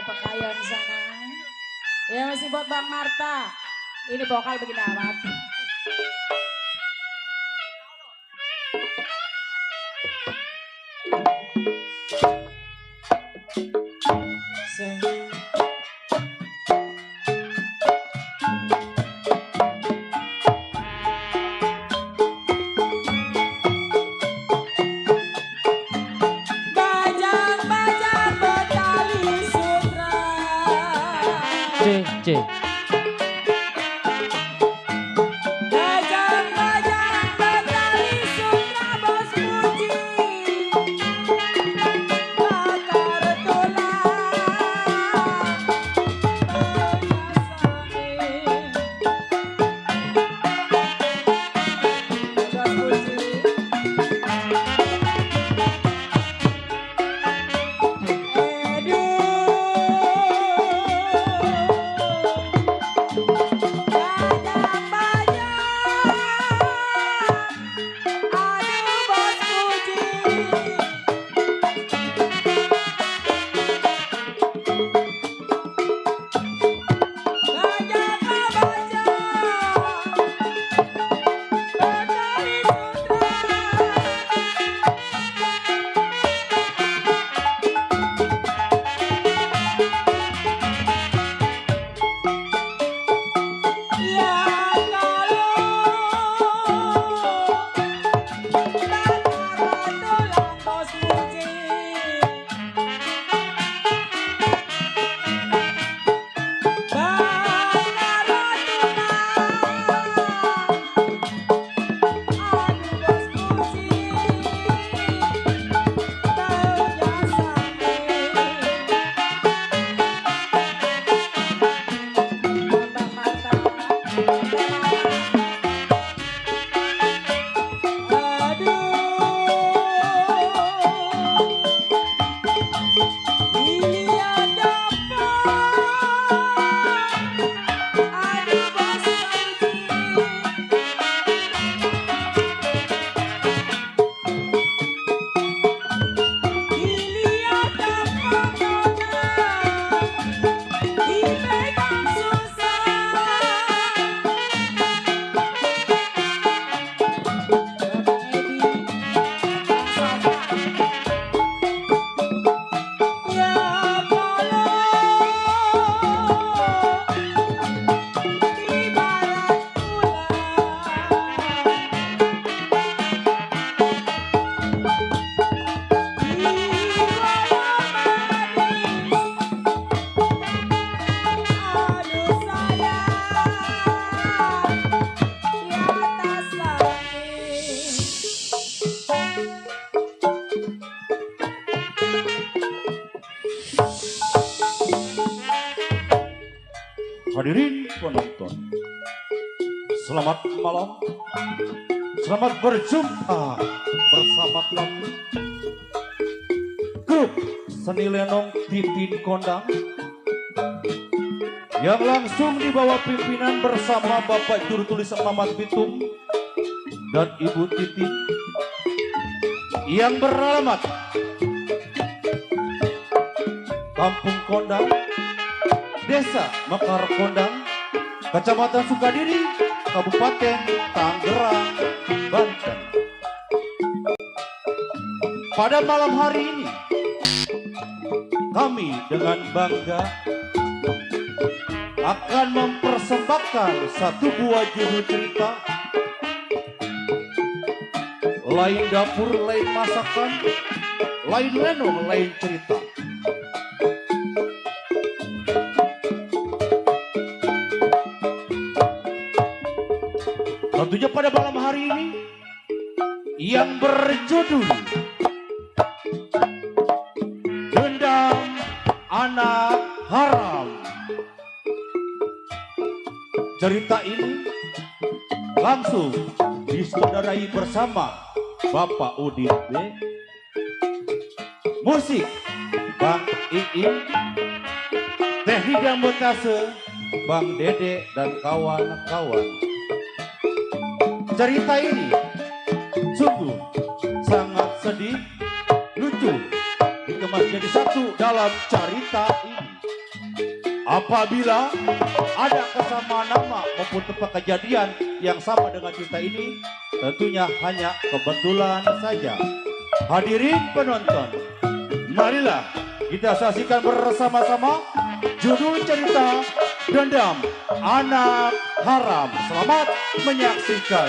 Pekayon sana. Ya masih buat Bang Marta. Ini vokal begini amat. Bajang-bajang bertali sutra. C. Bajang-bajang bertali sutra bos puji. Bakar tulang bos puji. Hadirin penonton, selamat malam, selamat berjumpa bersama kami grup Seni Lenong Titin Kondang yang langsung dibawa pimpinan bersama Bapak Juru Tulisan Mamat Bitung dan Ibu Titin yang beralamat Kampung Kondang, Desa Mekar Kondang, Kecamatan Sukadiri, Kabupaten Tangerang, Banten. Pada malam hari ini, kami dengan bangga akan mempersembahkan satu buah judul cerita. Lain dapur, lain masakan, lain lenong, lain cerita. Tentunya pada malam hari ini yang berjudul Dendam Anak Haram. Cerita ini langsung disutradarai bersama Bapak Udin B. Musik Bang Iin, teknik dan montase Bang Dede dan kawan-kawan. Cerita ini sungguh sangat sedih, lucu, dikemas jadi satu dalam cerita ini. Apabila ada kesamaan nama maupun tempat kejadian yang sama dengan cinta ini, tentunya hanya kebetulan saja. Hadirin penonton, marilah kita saksikan bersama-sama judul cerita Dendam Anak Haram. Selamat menyaksikan.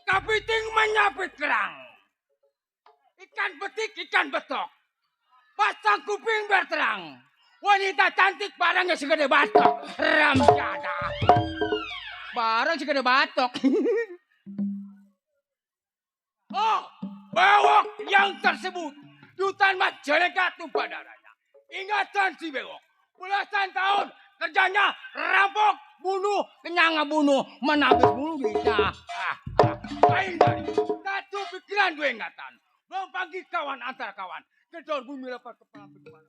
Kepiting menyapit kerang. Ikan betik, ikan betok. Pasang kuping berterang. Wanita cantik barangnya segede batok. Ramjada. Barang segede batok. Oh, bewok yang tersebut. Dutan Majalengka tumpah darahnya. Ingatan si bewok. Belasan tahun kerjanya rampok, bunuh, kenyang bunuh, menabis bunuh kita. Lain dari satu pikiran dua ingatan. Belum panggil kawan antar kawan. Kedor bumi lepas kepala bagaimana.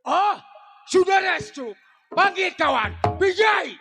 Oh, sudah restu. Panggil kawan. Bijai.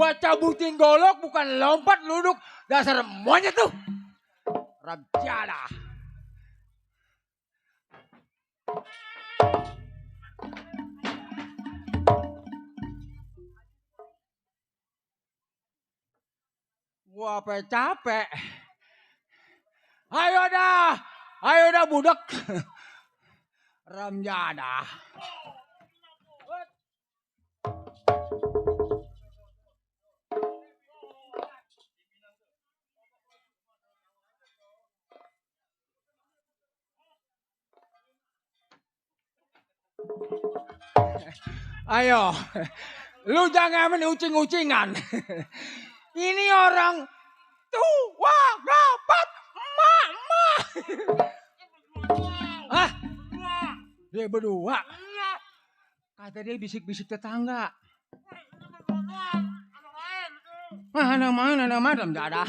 Gua cabutin golok bukan lompat luduk. Dasar monyet tuh. Ramjana. Gua capek. Ayo dah budak. Ramjana. Ayo, lu jangan main ucing-ucingan. Ini orang tua rapat emak. Hah? Dia berdua. Kata dia bisik-bisik tetangga. Ada main dalam dada.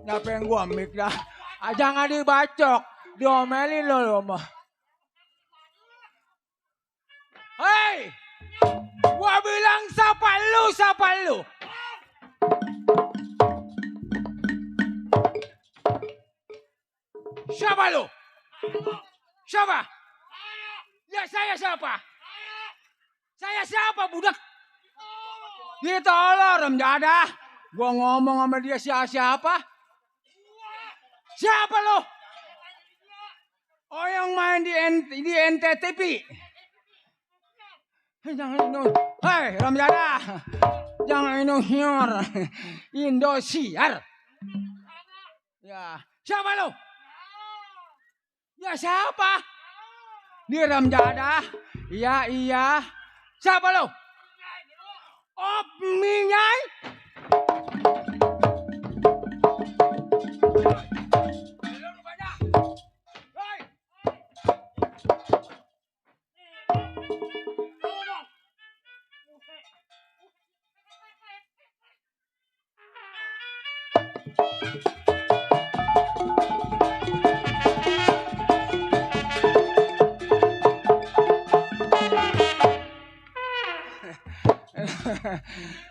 Siapa yang gua mik dah? Jangan dibacok. Diomelin lo mah. Hei! Gua bilang siapa lu? Siapa lu? Siapa? Ya saya siapa? Saya siapa budak? Dia tolong Ramjada. Gua ngomong sama dia siapa? Siapa lo? Oh yang main di NTTV. Jangan inus. Hei Ramjada. Jangan inus. Indosiar. Ya, siapa lo? Ya siapa? Di Ramjada. Iya. Siapa lo? Oh, Minyai.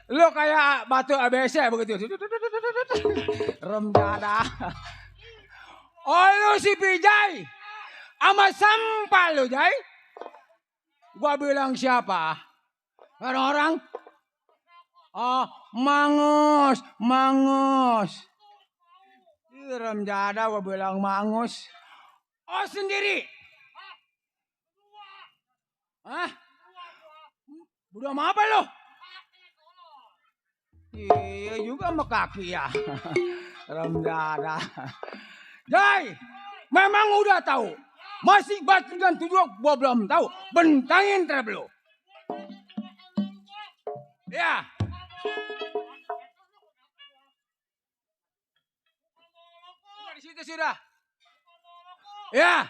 Lu kayak batu ABC begitu. Ramjada. Oh lu si Pijay. Sama sampah lu Jay. Gua bilang siapa? Orang-orang. Oh Mangus. Ramjada gua bilang Mangus. Oh sendiri. Hah? Udah mau apa lu? Iya juga sama kaki ya. Ramjada. Jai, memang udah tahu. Masih batu dan tujuh gua belum tahu. Bentangin terlalu. Ya. Di situ sudah. Ya.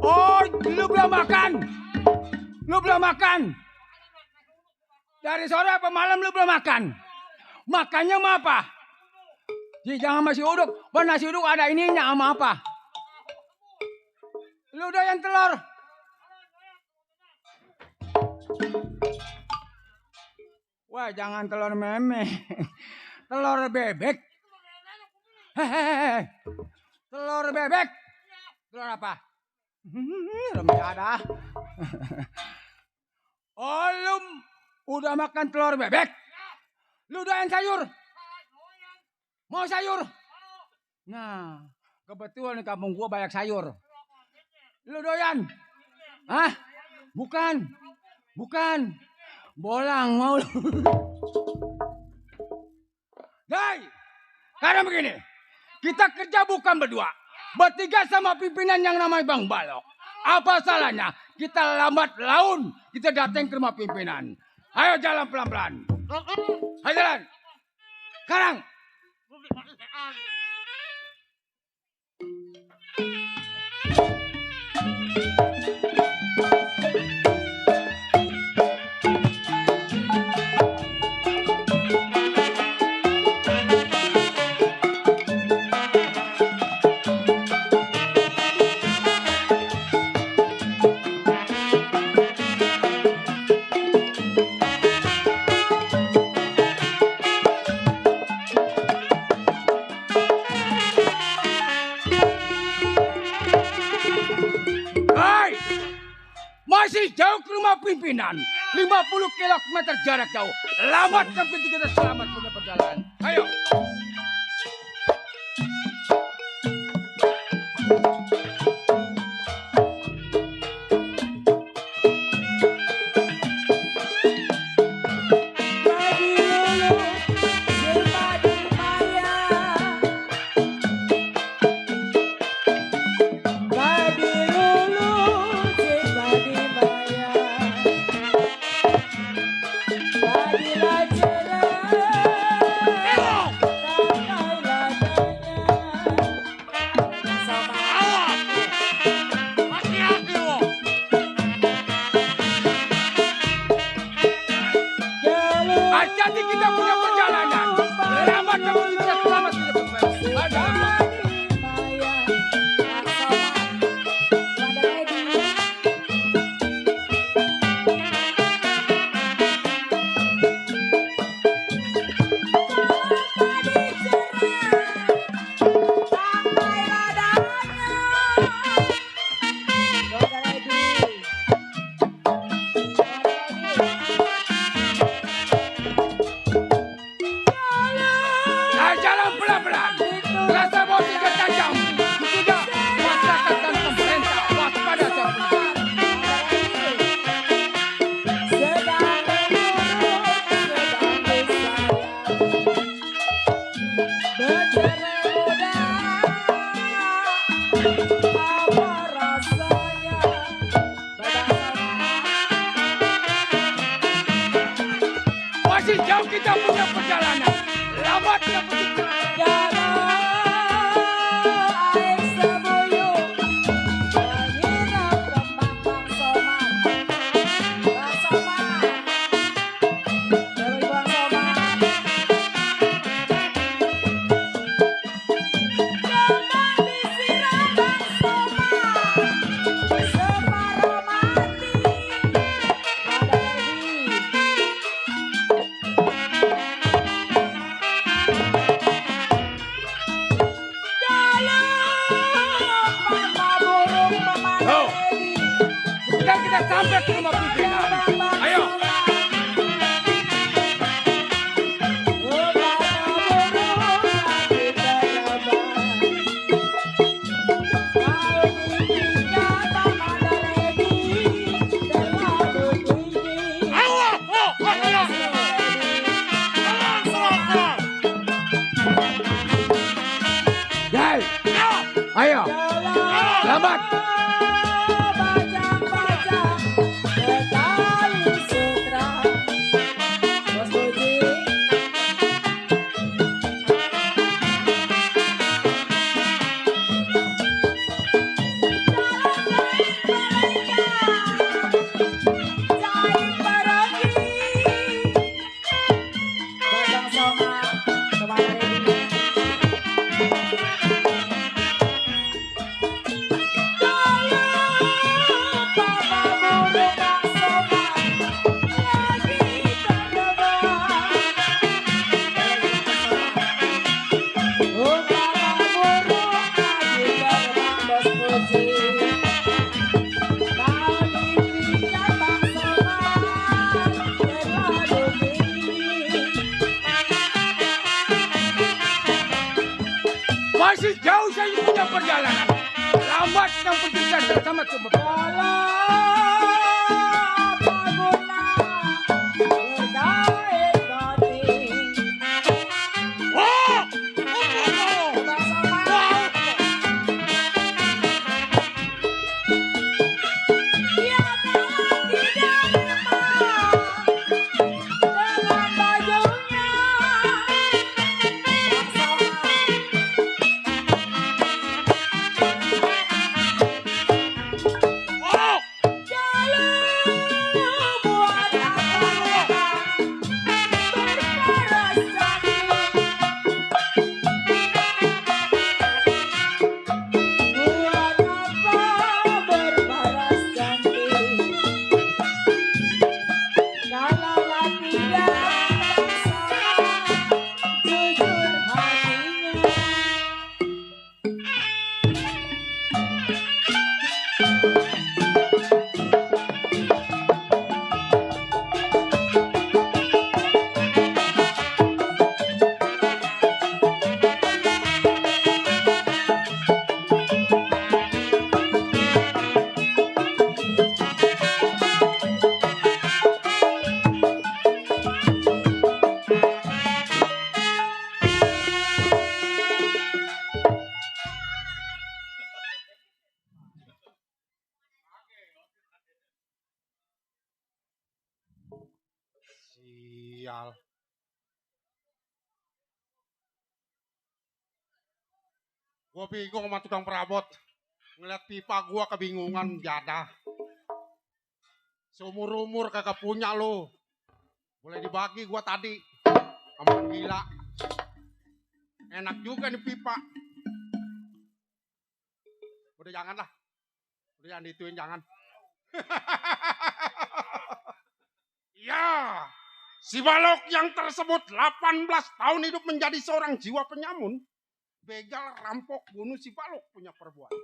Oh, lu belum makan. Dari sore apa malam lu belum makan. Makannya sama apa? Jangan masih uduk. Nasi uduk ada ininya sama apa? Lu doyan telur. Wah, jangan telur meme. Telur bebek. Hehehe. Telur bebek. Telur apa? Ramjada. Oh, lu udah makan telur bebek? Lu doyan sayur? Mau sayur? Nah, kebetulan di kampung gua banyak sayur. Lu doyan? Hah? Bukan. Bolang mau lu. Dai, karena begini. Kita kerja bukan berdua. Bertiga sama pimpinan yang namanya Bang Balok. Apa salahnya? Kita lambat laun. Kita datang ke rumah pimpinan. Ayo jalan pelan-pelan. Ayo jalan. Sekarang. Masih jauh ke rumah pimpinan. 50 kilometer jarak jauh. Lambat yang penting kita selamat punya perjalanan. Ayo. Hati-hati kita punya perjalanan. Lambat yang penting kita selamat punya perjalanan. Ada. Jalan pelan-pelan. Rasa bau tiga tajam. Ketiga, masyarakat dan pemerintah waspada terpenting. Masih jauh kita punya perjalanan. Lambat yang penting kita sampai ke rumah pimpinan. Ayo. Jai. Ayo. Selamat. Masih jauh saya punya perjalanan. Lambat yang penting saya bersama ke Begal. Gua bingung sama tukang perabot. Ngeliat pipa gua kebingungan jadah. Seumur-umur kagak punya lo. Boleh dibagi gua tadi. Sama gila. Enak juga nih pipa. Udah jangan lah. Udah jangan dituin jangan. Ya, si balok yang tersebut 18 tahun hidup menjadi seorang jiwa penyamun. Begal, rampok, bunuh si balok punya perbuatan.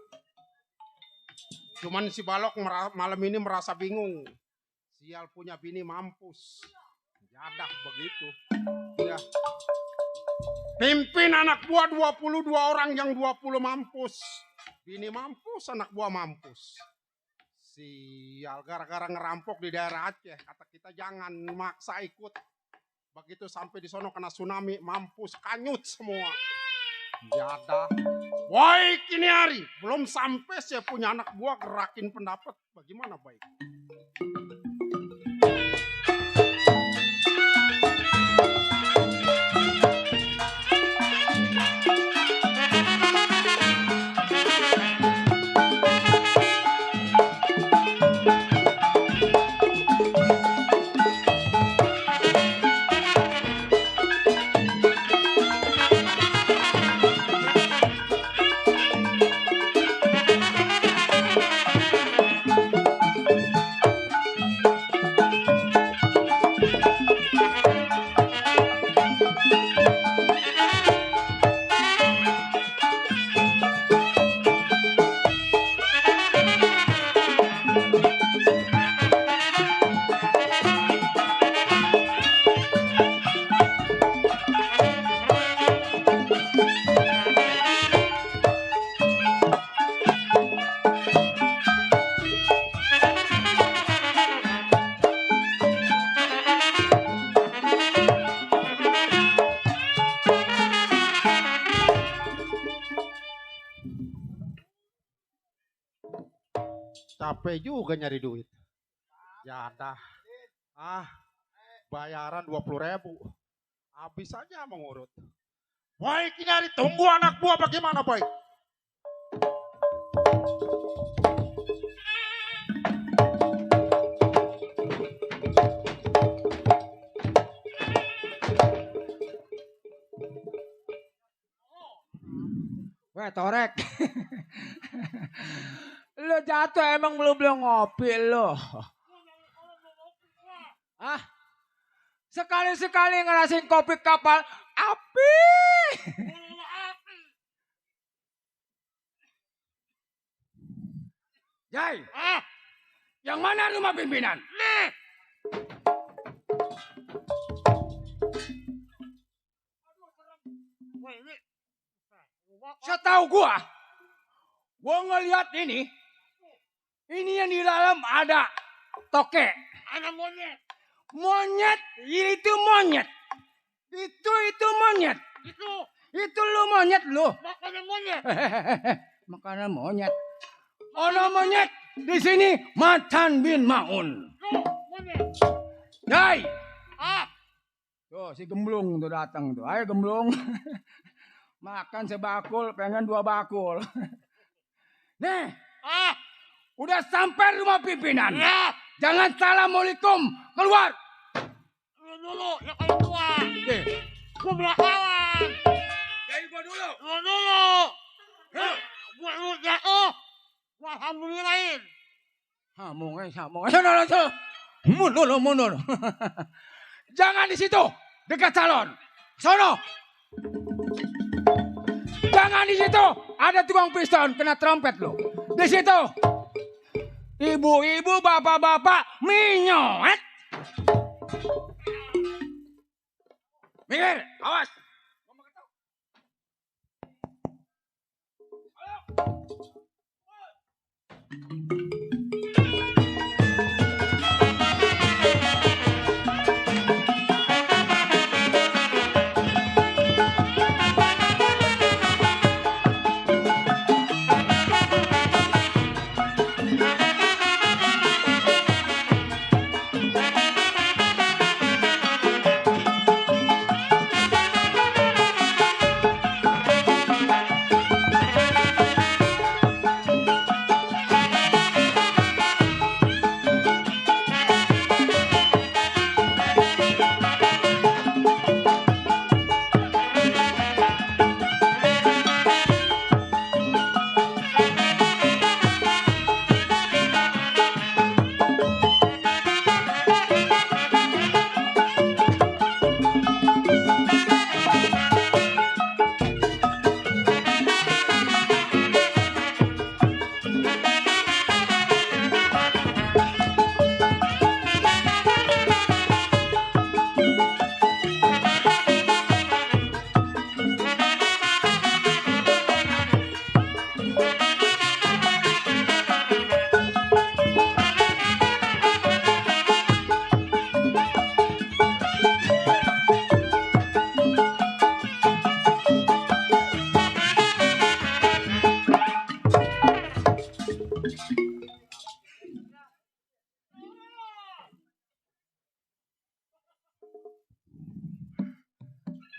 Cuman si balok malam ini merasa bingung. Sial punya bini mampus. Jadah begitu. Ya. Pimpin anak buah 22 orang yang 20 mampus. Bini mampus, anak buah mampus. Sial, gara-gara ngerampok di daerah Aceh. Kata kita jangan maksa ikut. Begitu sampai di sono kena tsunami, mampus, kanyut semua. Jadah. Baik ini hari, belum sampai saya punya anak buah gerakin pendapat. Bagaimana baik? Capek juga nyari duit. Jadah. Bayaran 20.000. Habis aja mengurut. Baik ini hari, tunggu anak buah bagaimana baik? Weh Torek. Lo jatuh emang belum ngopi lo. Sekali-sekali ngerasain kopi kapal api. Jai, yang mana rumah pimpinan? Nih. Setahu gua ngelihat ini yang di dalam ada tokek. Ada monyet. Monyet, itu monyet. Itu monyet. Itu lu monyet lu. Makanan monyet. Makanan monyet. Ono monyet di sini Matan bin Maun. Jai. Tuh si Gemblung tuh datang tuh. Ayo Gemblung. Makan sebakul, pengen 2 bakul. Nih. Udah sampai rumah pimpinan. Ya. Jangan assalamualaikum. Keluar. Dulu, ya kalau keluar. Gua belakangan. Jadi gua dulu. Gua dulu. Gua dulu jatuh. Gua alhamdulillahin. Sono. Mundur. Jangan di situ. Dekat salon. Sono. Jangan di situ. Ada tukang piston kena trompet lo. Di situ. Ibu-ibu, bapak-bapak, minyot. Minggir, awas.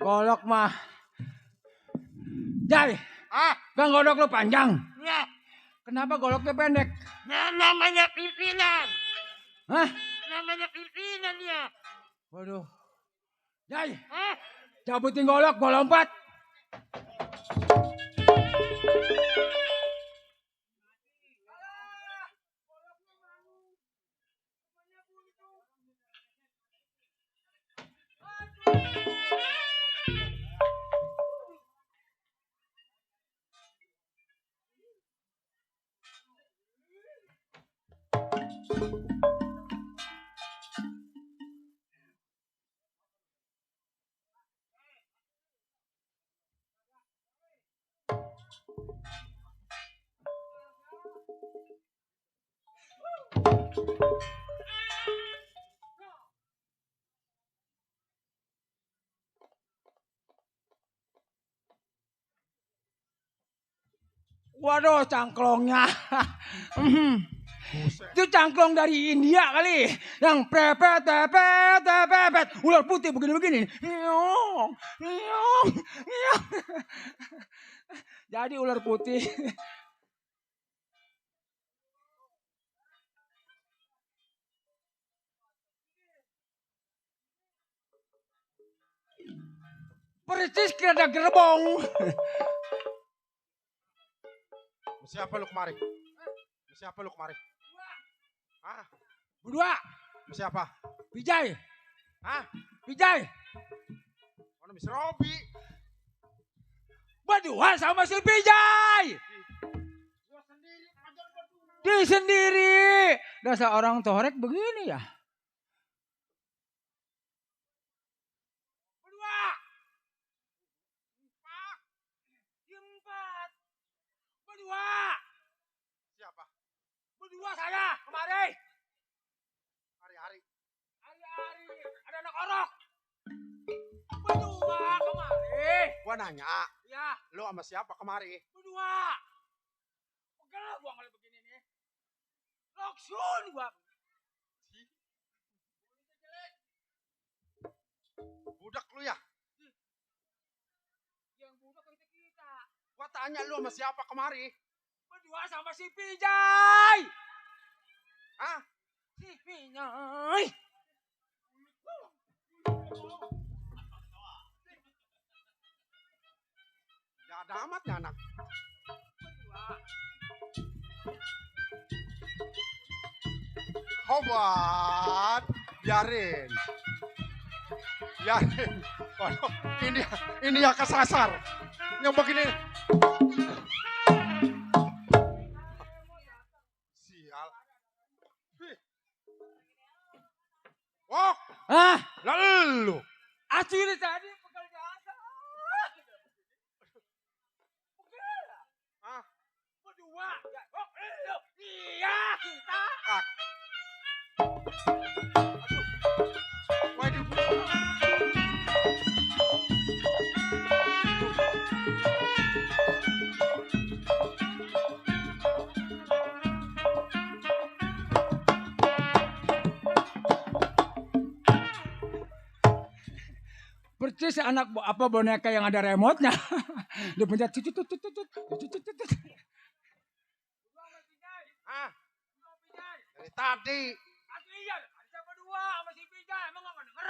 Golok mah. Jai, Bang golok lu panjang. Ya, Kenapa goloknya pendek? namanya pimpinan. Hah? Namanya pimpinan ya. Waduh. Jai, cabutin golok, gua lompat. Waduh, cangklongnya. Itu cangklong dari India kali. Yang prepet, tepet, tepet. Ular putih begini-begini. Nyong, nyong, nyong. Jadi ular putih. Persis kira ada gerbong. Siapa lu kemari? Siapa lu kemari? Berdua. Siapa? Vijay. Hah? Vijay. Mana Miss Robi? Berdua sama si Vijay. Gua sendiri aja berdua. Dia sendiri. Dasar orang torek begini ya. Berdua. Empat. Berdua. Siapa? Berdua saya kemari. Hari-hari. Hari-hari ada anak orok. Berdua kemari. Gua nanya, Ya, lu sama siapa kemari? berdua. Pegel gua kali begini nih. Loksun gua. Budak lu ya? Yang budak kita. Gua tanya lu sama siapa kemari? Berdua sama si Vijay. Hah? Si Vijay. Ya ada amat ya anak. Hobat, biarin. Biarin. Waduh, ini yang kesasar. Yang begini. Sial. Wah, Ah, lalu. asli tadi pegel jasa. Ah, Berdua. Ya, oh, iya kita. ah. Waduh. Persis anak apa boneka yang ada remote-nya. Dia pencet tut tut tut tut tut tut tut tut. Ah, dari tadi. Asli ya, ada berdua sama si Vijay, emang enggak denger?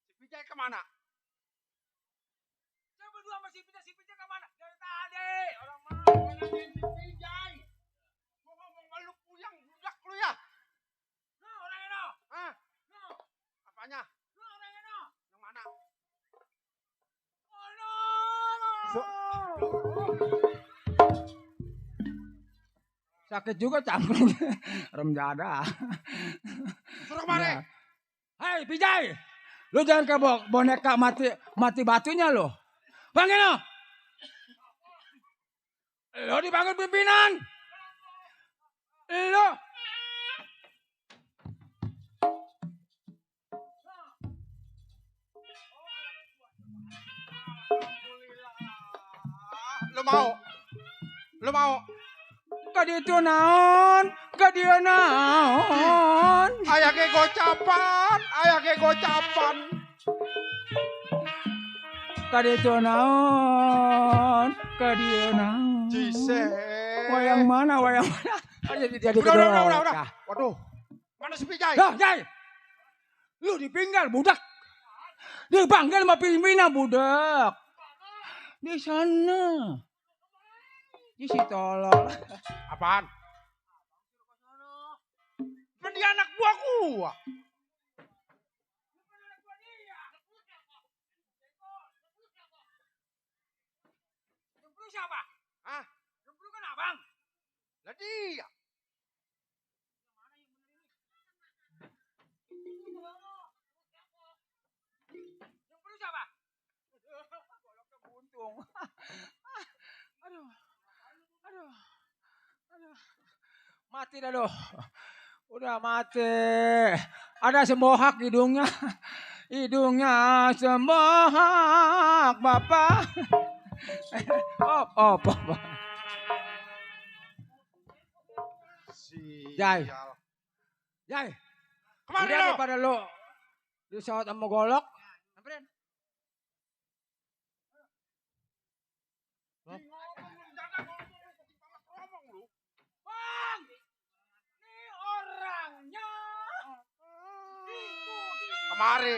Si Vijay kemana? Saya berdua sama si Vijay kemana? Dari tadi. Orang mana? Si Vijay. Gua ngomong malu puyang, budak lu ya. No, orang ini. Ah, No, apanya? no, orang ini. Yang mana? Oh no. Sakit juga cangklong. Rem dada. Suruh kemari. Hei Vijay, lu jangan kayak boneka mati batunya lo. Panggil lo. Lo dipanggil pimpinan. Lo. Lu mau? Lu mau? Ka itu naon? Ka dia naon? Ayah ke gocapan, ayah ke gocapan. Kaditu naon? Kadieu naon? Cise. Wayang mana? Jadi Udah. Waduh. Mana si Pijay? Dah, Jai. Lu dipinggal budak. Dipanggil sama pimpinan budak. Di sana. Di si tolol. Apaan? Kan dia anak buah gua. Lu siapa? Hah? Lu kan abang. Lah dia. Lu siapa? Goloknya buntung. Aduh. Mati dah lu. Udah mati. Ada sembohak hidungnya. Hidungnya sembohak, Bapak. Oh. Jai. Jai. Kemana Udah lo? daripada lu disawat sama golok. Samperin. Bang, ini orangnya. Kemari.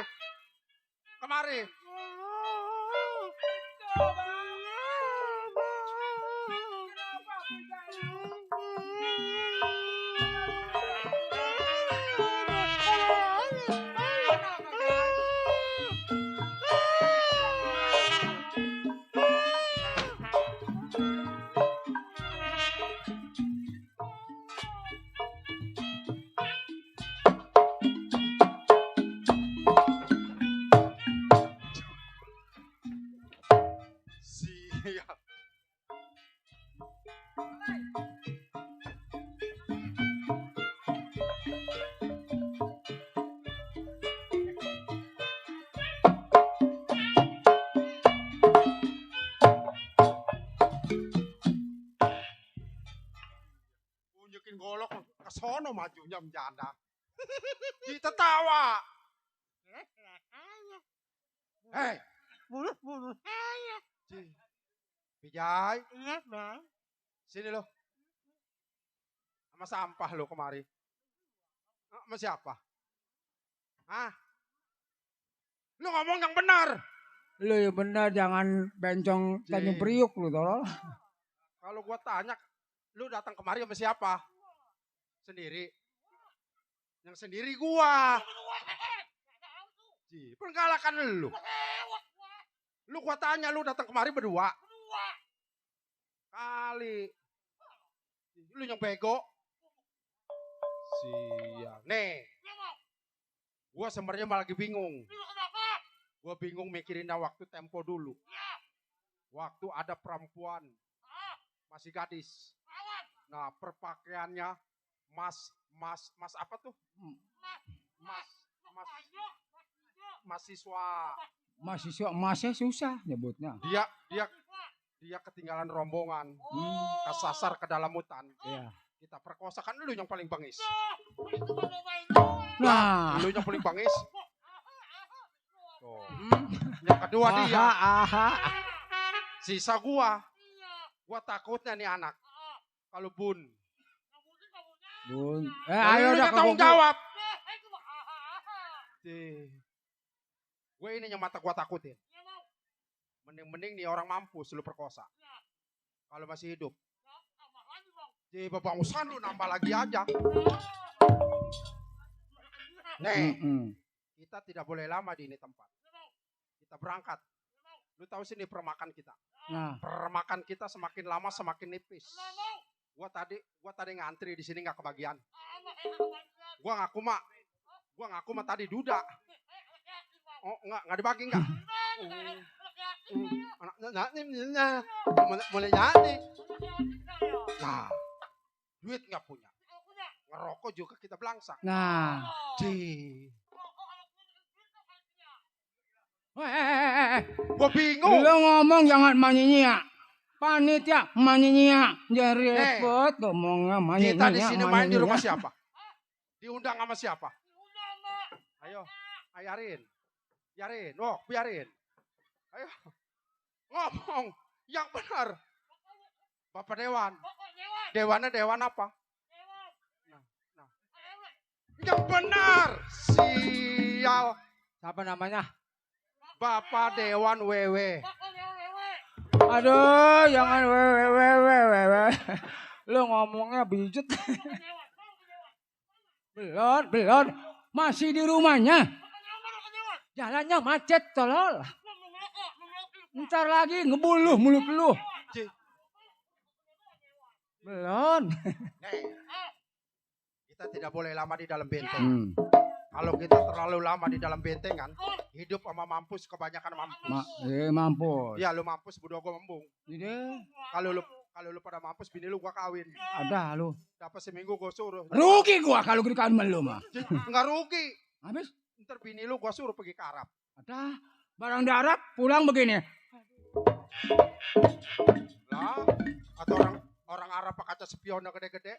Sial. Unjukin golok ke sono majunya menjanda. Kita tawa. Hei, Bulu. Pijay, Iya, Bang. sini lo. Sama sampah lo kemari. Sama siapa? Hah? Lu ngomong yang benar. Lu yang benar jangan bencong Tanjung Priuk lu tolol. Kalau gua tanya, lu datang kemari sama siapa? Sendiri. Yang sendiri gua. Penggalakan lu. Lu gua tanya, lu datang kemari berdua. Kali. Lu yang bego. Sial. Nih. Gua sebenarnya malah lagi bingung. Gua bingung mikirinnya waktu tempo dulu. Waktu ada perempuan. Masih gadis. Nah, perpakaiannya mas apa tuh? Mahasiswa. Mahasiswa emasnya susah nyebutnya. Dia ketinggalan rombongan. Kesasar ke dalam hutan. Iya. Kita perkosa, kan lu yang paling bangis. Nah, Lu yang paling bangis. Tuh. Yang kedua dia. Sisa gua. Gua takutnya nih anak. Kalau Bun. Bun. Ayo Ayo dah tanggung jawab. Gue ini yang mata gua takutin. Mending nih orang mampus lu perkosa. Kalau masih hidup. Babangusan lu nambah lagi aja. Nih, kita tidak boleh lama di ini tempat. Kita berangkat. Lu tahu sini permakan kita. Nah, Permakan kita semakin lama semakin nipis. Gua tadi ngantri di sini nggak kebagian. Gua ngaku mah tadi duda. Oh, nggak dibagi nggak? Mulai jadi. Nah, duit nggak punya. Ngerokok juga kita belangsak. nah. Gua bingung. Lu ngomong jangan manyinya. Panitia manyinya. Jadi repot ngomongnya manyinya. Kita di sini main di rumah siapa? Diundang sama siapa? Ayo, Yarin. Oh, biarin. Ayo. Ngomong yang benar. Bapak Dewan. Dewannya dewan apa? Nah. Yang benar. Sial. Siapa namanya? Bapak Dewan WW. Aduh, jangan wewe. Lu ngomongnya bijut. Belum. Masih di rumahnya. Jalannya macet, tolol. Ntar lagi ngebuluh mulut lu. Belum. Kita tidak boleh lama di dalam benteng. Kalau kita terlalu lama di dalam bentengan, hidup sama mampus kebanyakan mampus. Mampus. Iya, lu mampus, bodoh gua membung. Ini Kalau lu pada mampus, bini lu gua kawin. ada lu. Dapat seminggu gua suruh. Rugi gua kalau dikawin sama lu mah. Enggak rugi. Habis Ntar bini lu gua suruh pergi ke Arab. ada barang darat pulang begini. Lah, atau orang Arab pakai kaca spionnya gede-gede.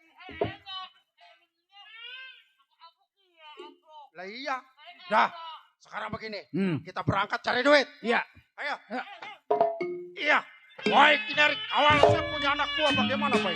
Lah iya. Dah, sekarang begini. Kita berangkat cari duit. Iya. Ayo. Ya. Iya. Woi, Kinerik, awal saya punya anak buah bagaimana, Pak?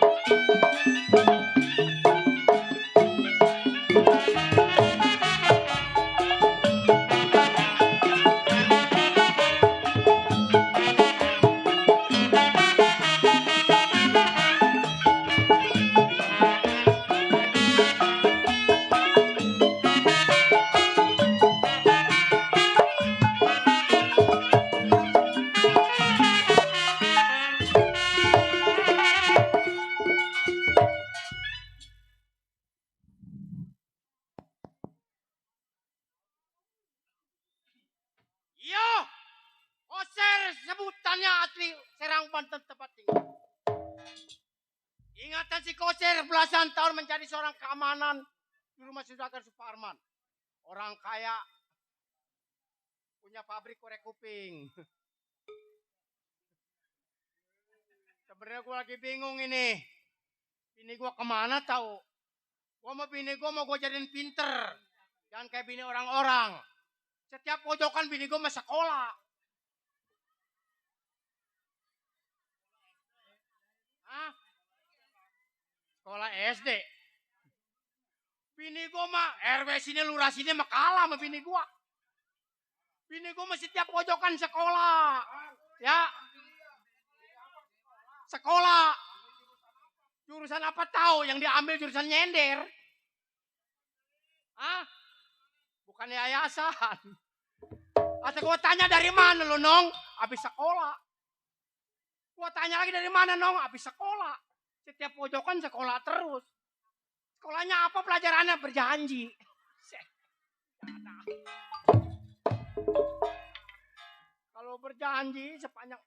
Yo, Koser sebutannya asli Serang Banten tempat tinggal. Ingatan si Koser belasan tahun menjadi seorang keamanan di rumah Sudakar Suparman. Orang kaya punya pabrik korek kuping. Sebenarnya gue lagi bingung ini. Bini gue kemana tahu? Gue mau bini gue mau gue jadiin pinter. Jangan kayak bini orang-orang. Setiap pojokan bini gue masih sekolah. Hah? Sekolah SD. Bini gue mah RW sini lurah sini mah kalah sama bini gue. Bini gue mah setiap pojokan sekolah. Ya. Sekolah. Jurusan apa tahu yang diambil jurusan nyender. Hah? Bukan yayasan. Atau gue tanya dari mana lo nong? Habis sekolah. Gue tanya lagi dari mana nong? Habis sekolah. Setiap pojokan sekolah terus. Sekolahnya apa pelajarannya? Berjanji. Kalau berjanji sepanjang.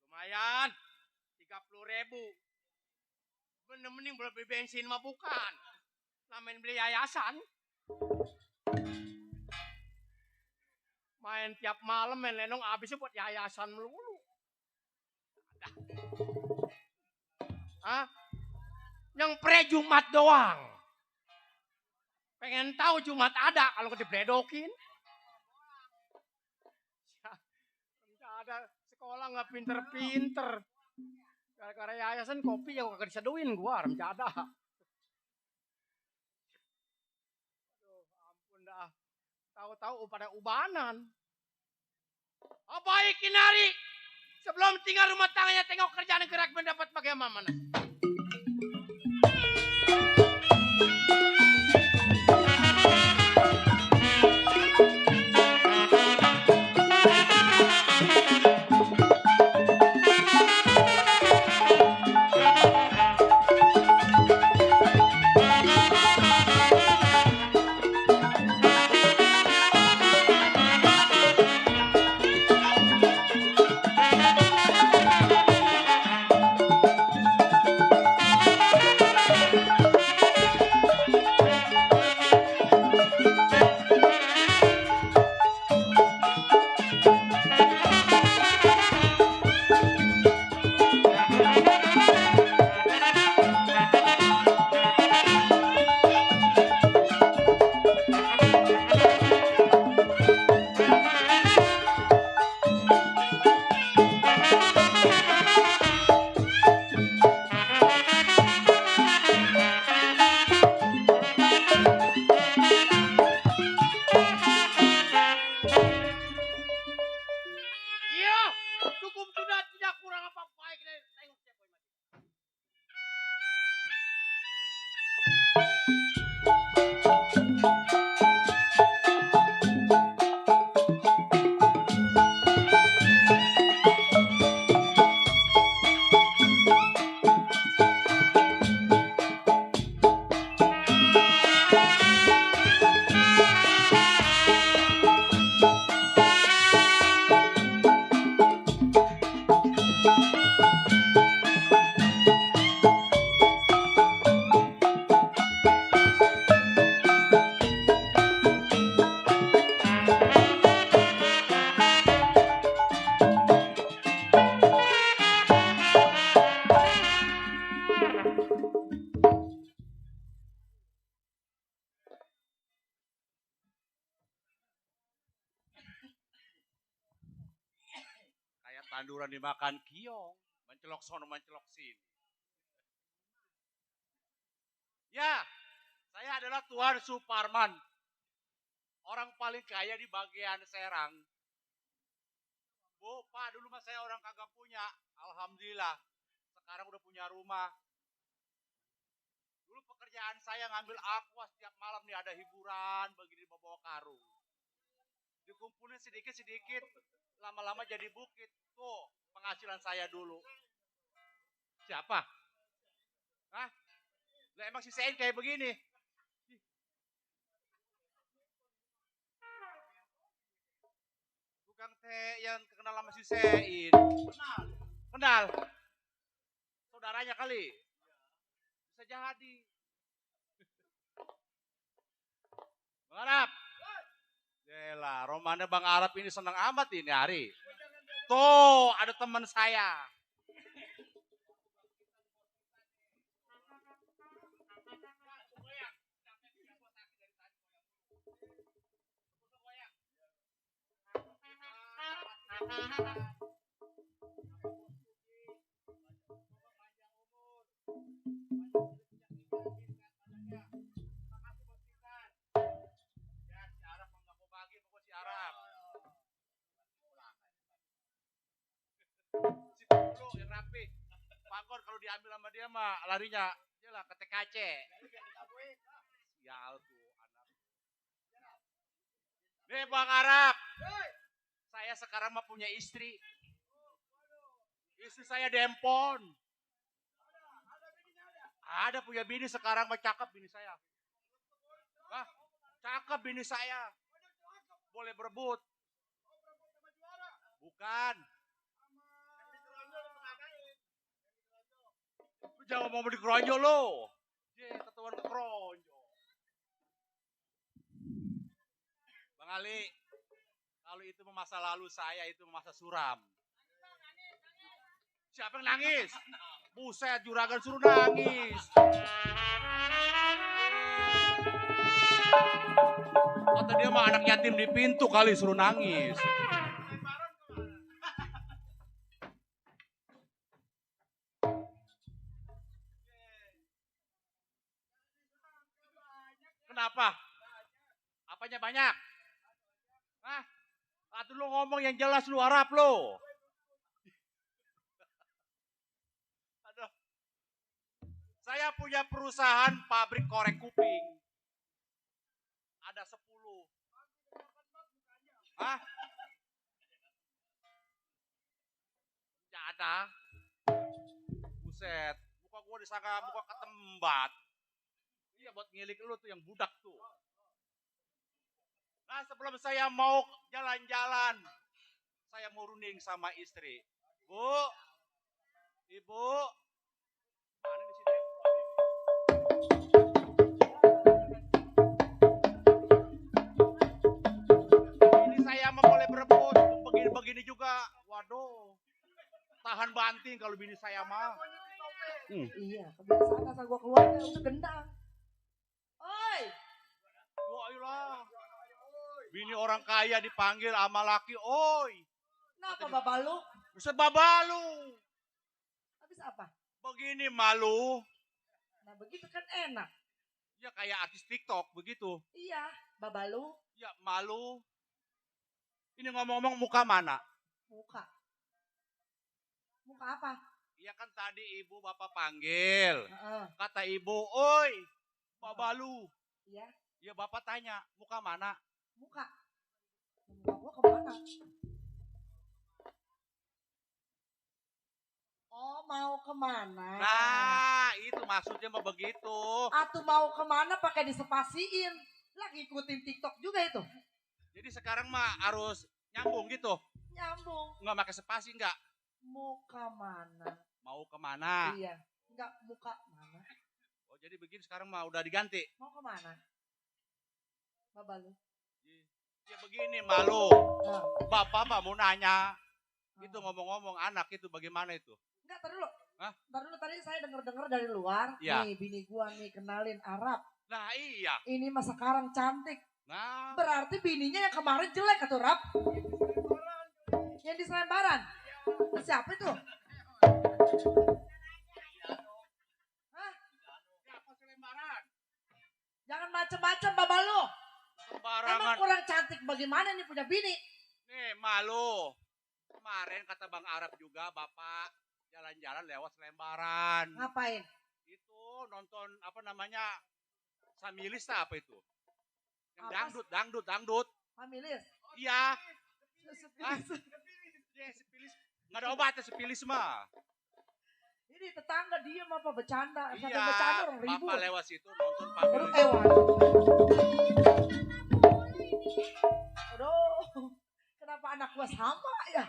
Lumayan, 30.000. Mending beli bensin mah bukan. Namain beli yayasan. Main tiap malam main lenong habisnya buat yayasan melulu. Hah? Yang pre-Jumat doang. Pengen tahu Jumat ada kalau dibledokin. Nggak ada sekolah nggak pinter-pinter. Gara-gara yayasan kopi yang kagak diseduin gua, remjada. Aduh, ampun dah. Tahu-tahu pada ubanan. Oh baik Kinari. Sebelum tinggal rumah tangganya tengok kerjaan gerak mendapat bagaimana. Kanduran dimakan kiong. Mencelok sono, mencelok sini. Ya, saya adalah Tuan Suparman. Orang paling kaya di bagian Serang. Bu, Pak, dulu mah saya orang kagak punya. Alhamdulillah. Sekarang udah punya rumah. Dulu pekerjaan saya ngambil aqua setiap malam nih ada hiburan begini bawa karung. Dikumpulin sedikit-sedikit, lama-lama jadi bukit. Tuh, penghasilan saya dulu. Siapa? Hah? Lah emang si Sein kayak begini? Tukang teh yang kenal sama si Sein. Kenal? Saudaranya kali? Bisa jadi. Bang Arab. Yelah, romannya Bang Arab ini senang amat ini hari. Tuh, ada teman saya. Yang rapi. Pangkor kalau diambil sama dia mah larinya dia lah ke TKC. Sial tuh anak. Nih Bang Arab. Saya sekarang mah punya istri. Istri saya dempon. Ada punya bini sekarang mah cakep bini saya. Hah? Cakep bini saya. Boleh berebut. Bukan. Lu jangan mau dikeronjo lo. Ye, ketuan keronjo. Bang Ali, kalau itu masa lalu saya, itu masa suram. Siapa yang nangis? Buset, juragan suruh nangis. Kata dia mah anak yatim di pintu kali suruh nangis. Kenapa? Apanya banyak? Hah? Atau lu ngomong yang jelas lu Arab lo. Aduh. Saya punya perusahaan pabrik korek kuping. Ada 10. Hah? Ya ada. Buset. Muka gua disangka muka ketembat. Iya buat ngilik lu tuh yang budak tuh. Nah sebelum saya mau jalan-jalan, saya mau runding sama istri. Bu, ibu, mana di sini? Ini saya mau boleh berebut, begini-begini juga. Waduh, tahan banting kalau bini saya mah. Iya, kebiasaan asal gua keluarnya udah gendang. Oi, Wah ayolah. Bini orang kaya dipanggil sama laki, oi. kenapa bapak lu? Sebabalu. Habis apa? Begini malu. Nah begitu kan enak. Ya kayak artis TikTok begitu. Iya, bapak lu Ya malu. Ini ngomong-ngomong muka mana? muka. Muka apa? Iya kan tadi ibu bapak panggil. Heeh. Kata ibu, oi, babalu. Iya, Ya bapak tanya, muka mana? muka. Muka gua kemana? Oh mau kemana? Nah, itu maksudnya mah begitu. Atuh mau kemana pakai disepasiin. Lah ngikutin TikTok juga itu. Jadi sekarang mah harus nyambung gitu. Nyambung. Nggak pakai spasi nggak? Muka mana? Mau kemana? Iya. Enggak muka mana? Oh jadi begini sekarang mah udah diganti. Mau kemana? Bapak lu. Ya begini malu. Nah, Bapak mah mau nanya. Itu ngomong-ngomong anak itu bagaimana itu? enggak, tar dulu. Hah? Tar dulu tadi saya denger-denger dari luar. Iya. Nih bini gua nih kenalin Arab. Nah iya. Ini mah sekarang cantik. Nah Berarti bininya yang kemarin jelek atau Rap? Yang di Selembaran. Siapa itu? Hah? Siapa selembaran? Jangan macem-macem Baba lu. Emang Sembarangan. kurang cantik bagaimana nih punya bini? Nih, malu. Kemarin kata Bang Arab juga, Bapak jalan-jalan lewat selembaran. Ngapain? Itu nonton apa namanya? Samilis apa itu? Yang Apa? dangdut. Familis. Iya. Sepilis. Dia sepilis. Nggak ada obatnya sepilis mah. Ini tetangga diem apa bercanda? Sampai Iya. bercanda orang ribut. Bapak lewat situ nonton Aduh, Samilis. Aduh, kenapa anak gua sama ya?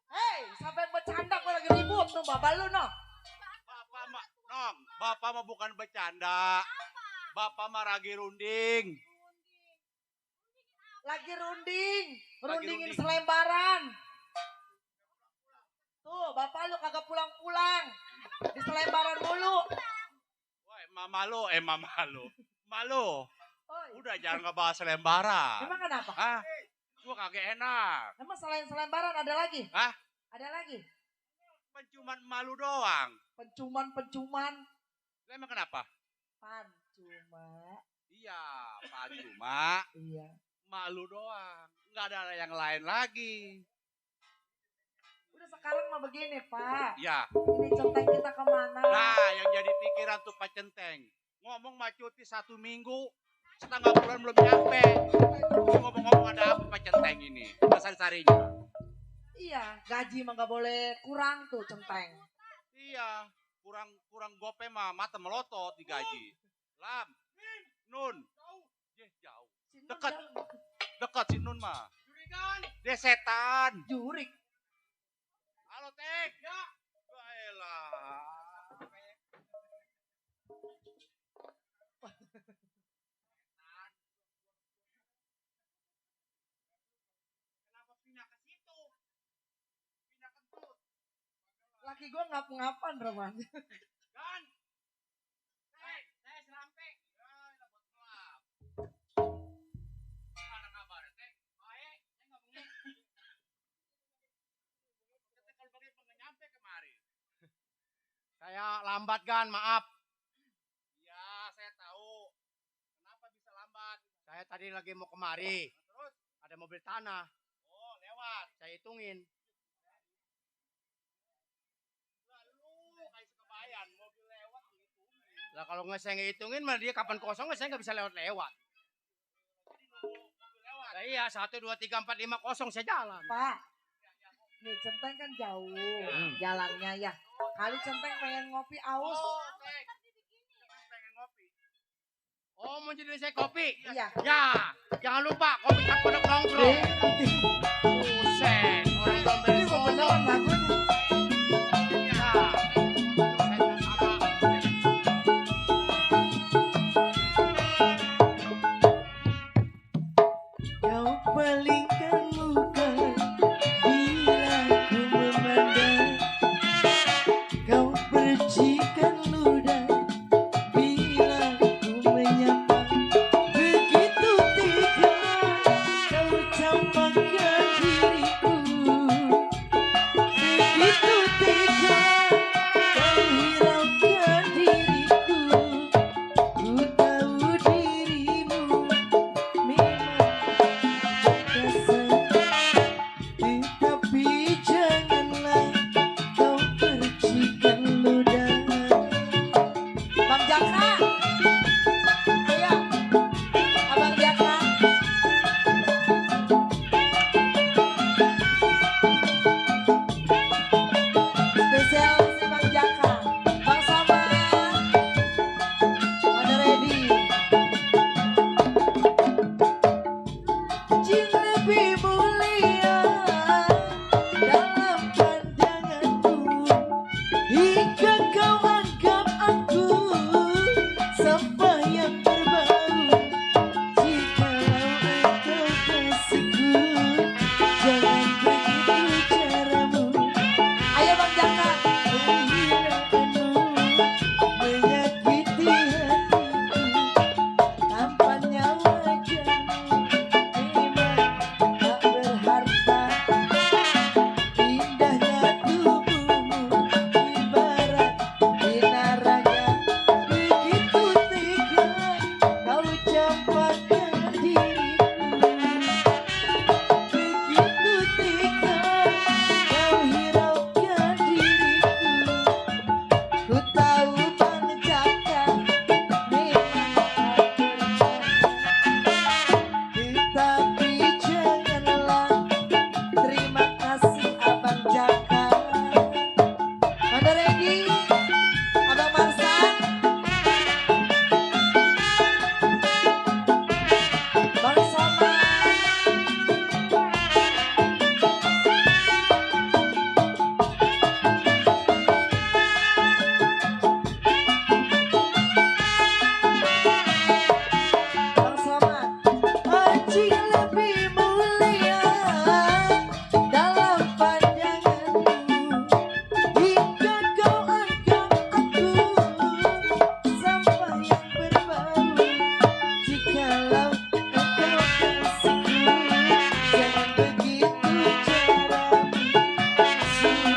Hei, sampai bercanda gua lagi ribut tuh Baba lu no. Bapak mah bukan bercanda. Bapak mah lagi runding. Lagi runding. Rundingin runding. selembaran. Tuh, Bapak lu kagak pulang-pulang. Di selembaran mulu. Wah, malu. Malu. Oi, Udah jangan ngebahas selembaran. emang kenapa? Hah? Gua kagak enak. Emang selain selembaran ada lagi? Hah? Ada lagi? Cuman malu doang. Pencuman. Lah emang kenapa? Pancuma. Iya, Pak cuma Iya. malu doang. Nggak ada yang lain lagi. Udah sekarang mah begini, Pak. Ya. Ini centeng kita kemana? Nah, yang jadi pikiran tuh Pak Centeng. Ngomong mah cuti 1 minggu, setengah bulan belum nyampe. Ini ngomong-ngomong ada apa Pak Centeng ini? Dasar-sarinya. Iya, gaji mah gak boleh kurang tuh centeng. Iya, kurang gope mah mata melotot digaji. Lam, Nun, jauh. Si Nun Dekat. jauh. Dekat si Nun mah. Dia setan. Jurik. Halo, Tek. Ya. Baiklah. Kenapa pindah ke situ? Pindah ke tut. Laki gue ngap-ngapan, Roman. Kan? Saya selampe. Ya, dapat gelap. Gimana kabarnya, Tek? Baik. Saya ngomongnya. Kita kalau pakai nggak nyampe kemari. Saya lambat Gan, maaf. Iya, saya tahu. Kenapa bisa lambat? Saya tadi lagi mau kemari. Terus? Ada mobil tanah. Oh, lewat. Saya hitungin. Lalu kayak sekebayan, mobil lewat gitu. Lah kalau nggak saya ngitungin mah dia kapan kosong saya nggak bisa lewat-lewat. Jadi nunggu mobil lewat. Lah iya 1, 2, 3, 4, 5 kosong saya jalan. Pak, nih centeng kan jauh jalannya ya. Kali centeng pengen ngopi aus. Oh, Tek. Pengen ngopi. Oh mau jadi saya kopi? Iya. Ya, jangan lupa kopi tak pondok nongkrong. Buset, orang dompet Ini kok beneran lagunya. Kau palingkan muka bila ku memandang. Kau percikan ludah bila ku menyapa. Begitu tega kau campakkan diriku.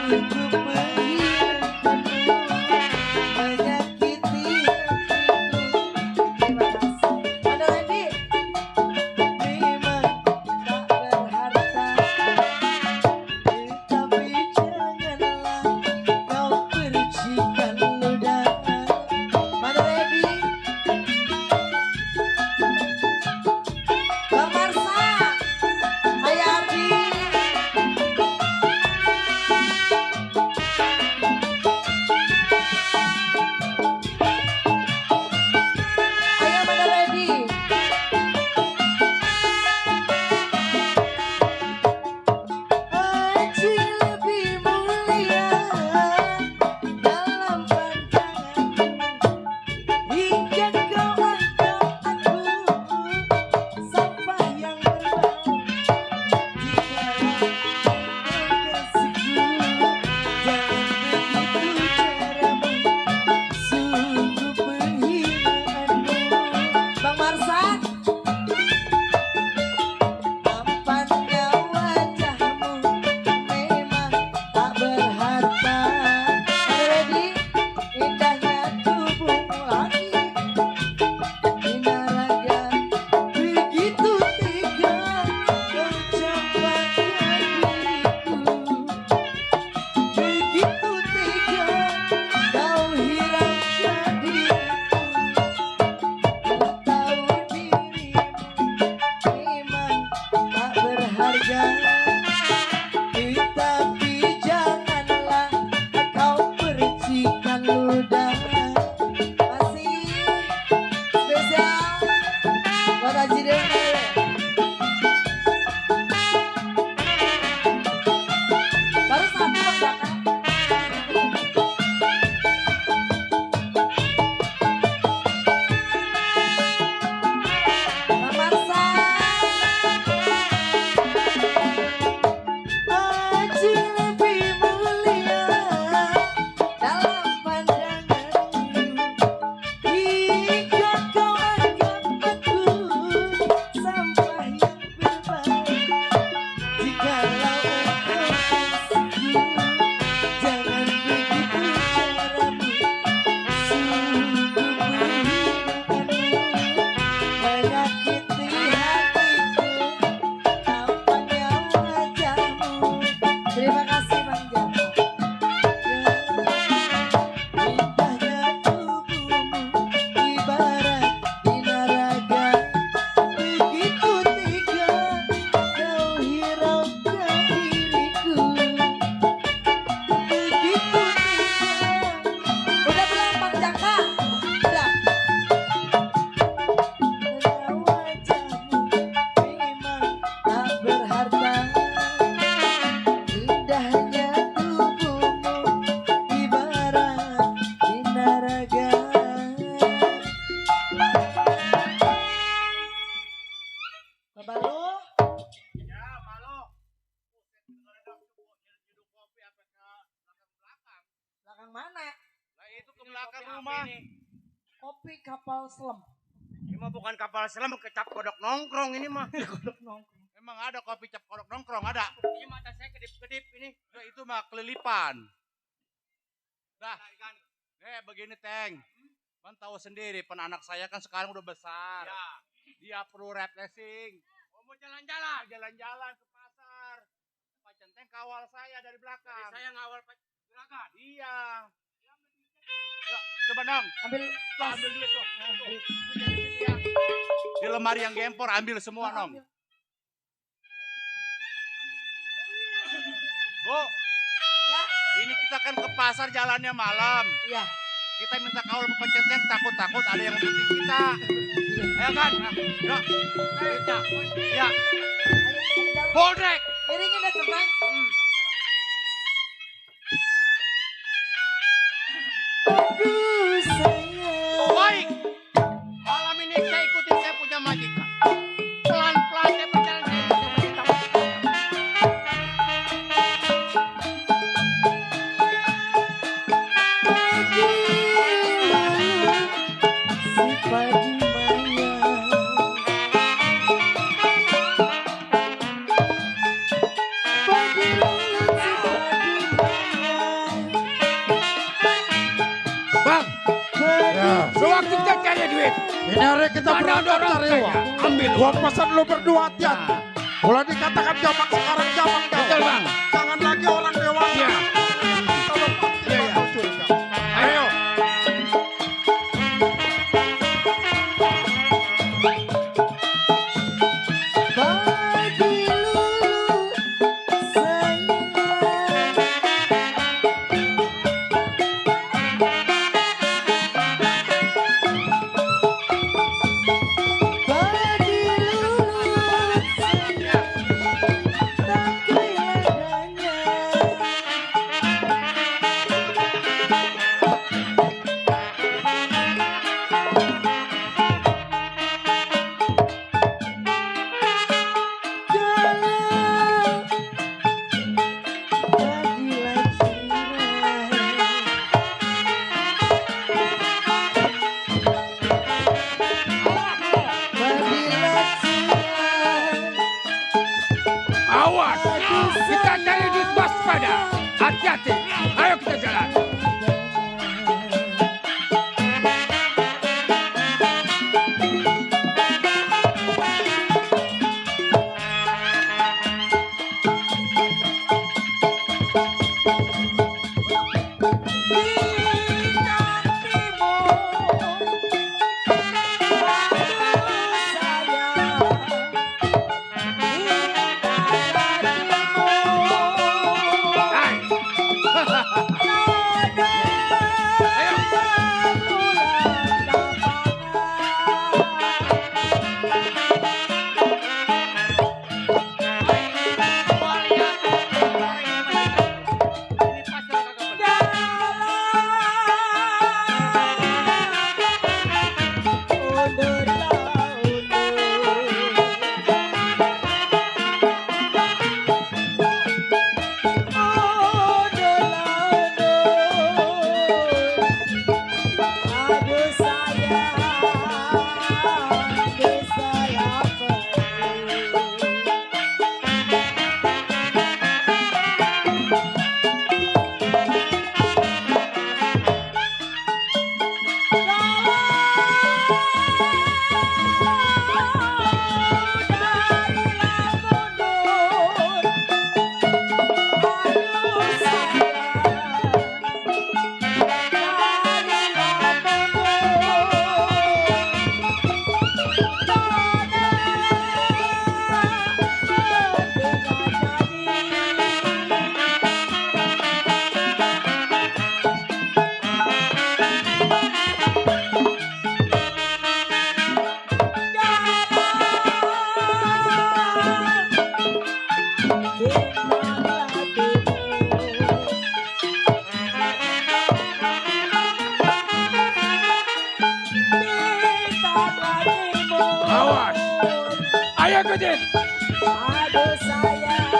sungguh menghinakanmu, menyakiti hatiku. Terima kasih. Ada lagi? Memang tak berharta, tetapi janganlah kau percikan ludah. Mana ready? Bang Marsa, Hai Ardi. Ayo mana ready? Haji lebih mulia dalam pandanganmu, hingga kau anggap aku sampah yang berbau. Jikalau kekasihku, jangan begitu caramu, sungguh penghinaanmu. Bang Marsan, tampannya wajahmu memang tak berharta. Ada ready? Indahnya tubuhmu lagi Inaraga, begitu tega kau campakkan diriku, begitu tega kau hiraukan diriku. Kau tahu dirimu memang tak berharga, tetapi janganlah kau percikan ludah. Masih spesial buat Haji Dewi. Baru satu Bang Jaka. Bang Marsa, Haji lebih mulia dalam pandanganmu, hingga kau anggap aku sampah yang berbau. Jikalau engkau kekasihku, jangan begitu caramu, sungguh menghinakanmu, menyakiti hatiku, tampaknya wajahmu. Terima kasih Bang Jaka. Indahnya tubuhmu ibarat Inaraga, begitu tega kau hiraukan diriku, begitu tega. Udah belum Bang Jaka? Udah. Wajahmu memang tak berharta, indahnya tubuhmu ibarat Inaraga. Babalu, Ya, malu. Buset, ngeledak tuh, nyeduk kopi apa ke belakang. Belakang mana? Lah itu ke belakang rumah. Kopi kapal selam. Ini mah bukan kapal selam, kecap kodok nongkrong ini mah. Kodok nongkrong. Emang ada kopi cap kodok nongkrong, ada. Ini mata saya kedip-kedip ini. Nah, itu mah kelilipan. Dah. Begini Teng. Kan tahu sendiri, anak saya kan sekarang udah besar. Dia perlu refreshing. Oh, mau jalan-jalan? Jalan-jalan ke pasar. Pak Centeng kawal saya dari belakang. Jadi saya ngawal Pak Juragan? Iya. Ya, coba dong. Ambil tas. Ambil duit tuh. Di lemari yang gempor ambil semua nong. Bu, Ya, ini kita kan ke pasar jalannya malam. iya. Kita minta kawal sama Pak Centeng, takut-takut ada yang butuh kita. Ayo kan? Yuk. Ya. Ayo, jalan. Boldrek. Piringin deh Centeng. Aduh sayang, Baik. Malam ini saya ikutin saya punya majikan. Pelan-pelan saya berjalan saya bisa menikah. Pagi duit. Ini hari kita Mana berangkat dorong dari saya? Wak. Ambil. Gua pesan lu berdua hati-hati. Boleh dikatakan zaman sekarang zaman Betul, Bang. Jangan lagi orang dewasa. Iya. Kita lu pasti Iya, iya. bakal curiga. Ayo. Bagi lulu sayang. Bagi lulu sayang. Tak kehilangannya. Galau jadilah cirai. Jadilah cirai. Awas. Kita cari duit waspada. Hati-hati. Ayo kita jalan. Hai. Ayo. Aduh sayang, aduh sayang pergi. Awas. Ayo ikutin. Aduh sayang,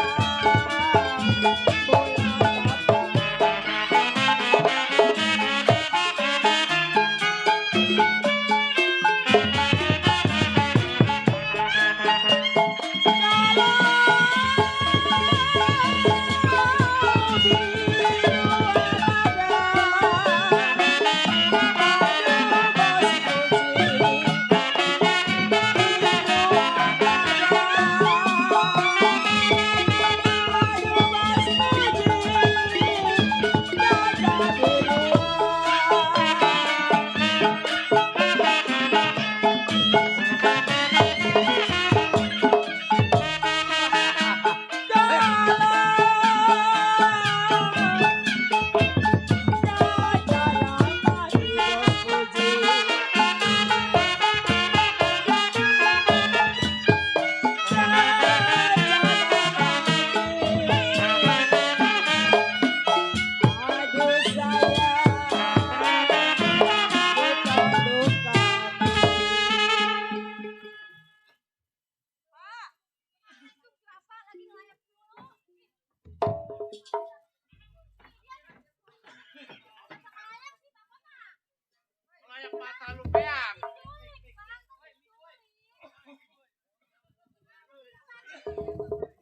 Layak mata lu peang.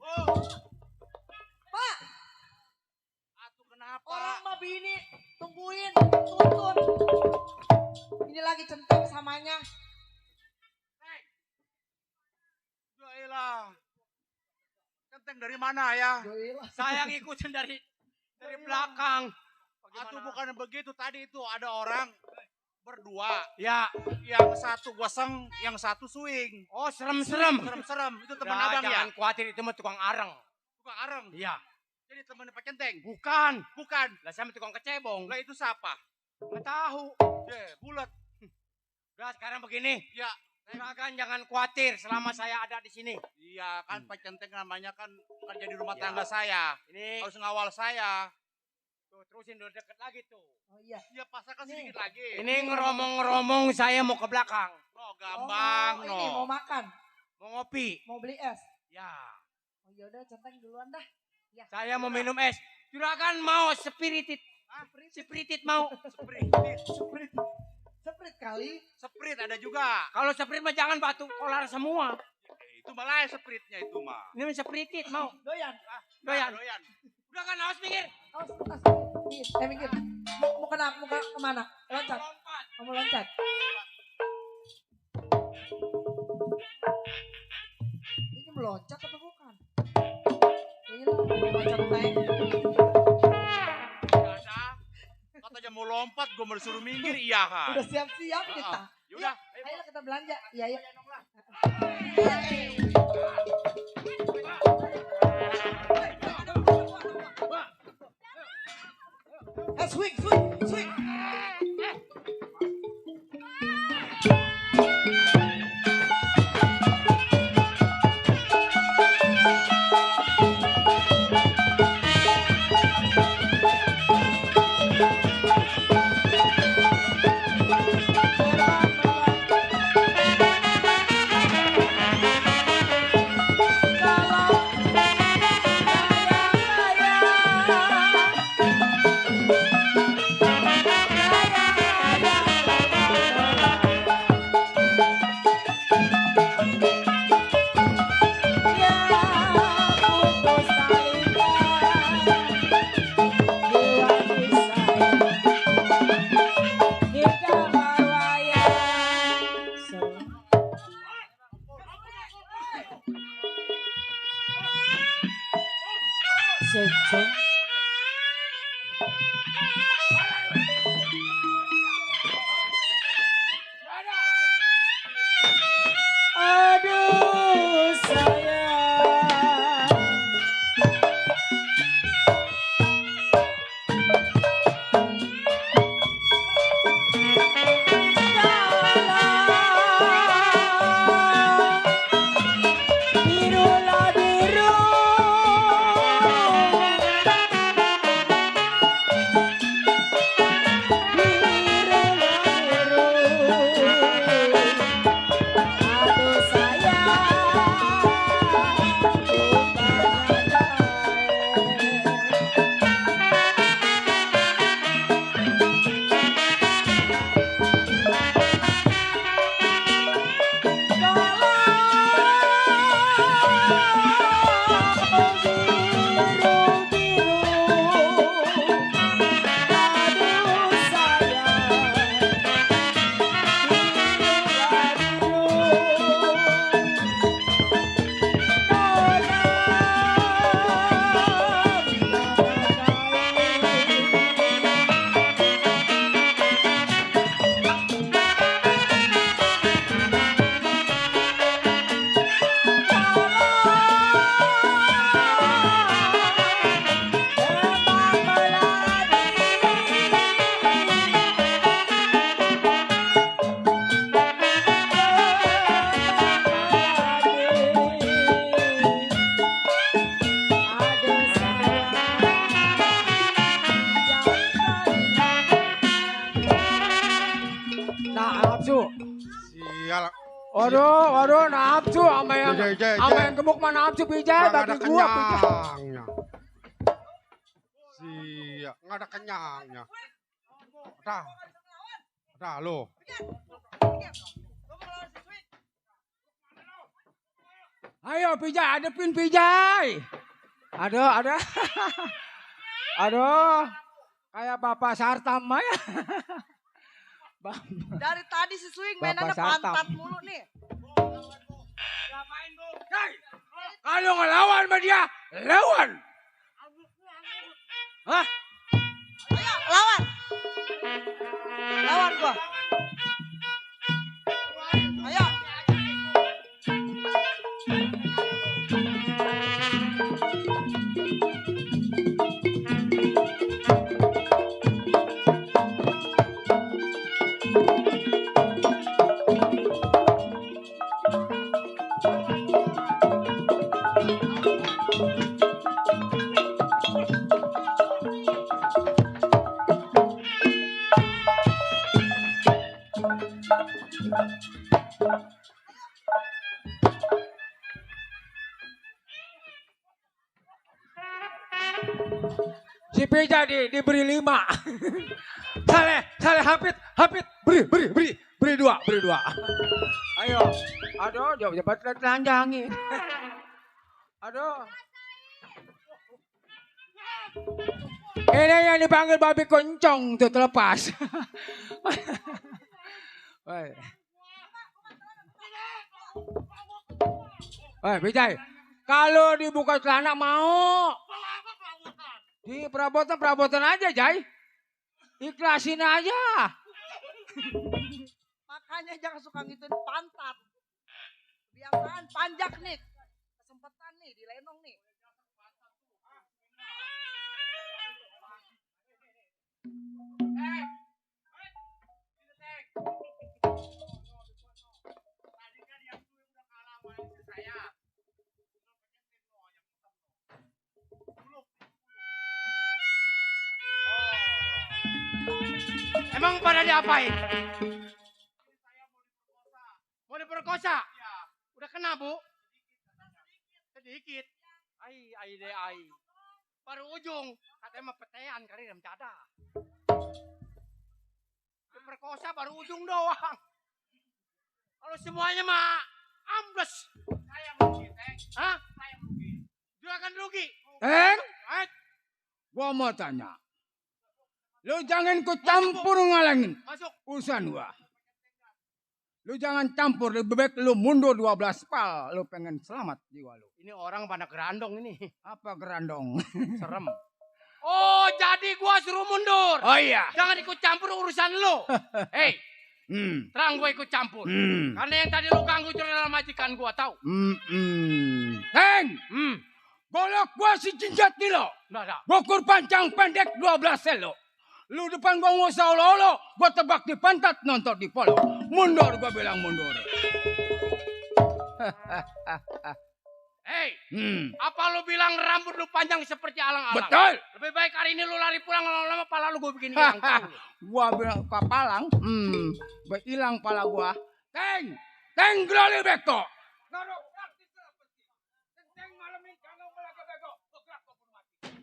Oh, Pak, atuh kenapa? orang mah bini tungguin, tuntun. Ini lagi centeng samanya. Yoilah. Centeng dari mana ya? Yoilah. Saya ngikutin dari belakang. Atau bukan begitu, tadi itu ada orang berdua. Ya. Yang satu goseng, yang satu swing. Oh, serem-serem. Serem-serem. Itu teman Nah, abang ya? jangan khawatir, itu mah tukang areng. Tukang areng. Iya. Jadi temannya Pak Centeng? Bukan. Bukan. Lah sama tukang kecebong. Lah itu siapa? Nggak tahu. Bulat. Udah sekarang begini. Ya. Juragan jangan khawatir selama saya ada di sini. Iya kan Pak Centeng namanya kan kerja di rumah Ya. tangga saya. Ini Harus ngawal saya. tuh terusin udah deket lagi tuh. Oh iya. Iya pasarkan sedikit lagi. Ini ngeromong-ngeromong saya mau ke belakang. No, gampang Oh, ini mau no. makan, Mau ngopi. mau beli es. Ya. Oh yaudah centeng duluan dah. Saya mau minum es. Juragan mau spirited. Spirited mau. Seprit kali. Sprit ada juga. Kalau spirited mah jangan batu kolar semua. Itu malah spritnya itu mah. Ini spirited mau. Doyan. Doyan. Doyan. Udah kan awas pinggir. Awas, minggir. Mau kemana? Loncat. Lompat. Kamu loncat. Ini meloncat apa bukan? Iya, loncat naik. Ada. Katanya mau lompat, gue mau disuruh minggir, iya kan. Udah siap-siap kita. Yaudah. Ayo kita belanja. Iya, yuk. Swing. Aduh sayang. Birulah biru. Aduh Sial. Waduh, nafsu sama yang gemuk mah nafsu pijat Nggak ada bagi gua pijat. kenyangnya. Sial, nggak ada kenyangnya. Dah lo. Ayo pijai, hadepin pijai. Ada. Aduh, kayak Bapak Sartam mah ya. Dari tadi si Swing Bapak mainannya Satam. pantat mulu nih. Hei, kalau ngelawan sama dia, lawan. Hah? Ayo, lawan. Lawan gua. Ayo. Si Peja diberi 5. Saleh Hafid, beri 2. Ayo, aduh, jabat telanjangin. Aduh. Ini yang dipanggil babi kencong tuh terlepas. Bijay, kalau dibuka celana mau. Di perabotan aja, Jai. Ikhlasin aja. Makanya jangan suka ngituin pantat. Biasaan panjak nih. Kesempatan nih, dilenong nih. Emang pada diapain? Mau diperkosa? Udah kena, Bu? Sedikit. Ai. Baru ujung. Katanya mah petean kali dalam cada. Diperkosa baru ujung doang. Kalau semuanya mah ambles. Saya rugi, Teng. Hah? Saya rugi. Dia akan rugi. Teng, gua mau tanya. Lu jangan ikut campur ngalangin Masuk. urusan gua. Lu jangan campur, lebih baik lu mundur 12 pal. Lu pengen selamat jiwa lu. Ini orang pada gerandong ini. Apa gerandong? Serem. Oh, jadi gua suruh mundur. Oh iya. Jangan ikut campur urusan lu. Hei, terang gua ikut campur. Karena yang tadi lu ganggu itu adalah majikan gua, tahu? Teng, golok gua si jinjat di lo. Nggak. Bokur panjang pendek 12 selo. Lu depan gua nggak usah olo-olo. Gua tebak di pantat, nonton di polo. Mundur, gua bilang mundur. Hei, apa lu bilang rambut lu panjang seperti alang-alang? Betul. Lebih baik hari ini lu lari pulang, lama-lama pala lu gua bikin hilang. Gua bilang papalang, hilang pala gua. Teng glali beko. Naruh praktis lah pasti. Teng malam ini jangan lagi beko. Bergerak kau pun mati.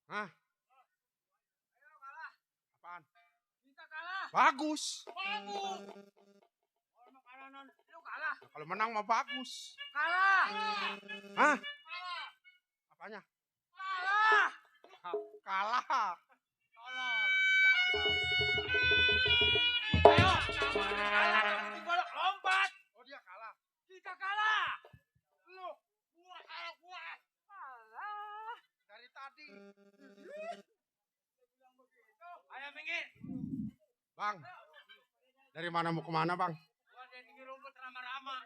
Hah? Apaan? Kita kalah. Bagus. Bagus. Kalau makanan lu kalah. Nah, kalau menang mah bagus. Kalah. Hah? Kalah. Apanya? Kalah. Kalah. Tolol. Ayo, kamu kalah. Nanti gua lompat. Oh dia kalah. Kita kalah. Lu, gua kalah gua. Kalah. Dari tadi. Ayo minggir. Bang. Dari mana mau kemana bang? Gua dari tinggi rumput rama-rama.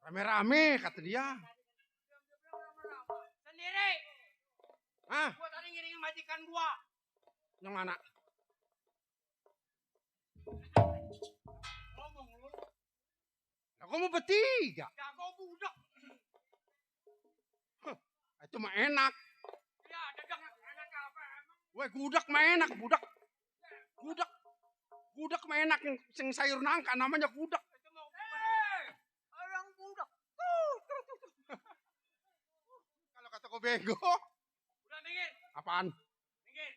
Rame-rame kata dia. Sendiri. Hah? Gua tadi ngiringin majikan gua. Yang mana? Ngomong lu. Aku mau bertiga. Jago budak. Itu mah enak. Ya, dadak enak apa emang? Weh gudak mah enak. Budak. Gudak mah enak. Yang sayur nangka namanya gudak. Itu mau orang budak. Kalau kata kau bego. Udah minggir. Apaan? Minggir.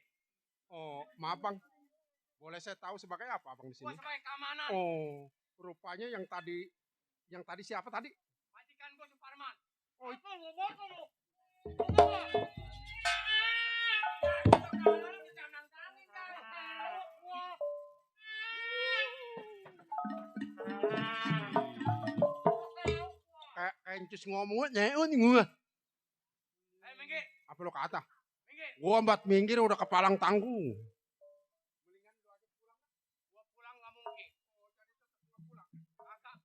Oh maaf bang. Boleh saya tahu sebagai apa bang di Gua sini? sebagai keamanan. Oh rupanya yang tadi siapa tadi? Majikan gua Suparman. Oh, Apa lu botol lu? Kayak encus ngomongnya nyeun gua. Ayo minggir. Apa lo kata? Minggir. Gua embat minggir udah kepalang tanggung. Gua pulang nggak mungkin. Kakak.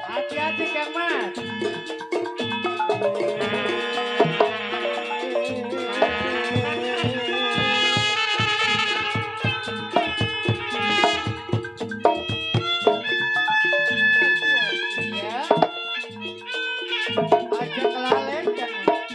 Hati-hati Kang Mas. Hati-hati ya. Aja kelalen Kang Mas.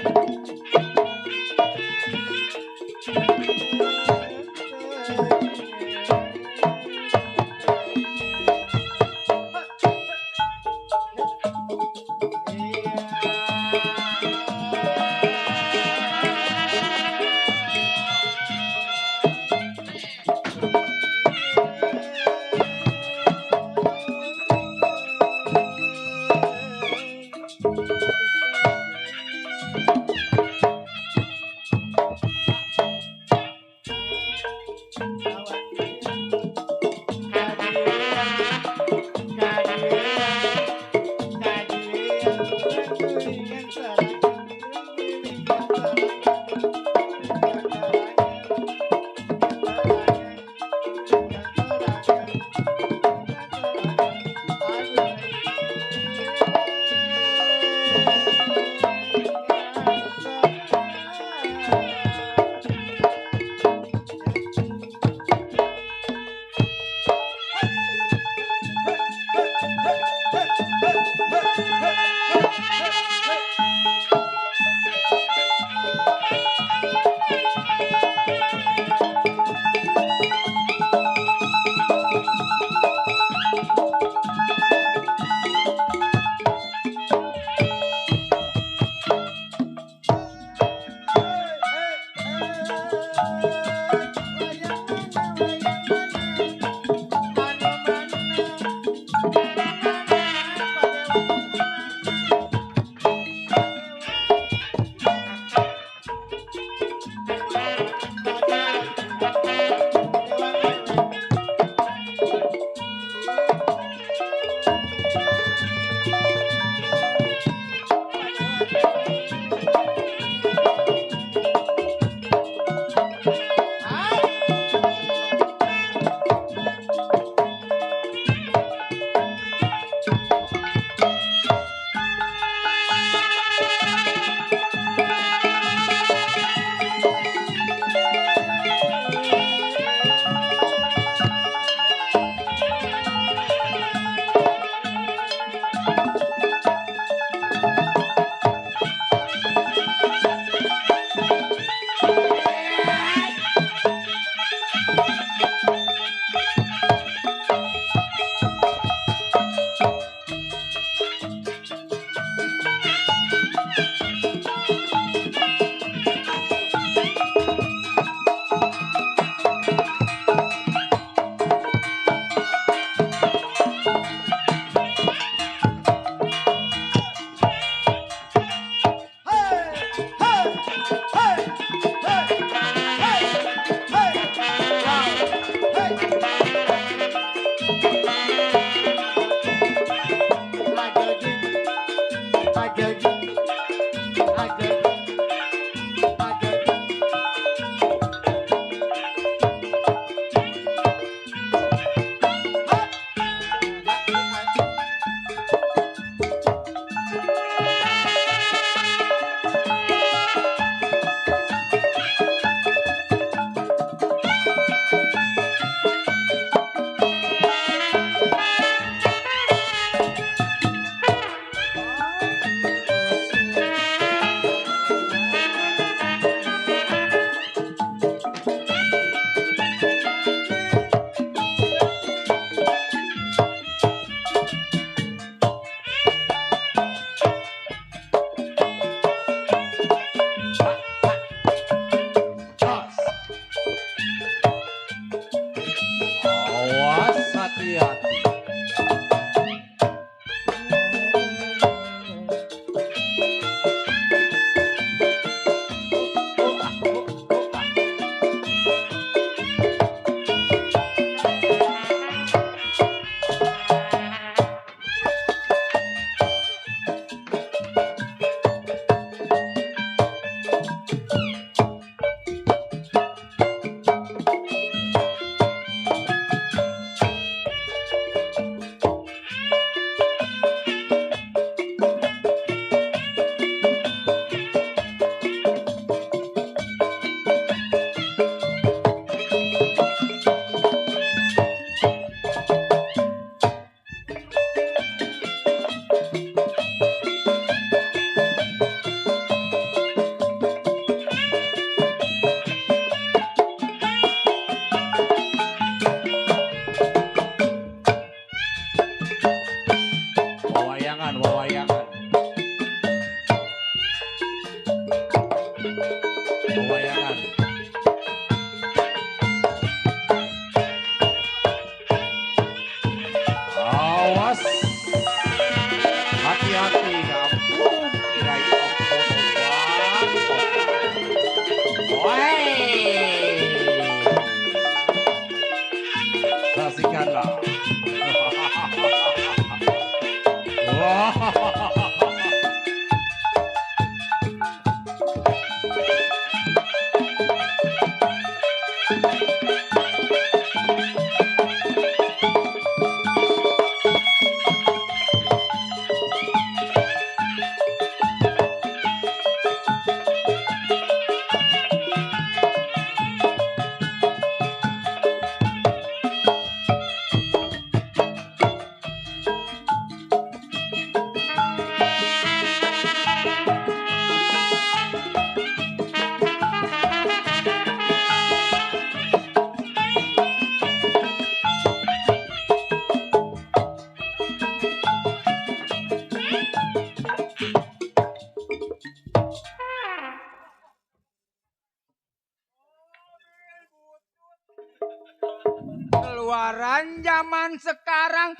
Keluaran zaman sekarang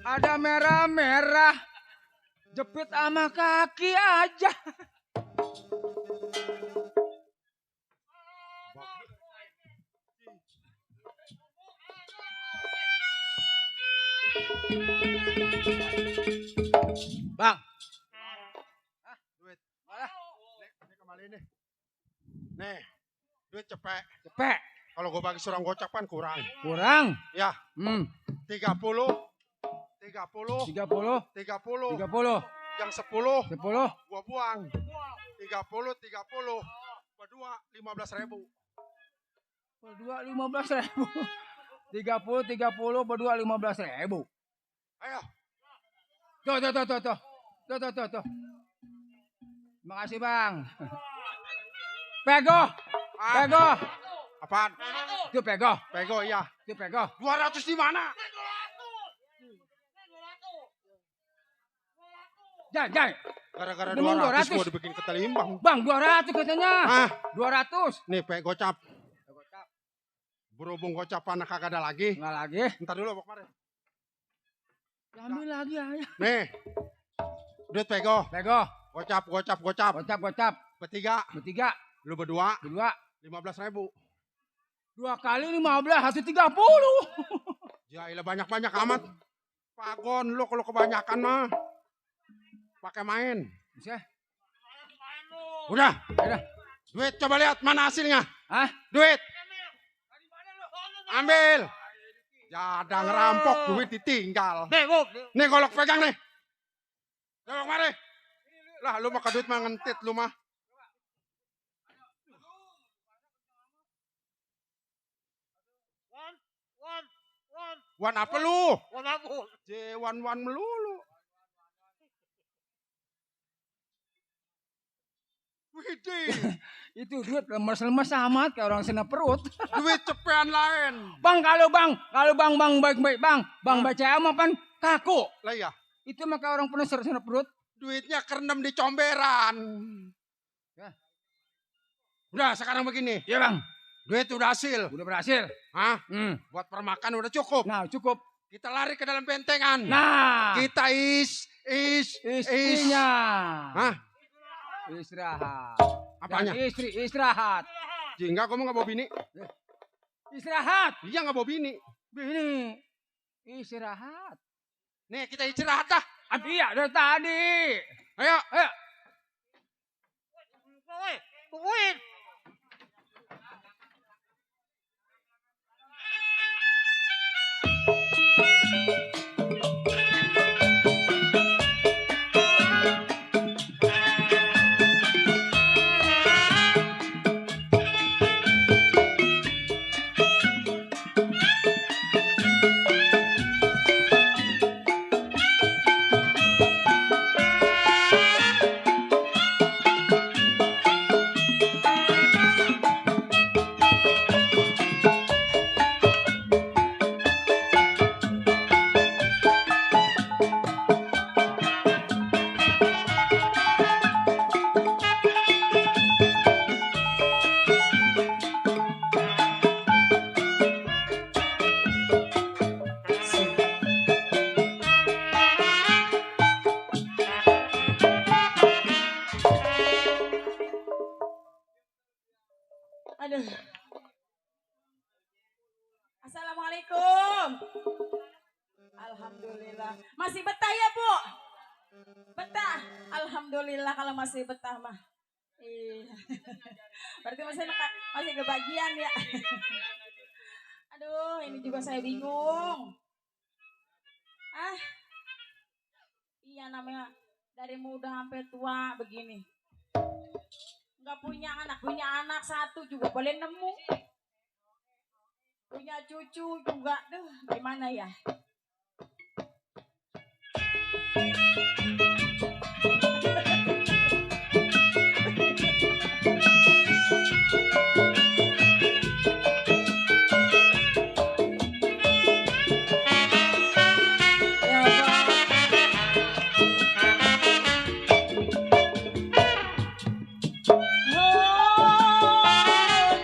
ada merah-merah. Jepit sama kaki aja. Bang. Duit. Nih kembali nih. Nih, duit cepet. Cepet. Kalau gue bagi seorang gocap kan kurang. Kurang. Ya, 30. 30. 30. Yang 10 10. gua buang. 30. Berdua 15.000. Berdua 15.000. 30 berdua 15.000. Ayo. Tuh. Makasih bang. Pego. Apaan? Itu pego. Pego iya. Itu pego. 200 di mana? Jangan. Gara-gara Demung 200 200. gua dibikin ketelimbang. Bang 200 katanya. Ah, 200. nih pe gocap. Berhubung gocapan kagak ada lagi. Enggak lagi. Ntar dulu mau kemarin. Ambil lagi aja. Nih. Duit pego. Pego. Gocap. Gocap. Bertiga. Lu berdua. 15.000. 2 kali 15 130. Ya ilah banyak-banyak amat. Pagon lu kalau kebanyakan mah. Pakai main. Bisa. Udah. Duit coba lihat mana hasilnya. Hah? Duit. Ambil. Jada ngerampok duit ditinggal. Nih golok pegang nih. Golok mari. Lah lu mah duit mah ngentit lu mah. Wan apa lu? Wan melulu. Widih. Itu duit lemes-lemes amat kayak orang sena perut. Duit cepean lain. Bang kalau bang baik-baik bang baca mah kan kaku. Lah ya. Itu mah kayak orang penuh sena perut. Duitnya kerendam di comberan. Ya. Udah sekarang begini. Iya bang. Duit udah hasil. Udah berhasil. Hah? Buat permakan udah cukup. Nah cukup. Kita lari ke dalam bentengan. Nah. Kita istrinya. Hah? Istirahat. Apanya? Dan istri istirahat. Jingga kamu nggak bawa bini? Istirahat. Iya nggak bawa bini. Bini. Istirahat. Nih kita istirahat dah. Iya dari tadi. Ayo. Tungguin. Aduh. Assalamualaikum. Alhamdulillah. Masih betah ya, Bu? Betah. Alhamdulillah kalau masih betah mah. Iya. Berarti masih kebagian ya. Aduh, ini juga saya bingung. Iya namanya dari muda sampai tua begini. Nggak punya anak satu juga boleh nemu. Punya cucu juga, gimana ya?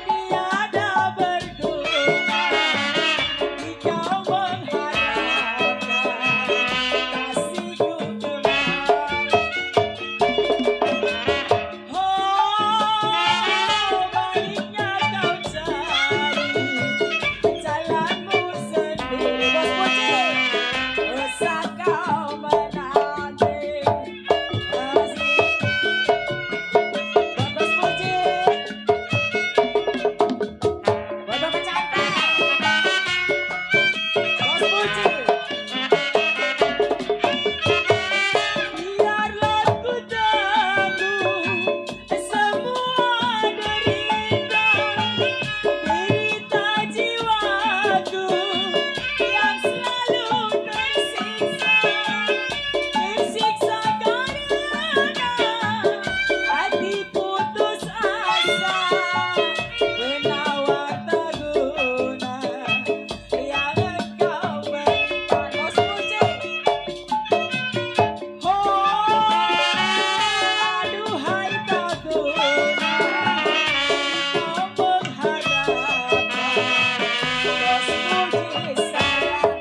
Tiada berguna penawar teguna yang engkau berikan. Bos Puji. Aduhai teguna engkau mengharapkan. Bos Puji sayang.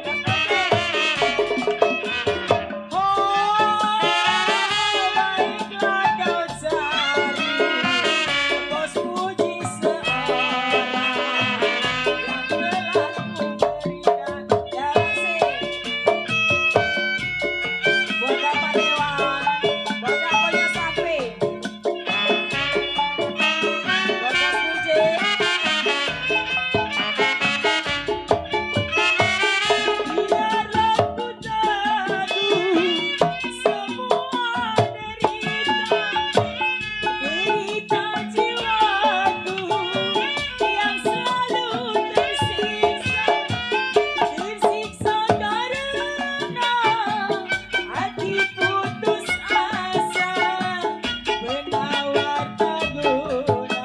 Baiklah kau cari Bos Puji seorang yang telah memberikan kasih. Buat Bapak Dewan, buat Dakonya Sapri, buat Bos Puji. Biarlah ku tanggung semua derita jiwaku yang selalu tersiksa karena hati putus asa. Penawar teguna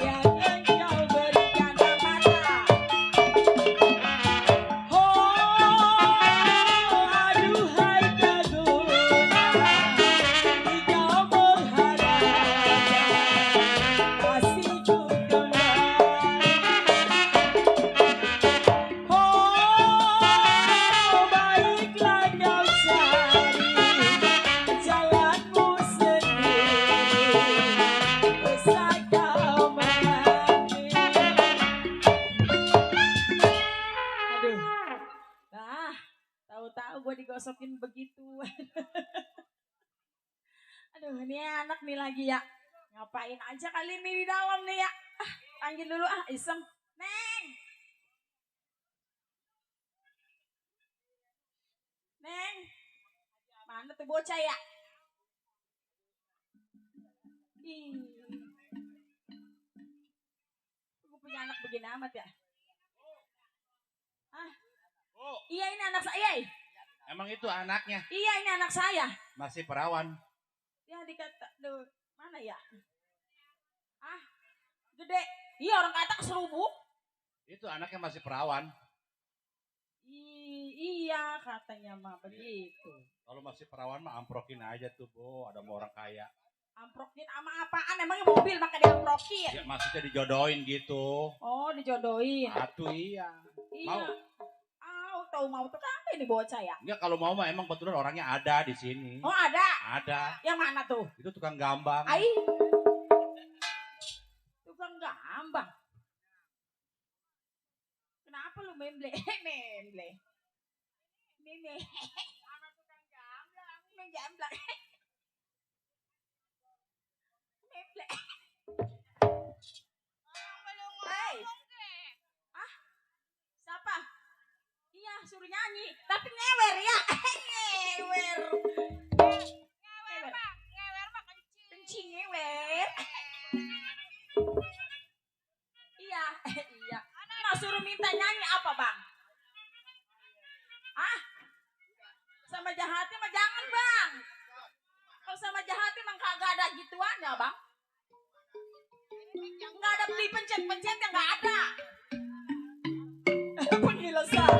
yang engkau berikan mata. Aduhai teguna engkau mengharapkan kasihku kembali. Baiklah kau cari jalanmu sendiri, usah kau menanti. Aduh, tahu-tahu gue digosokin begitu. Aduh, ini anak nih lagi ya. Ngapain aja kali ini di dalam nih ya. Panggil dulu iseng. Neng. Neng. Mana tuh bocah ya? Ih. Gue punya anak begini amat ya. Oh, Iya ini anak saya. emang itu anaknya Iya ini anak saya. masih perawan. Ya dikata, duh, mana ya? Gede. Iya orang kata keserubuk. Itu anaknya masih perawan. Iya katanya mah begitu. Kalau masih perawan mah amprokin aja tuh, Bo. Ada mau orang kaya. Amprokin sama apaan? Emangnya mobil maka diamprokin? Ya maksudnya dijodohin gitu. Oh dijodohin. Atuh iya. Iya. Mau? Tahu mau tuh apa ini bocah ya? Enggak, kalau mau mah emang kebetulan orangnya ada di sini. Oh ada. Ada. Yang mana tuh? Itu tukang gambang. Ai. Tukang gambang. Kenapa lu memble? Memble. Meme. Sama tukang gamblang. Menggamblang. Memble. Hey. Siapa? Iya, suruh nyanyi. Tapi ngewer ya. Ngewer. Ngewer mah kencing. Kencing ngewer. Iya, iya. Nah, suruh minta nyanyi apa, Bang? Sama Jahati mah jangan, Bang. Kalau sama Jahati mah kagak ada gituannya, Bang. Enggak ada beli pencet-pencet yang enggak ada. Pengilasan.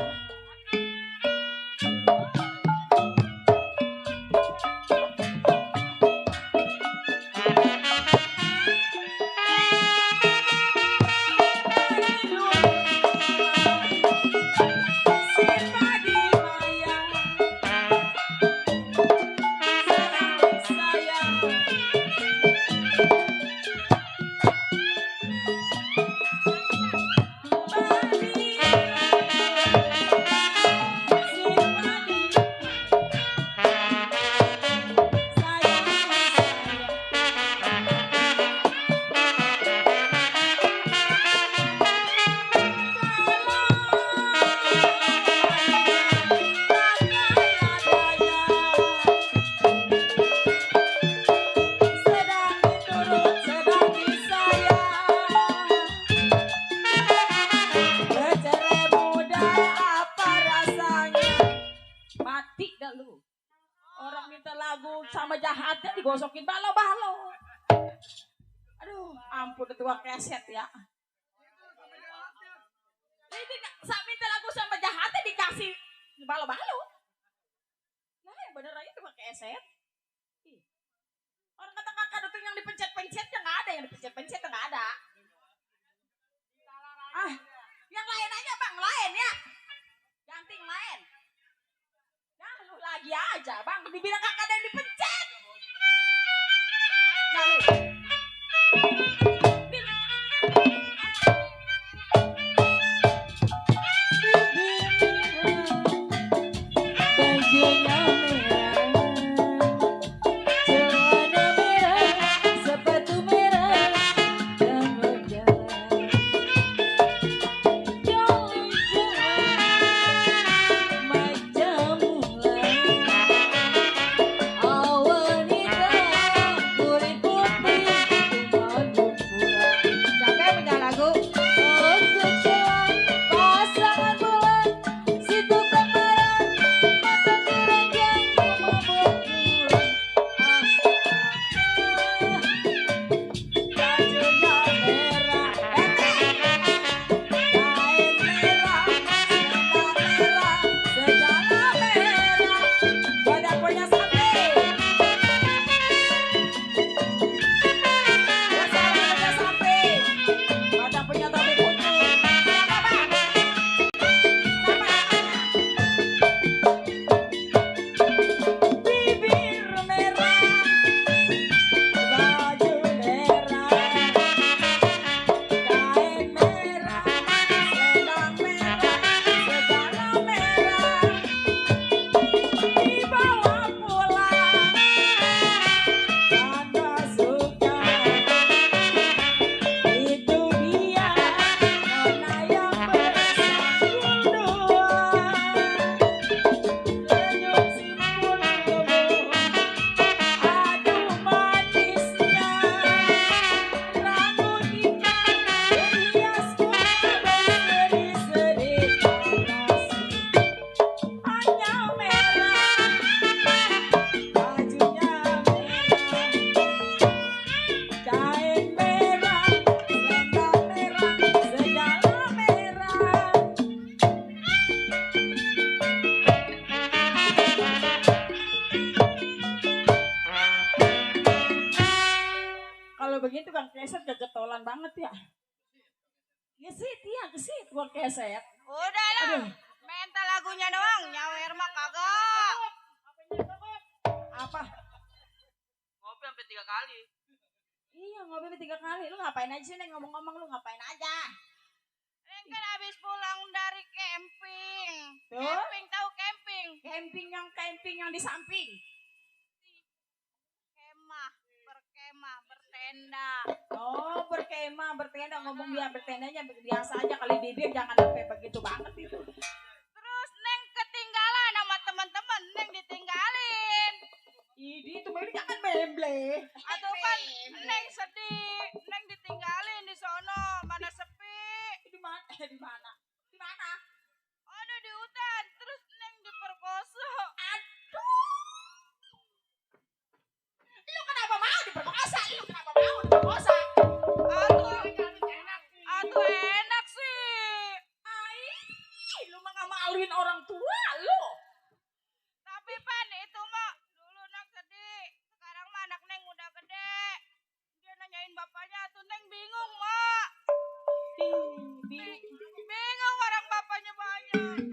Sama jahatnya digosokin balo-balo. Aduh, ampun tua keset ya. Ini sak minta lagu sama jahatnya dikasih balo-balo. Nah yang bener aja cuma keset. Ih. Orang kata kakak itu yang dipencet-pencet ya nggak ada, yang dipencet-pencet ya nggak ada. Ah, yang lain aja bang, lain ya. Ganti yang lain. Nah lu lagi aja bang, dibilang kakak ada yang dipencet. Nah lu. Bajunya merah, celana merah, sepatu merah, dan berjalan. Jalan-jalan macam bulan, awan hitam, kulit putih, tumpah bulan. Siapa yang punya lagu? Oh kecewa, pasangan bulan, si tukang marah, mata keranjang, mabuk bulan. Bajunya merah, kain merah, segala merah, badan punya sampai, bersama punya sampai, badan punya topi putih. Apa bang? Bibir merah, baju merah, kain merah, selendang merah, segala merah, dibawa pulang karena suka. Itu dia nona yang bersambung dua, senyum simpul lembut, aduh manisnya, rambut hitam berhias bunga berseri-seri panas, hanya merah, bajunya merah, kain merah, selendang merah, segala merah. Kalau begitu kan keset kegetolan banget ya. Gesit ya, gesit buat keset. Udah lah, Aduh. minta lagunya doang, nyawer mah kagak. Apa? Ngopi sampai 3 kali. Iya ngopi 3 kali. Lu ngapain aja sih Neng, ngomong-ngomong lu ngapain aja? Neng kan habis pulang dari camping. Tuh. Camping tahu camping? Camping yang di samping. Berkemah, bertenda. Oh berkemah, bertenda, ngomong dia bertendanya biasa aja kali bibir, jangan sampai begitu banget itu. Terus Neng ketinggalan sama teman-teman, Neng ditinggalin. Ini itu baru jangan memble. Atau kan Neng sedih, Neng ditinggalin di sono, mana sepi. Di mana? Di mana? Di mana? Ada di hutan, terus Neng diperkosa. Lu kenapa mau diperkosa? Lu kenapa mau diperkosa? Aduh enak sih. Lu mah ngamaluin orang tua lu. Tapi Pan itu mah dulu Neng sedih. Sekarang mah anak Neng udah gede. Dia nanyain bapaknya tuh Neng bingung mak. Bingung orang bapaknya banyak.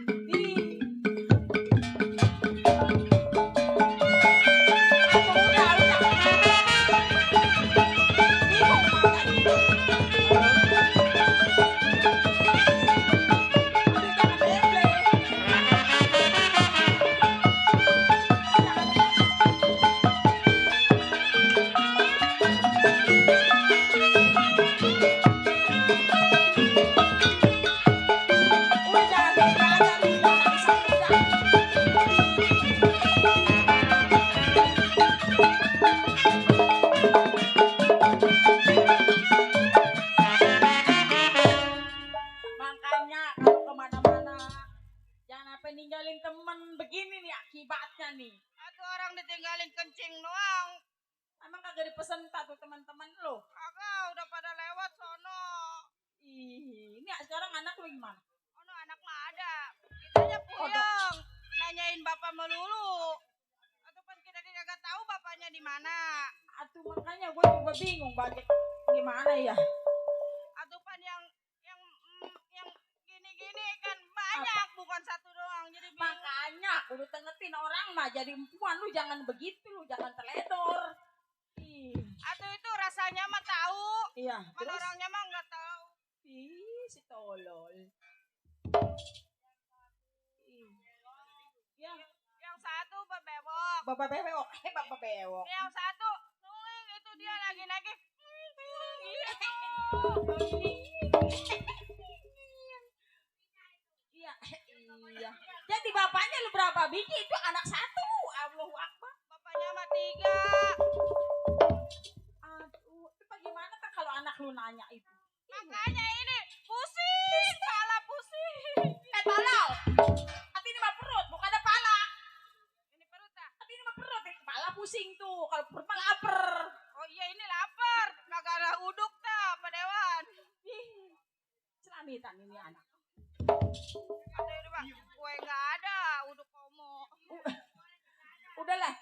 Udah jangan lu gimana? Ono anak mah ada. Kitanya puyeng. Nanyain bapak melulu. Ataupun kita kagak tahu bapaknya di mana. Atuh makanya gue juga bingung banget gimana ya. Ataupun yang gini-gini kan banyak bukan satu doang. Jadi bingung. Makanya kudu tengetin orang mah jadi empuan lu jangan begitu lu jangan teledor. Ih, Atau itu rasanya mah tahu. iya. Kan Terus orangnya mah nggak tahu. ih si tolol. Ih. Yang satu bebewok. Bapak bewok, bapak bewok. Yang satu nuing itu dia lagi-lagi. Gitu. Iya, iya. Jadi bapaknya lu berapa biji itu anak satu. Allahu Akbar. Bapaknya mah 3. Aduh, itu bagaimana tak kalau anak lu nanya itu? Makanya ini pusing, kepala pusing. Tolol. Hati ini mah perut, bukan ada pala. Ini perut ah. Hati ini mah perut, kepala pusing tuh. Kalau perut mah lapar. Oh iya ini lapar, kagak ada uduk dah, Pak Dewan. Ih, celamitan ini anak. Ada ini Pak, kue nggak ada, uduk komo. Udahlah,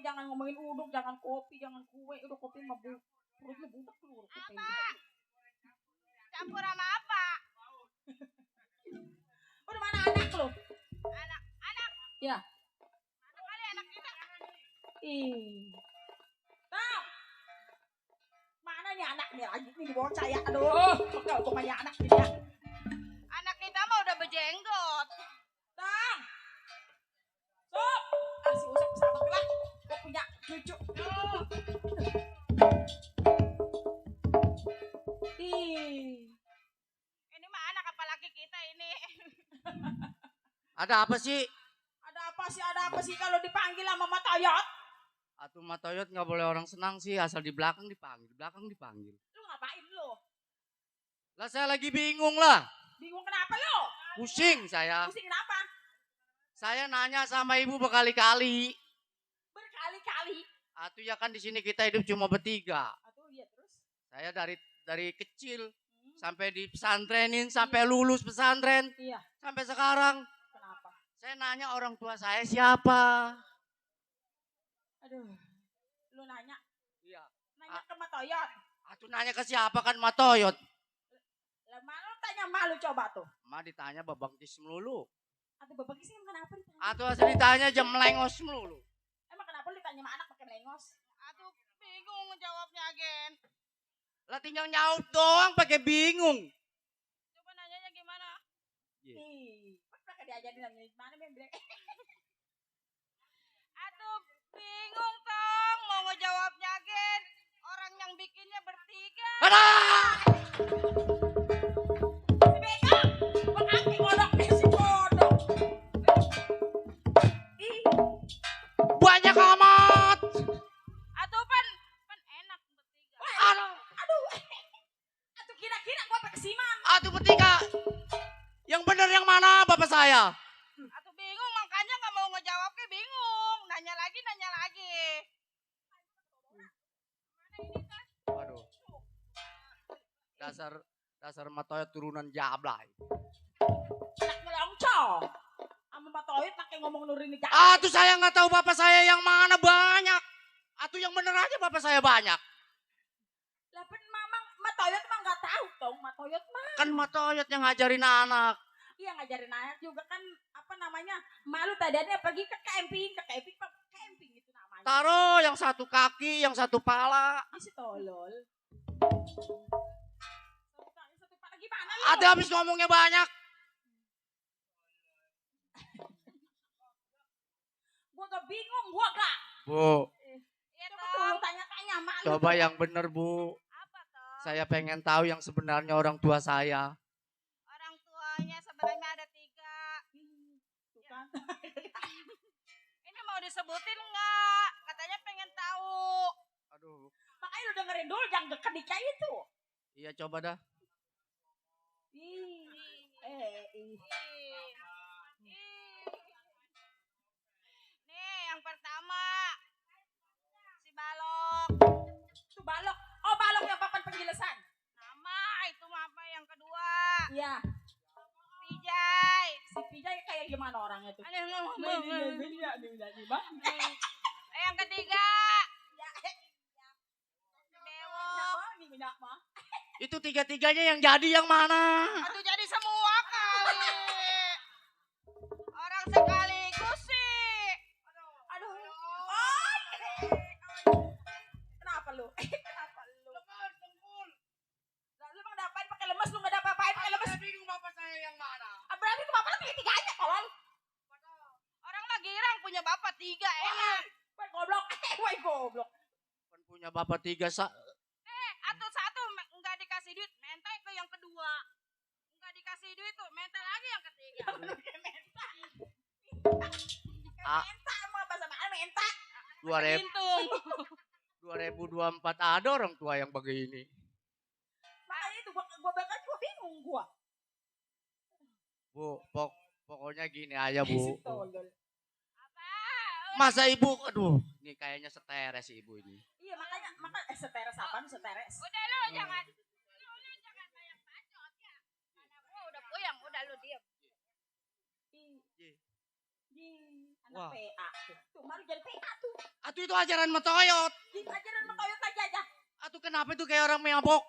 jangan ngomongin uduk, jangan kopi, jangan kue. Udah kopi mah perutnya budak keluar. Apa? Campur sama apa? Udah mana anak lu? Anak. Ya. Mana kali anak kita? Ih. Tam. Mana nih anak nih lagi nih di bawah saya. Aduh, pegal tuh banyak anak nih ya. Anak kita mah udah berjenggot. Tam. Sok. Ah, si usap sahabat lah. Gua punya cucu. Ih. Ini mah anak apalagi kita ini. Ada apa sih? Ada apa sih kalau dipanggil sama Matayot? Atuh Matoyot nggak boleh orang senang sih, asal di belakang dipanggil, Lu ngapain lu? Lah saya lagi bingung lah, Bingung kenapa lu? pusing saya. Pusing kenapa? Saya nanya sama ibu berkali-kali. Berkali-kali. Atuh ya kan di sini kita hidup cuma bertiga. Aduh iya terus. Saya dari kecil sampai di pesantrenin, sampai lulus pesantren, Iya. sampai sekarang. Kenapa? Saya nanya orang tua saya siapa? Aduh. Lu nanya. Iya. Nanya ke Matayot. Atuh nanya ke siapa kan Matoyot? Lah malu tanya malu coba tuh. Ma ditanya babang tis melulu. Atau bapak sih kenapa ditanya? Atuh asal ditanya jam melengos melulu. Emang kenapa lu ditanya sama anak pakai melengos? Aduh bingung jawabnya Gen. Lah tinggal nyaut doang pakai bingung. Coba nanyanya gimana? Iya. Ih, pakai diajarin nanya gimana membre. Aduh bingung tong mau ngejawabnya Gen. Orang yang bikinnya bertiga. Ada! Si Beka, makaki kodok si kodok. Ih, Banyak amat. Aduh pan enak bertiga. Aduh. aduh. Atuh kira-kira gua pakai siman. Atuh bertiga. Yang benar yang mana bapak saya? Aduh bingung makanya nggak mau ngejawabnya bingung. Nanya lagi. Waduh. Dasar Matoyot turunan Jablay. Anak ngelongcong. Sama Matayot pakai ngomong nurin di Atuh saya nggak tahu bapak saya yang mana banyak. Atuh yang bener aja bapak saya banyak. Lah pen mamang Matayot mah nggak tahu dong Matayot mah. Kan Matoyot yang ngajarin anak. Iya ngajarin anak juga kan apa namanya malu tadi ada pergi ke camping itu namanya. Taruh yang satu kaki, yang satu pala. Si tolol. Satu pala gimana lu? Ada habis ngomongnya banyak. Gua gak bingung gua kak. Bu, Iya Coba tuh lu toh. tanya-tanya malu. coba yang bener Bu. Apa toh? Saya pengen tahu yang sebenarnya orang tua saya. Orang tuanya sebenarnya ada 3. Tuh kan. Ini mau disebutin nggak? Katanya pengen tahu. Aduh. Makanya lu dengerin dulu jangan kekedika itu. Iya coba dah. Ih. Ih. Nih yang pertama si balok. Itu balok. Oh balok yang papan penjelasan. Nama itu mah apa yang kedua? Iya. Si Pija kayak gimana orangnya tuh? Ada yang ngomong. Yang ketiga. Bewok. Itu tiga-tiganya yang jadi yang mana? Atau jadi semua kali. Orang sekaligus sih. Aduh. Kenapa lu? Kenapa lu? Lah, lu emang dapain pakai lemes, lu enggak dapat-apain pakai lemes. Bingung bapak saya yang mana? Berarti itu bapak tiga-tiganya kolon. Orang mah girang punya bapak 3 enak. Woi goblok. Woi goblok. Kan punya bapak 3 Atau satu enggak dikasih duit, mentai ke yang kedua. Enggak dikasih duit tuh, mentai lagi yang ketiga. Menta emang bahasa mana menta? 2024 ada orang tua yang begini. Makanya itu gua bakal gua bingung gua. Bu, pokoknya gini aja Bu. Tolol. Masa ibu, aduh, ini kayaknya stres ibu ini. Iya makanya seteres apaan seteres? Udah lu jangan banyak bacot ya. Anak gua udah puyeng, udah lu diem. Anak PA tuh. Tuh baru jadi PA tuh. Atuh itu ajaran matoyot. Ajaran matoyot aja. Atuh kenapa itu kayak orang mabok?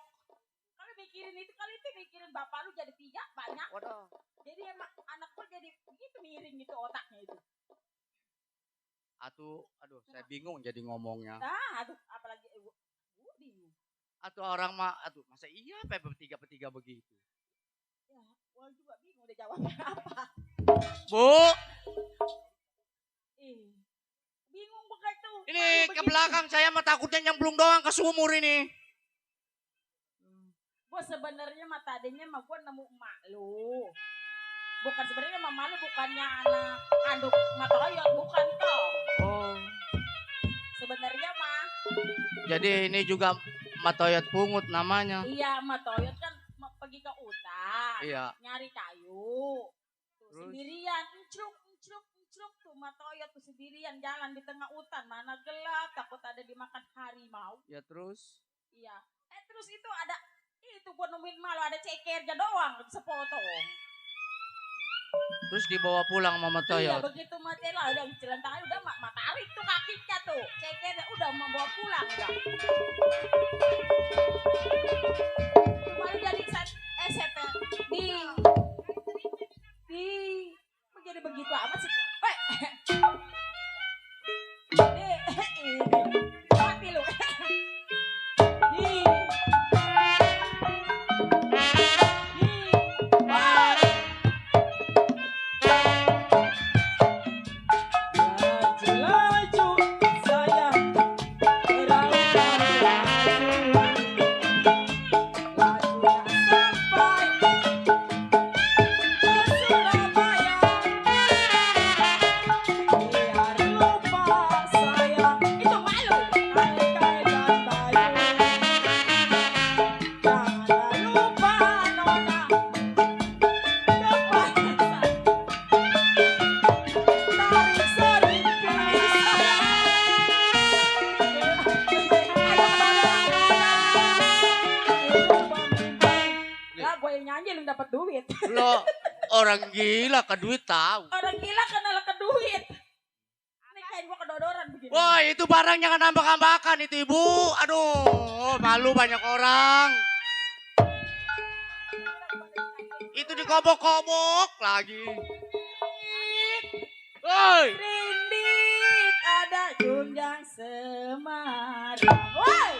Kali mikirin itu mikirin bapak lu jadi 3 banyak. Waduh. Jadi emang anak gua jadi begitu miring gitu otaknya itu. Aduh, saya bingung jadi ngomongnya. Nah, apalagi gua bingung. Atau orang masa iya bertiga begitu. Ya, gua juga bingung udah jawabnya apa. Bu, bingung begitu. ini ke belakang saya mah takutnya nyemplung doang ke sumur ini. Gua sebenarnya mah tadinya mah gua nemu emak lu. Bukan sebenarnya mama lu bukannya anak kandung matoyot, bukan toh. Oh. Sebenarnya mah. Jadi ini juga matoyot pungut namanya. Iya, matoyot kan pergi ke hutan. Iya. Nyari kayu. Tuh, Terus? sendirian, encruk tuh matoyot tuh sendirian jalan di tengah hutan, mana gelap, takut ada dimakan harimau. Ya terus? Iya. Terus itu ada itu gua nemuin malu ada cekernya doang sepotong. Terus dibawa pulang sama Iya matoyot. begitu mati lah udah celentangnya udah mak tarik tuh kakinya tuh cekernya udah mau bawa pulang udah. Kemarin jadi ST jadi begitu amat sih. Mati lu. Dapat duit. Lo orang gila ke duit tahu. Orang gila kenal ke duit. Ini kayak gua kedodoran begini. Wah itu barang jangan nambah-nambakan itu ibu. Aduh malu banyak orang. Itu dikobok-kobok lagi. Woi. Rindit ada junjang semarang. Woi.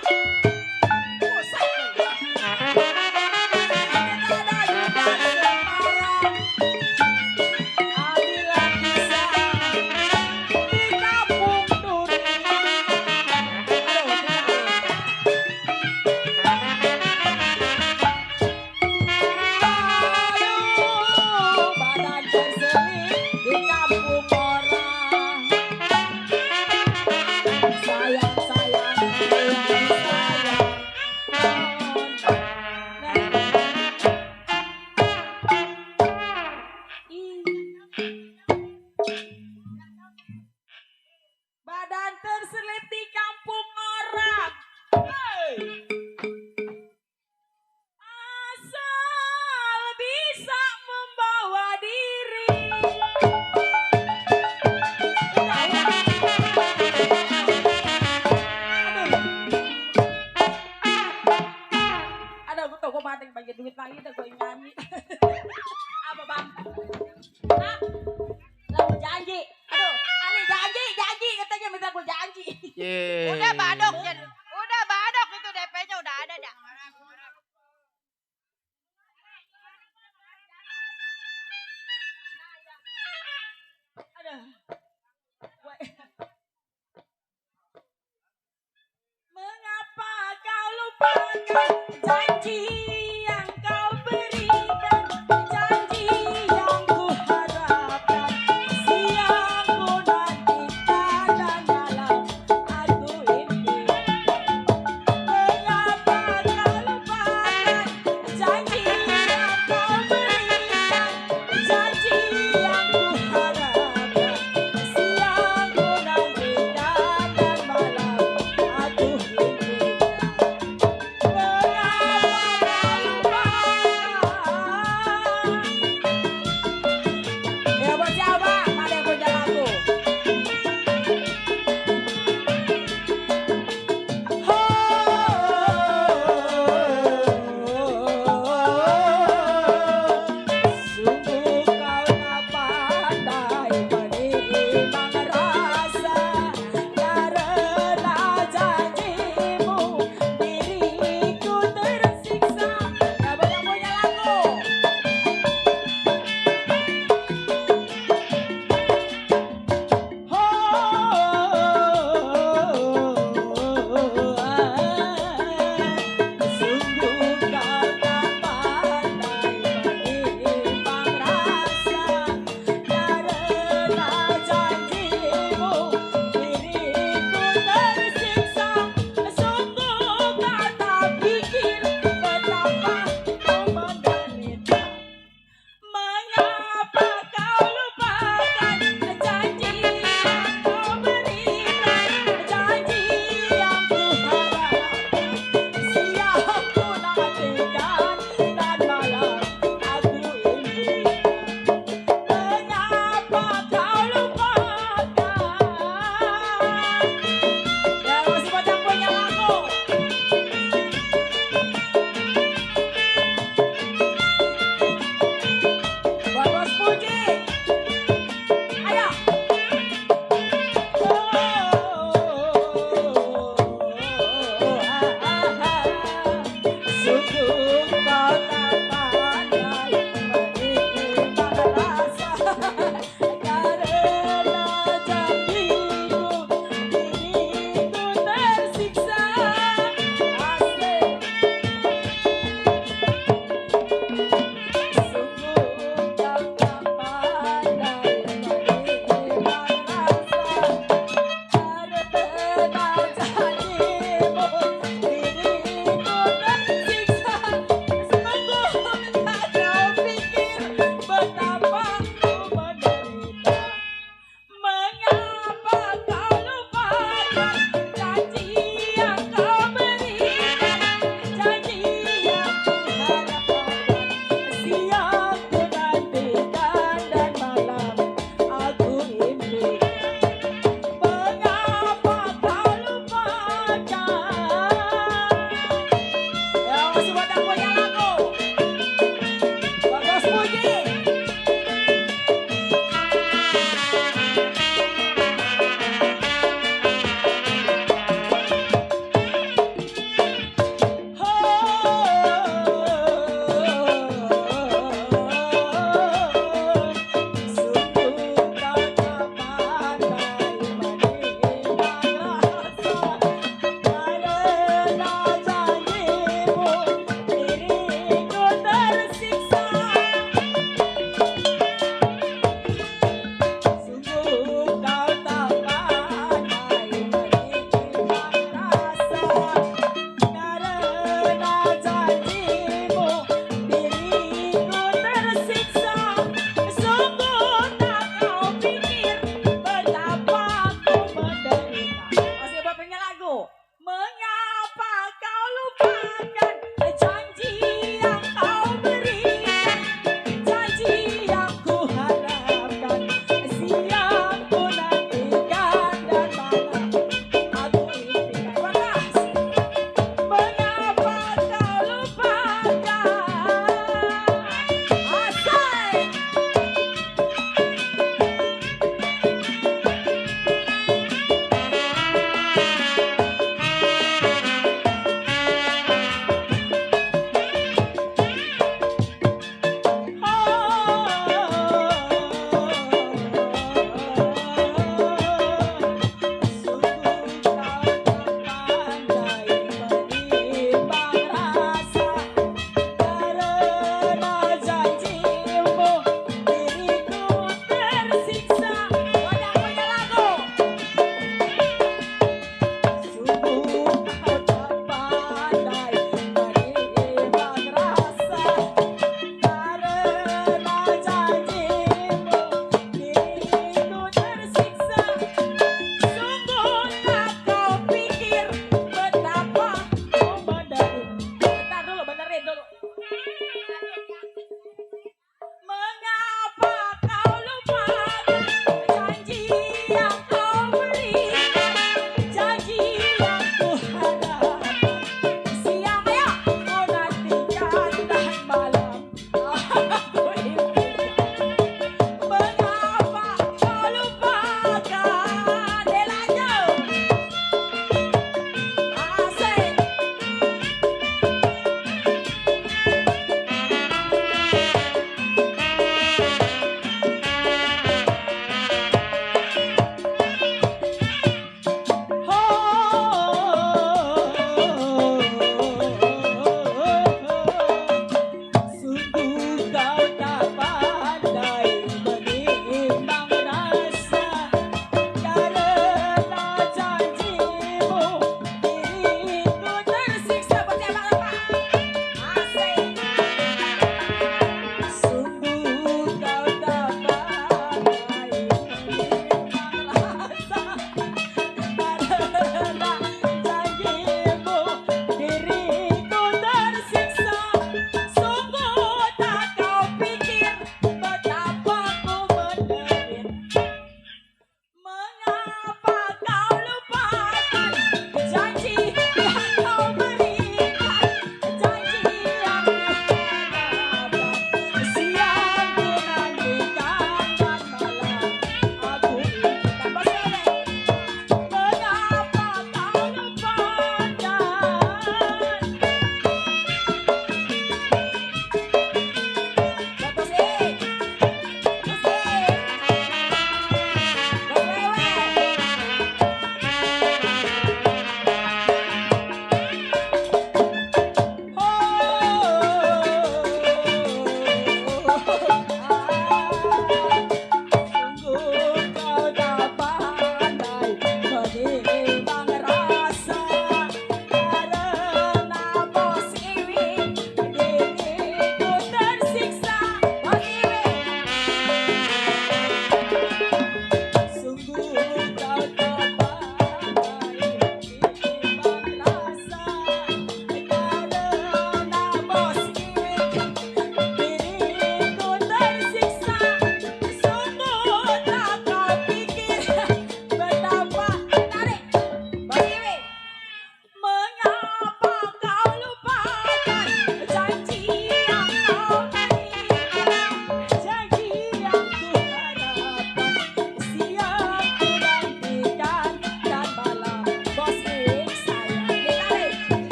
Sayang, sayang, sayang. bagi duit lagi dah gue nyanyi. Apa bang? Hah? Lagu janji. Aduh, Ali janji katanya minta gue janji. Udah badok itu DP-nya udah ada dah. Aduh. Mengapa kau lupakan janji yang kau berikan, janji yang ku harapkan, siang ku nantikan dan malam aku impikan.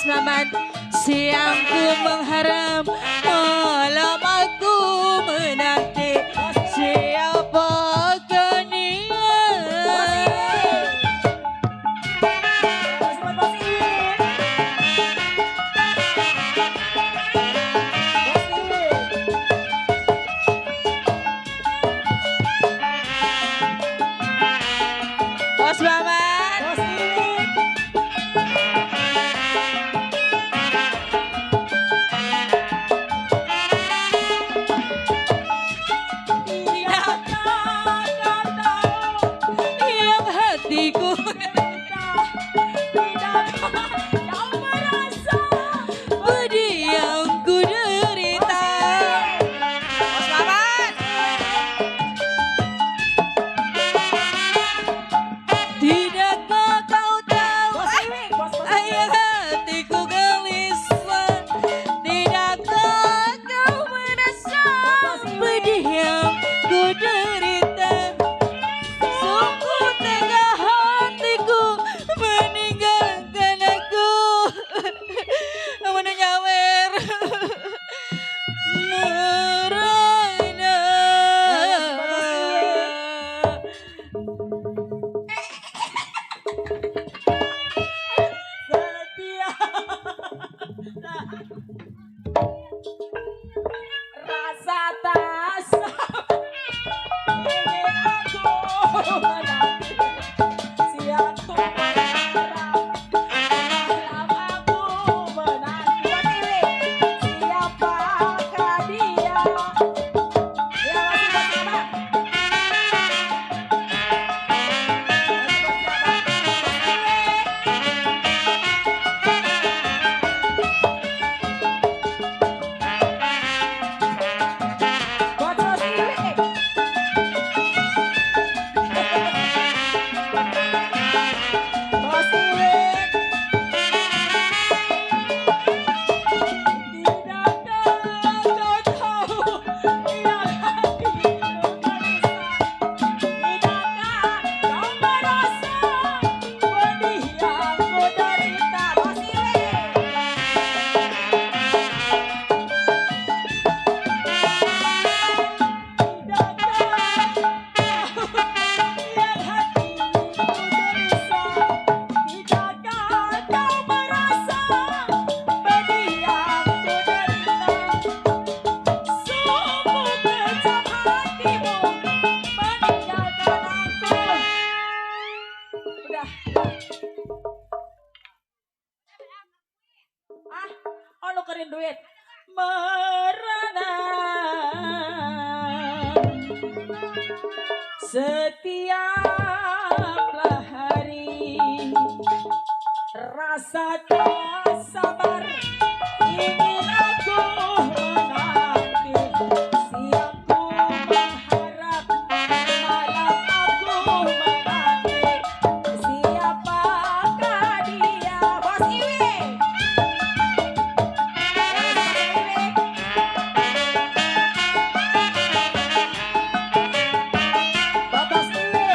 Mamat, siang ku mengharam, malam aku menanti. Siapakah dia? Bos Mamat. Yang hatiku pedih yang ku derita. Bos Mamat. Tidakkah kau tahu yang hatiku gelisah? Tidakkah kau merasa pedih yang ku derita? Sungguh tega hatiku meninggalkan aku. Mana nyawer merana. Setia rasa tak sabar ingin aku menanti. Siang ku berharap, malam aku menanti. Siapakah dia? Ya masih bersama. Oh lu kerin duit merana setiaplah hari rasa tak sabar ingin aku menanti. Siang ku mengharap, malam aku menanti. Siapakah dia? Bos Iwi. Bapak Iwi.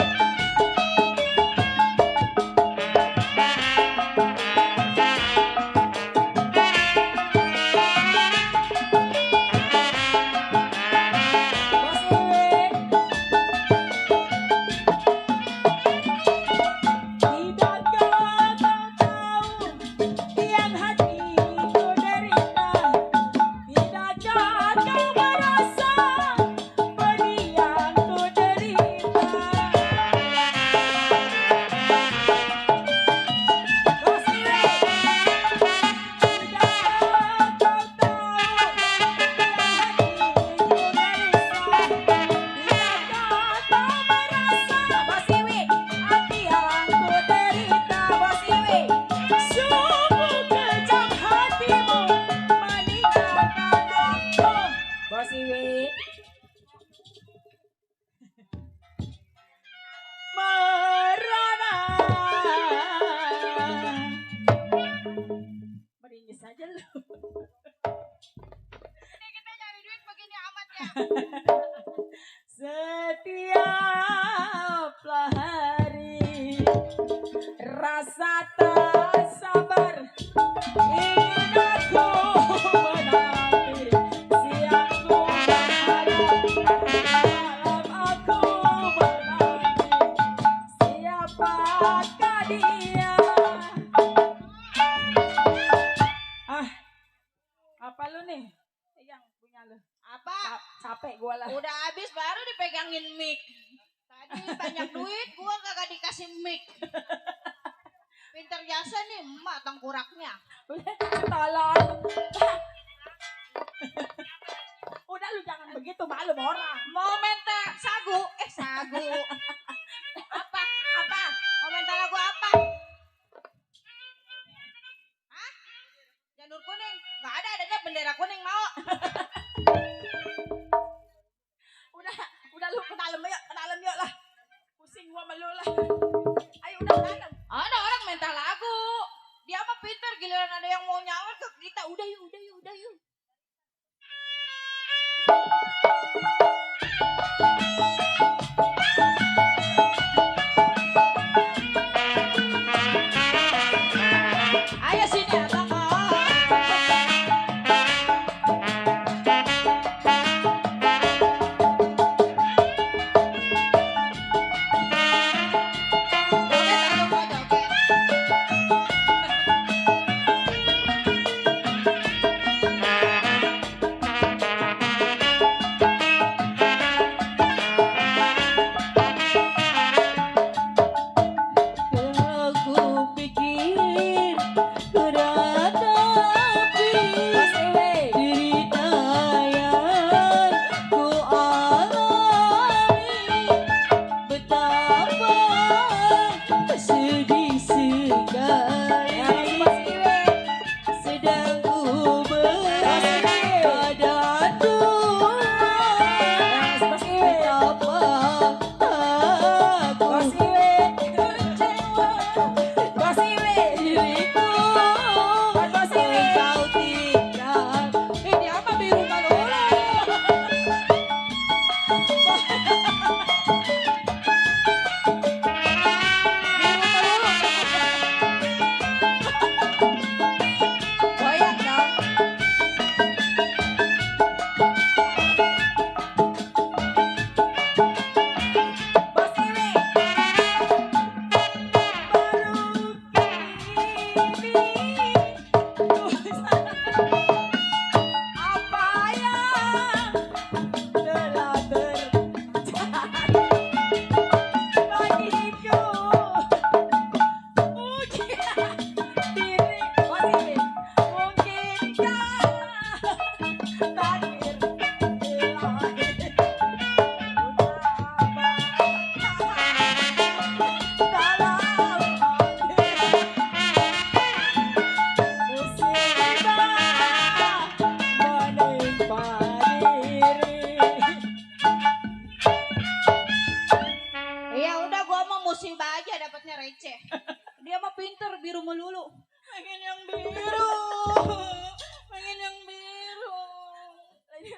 Setiaplah hari rasa tak sabar udah habis baru dipegangin mic. Tadi banyak duit, gua kagak dikasih mic. Pinter jasa nih, emak tengkuraknya. Tolong. Udah lu jangan begitu, malu sama orang. Mau minta sagu? Sagu. Apa? Mau minta lagu apa? Hah? Janur kuning? Gak ada, adanya bendera kuning mau. Udah lu ke dalam yuk lah. Pusing gua sama lu lah. Ayo udah ke dalam. Ada orang minta lagu. Dia mah pinter, giliran ada yang mau nyawer ke kita. Udah yuk. Ayo sini abang.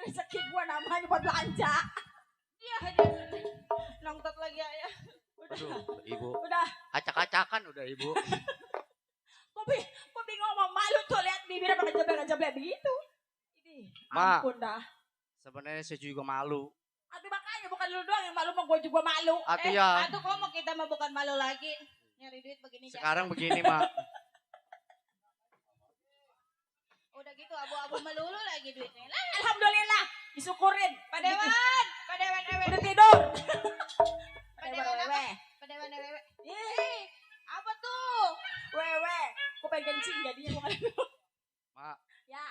rezeki gua namanya buat belanja. Iya, nongtot lagi ayah. Aduh, ibu. Udah. Acak-acakan udah ibu. Kok bingung sama malu tuh lihat bibirnya pakai jeblek-jeblek begitu. Ini, Ma, ampun dah. sebenarnya saya juga malu. Aduh makanya bukan lu doang yang malu, mah gua juga malu. Atuh ya. Aduh kok mau kita mah bukan malu lagi. Nyari duit begini Sekarang begini, Mak. Udah gitu abu-abu melulu lagi duitnya. Lah, Alhamdulillah, disyukurin. Padewan ewe. Udah tidur. Padewan apa? Padewan ewe. Ih, Apa tuh? wewe, gua pengen kencing jadinya gua kan. Mak, Ya,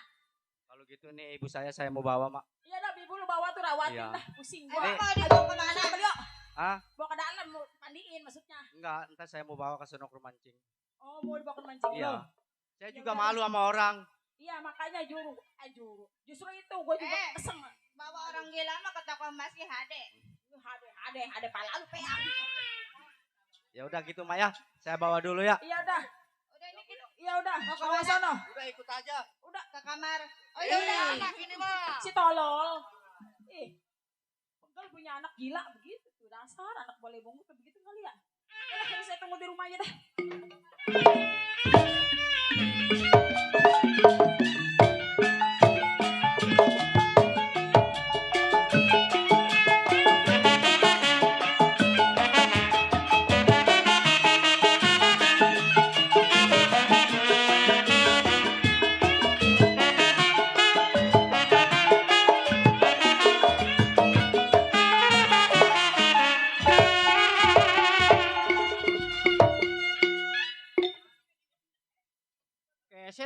kalau gitu nih ibu saya mau bawa, Mak. iya dah ibu lu bawa tuh rawatin Iya. dah, pusing gua. Nih. Mau dibawa kemana? Ambil yuk. Hah? Bawa ke dalam, mau mandiin maksudnya. Enggak, ntar saya mau bawa ke sono ke mancing. Oh, mau dibawa ke mancing Iya. lu. Saya Ya juga udah. malu sama orang. Iya, makanya juru. Justru itu gua juga keseng. Bawa orang gila mah ke toko emas ki hade. Ada pala lu peang. Ya udah gitu, Mak ya. Saya bawa dulu ya. Iya udah. Udah ini gitu. Iya udah. Mau Bawa kemana? sono. Udah ikut aja. Udah Ke kamar. Oh ya udah anak ini mah. si tolol. Pegel punya anak gila begitu tuh, dasar anak boleh bongkok begitu kali ya. Udah, saya tunggu di rumah aja dah.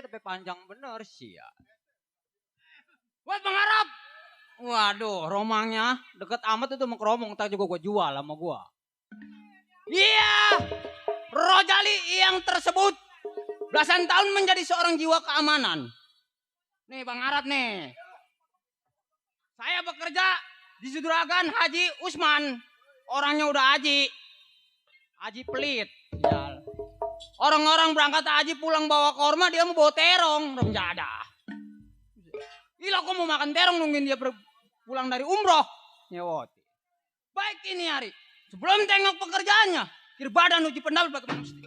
lebih panjang bener sih ya. Buat Bang Arab. Waduh, romangnya deket amat itu mau keromong, tak juga gue jual sama gue. Iya, Rojali yang tersebut belasan tahun menjadi seorang jiwa keamanan. Nih Bang Arab nih, saya bekerja di Juragan Haji Usman. Orangnya udah Haji pelit. Ya. Orang-orang berangkat haji pulang bawa korma, dia mau bawa terong, remjadah. Gila, kok mau makan terong nungguin dia pulang dari umroh. Nyewoti. Baik ini hari, sebelum tengok pekerjaannya, kira badan uji pendapat pakai mesti.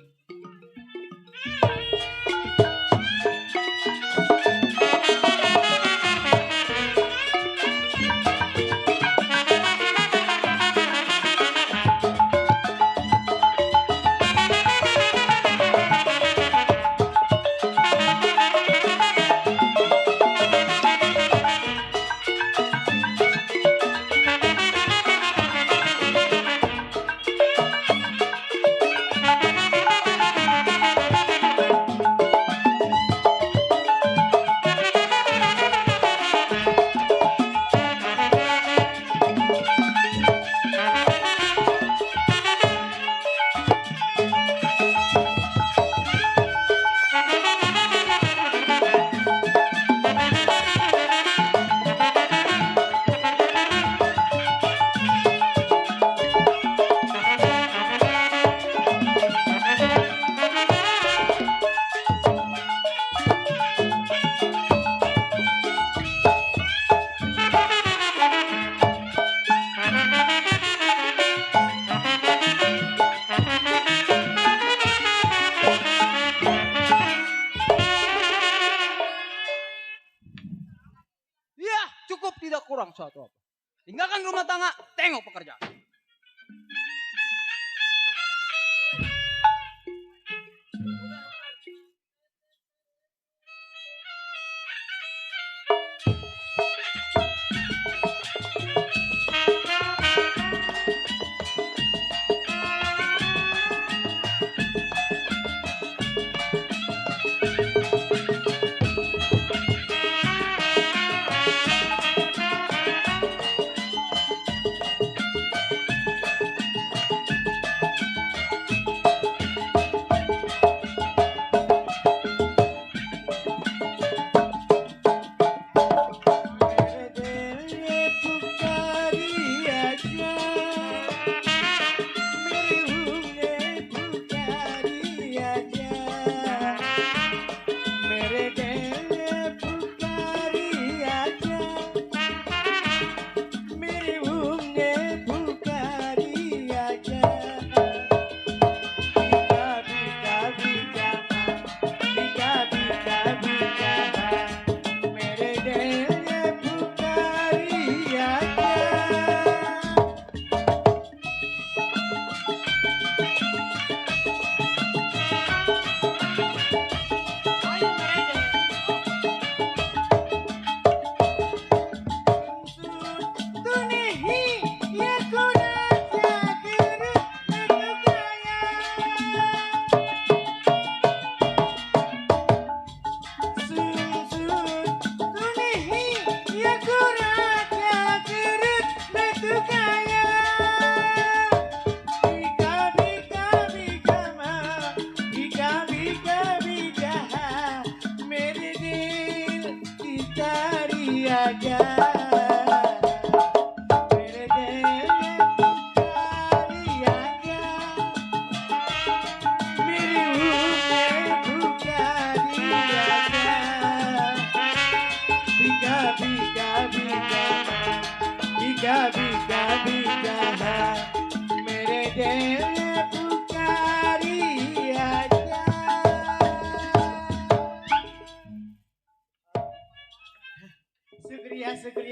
Tidak kurang suatu apa. Tinggalkan rumah tangga, tengok pekerjaan.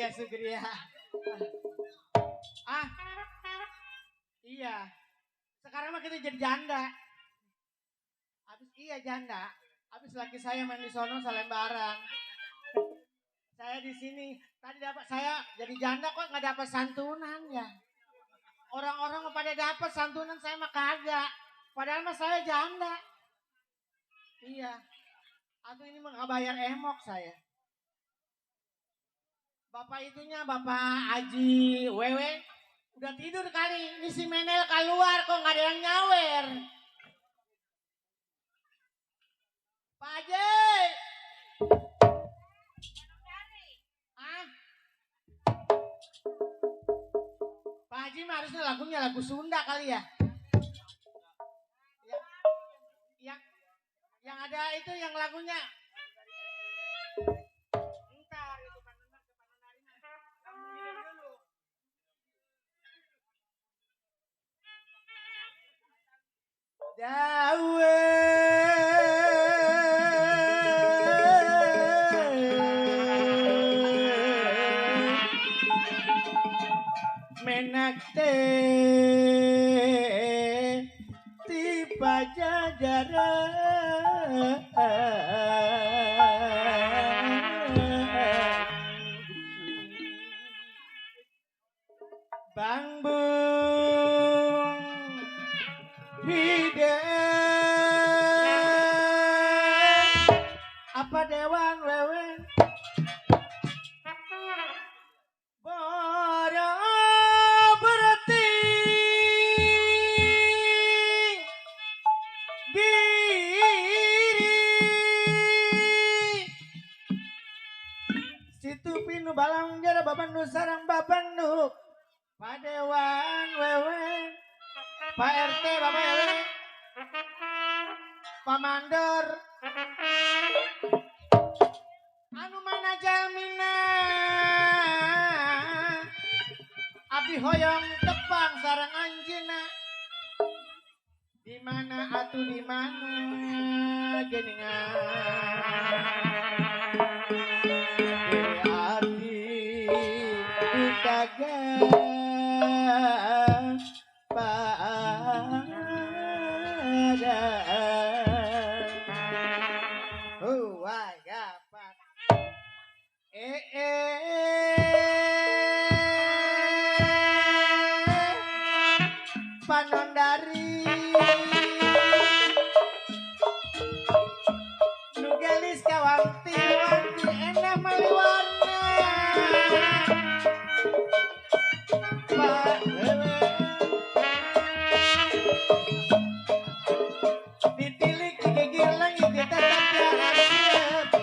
Sugria. Iya. Sekarang mah kita jadi janda. Janda. Habis laki saya main di sono Salembaran. Saya di sini. Tadi dapat saya jadi janda kok nggak dapat santunan ya. Orang-orang mah pada dapat santunan, saya mah kagak. Padahal mah saya janda. Iya. Atuh ini mah nggak bayar emok saya. Bapak itunya Bapak Haji Wewe udah tidur kali. Ini si Menel keluar kok nggak ada yang nyawer. Pak Haji. Ah? Pak Haji mah harusnya lagunya lagu Sunda kali ya. Yang ada itu yang lagunya. Entar itu kan benar ke Panandarina. Kamu minum dulu. Dawe menak teh tiba jajaran Bang Bung hidup apa dewang wewe boro berarti diri situ pinu balang jara babandu sarang babandu padewan wewe Pak RT Bapak RW Pak Mandor anu mana jalmina abdi hoyong tepang sarang anjina di mana atuh di mana geningan abdi utaga Panondari nugelis kawanti-wanti enak maliwarna Pak Wewe ditilik digigir langit ditetap diharap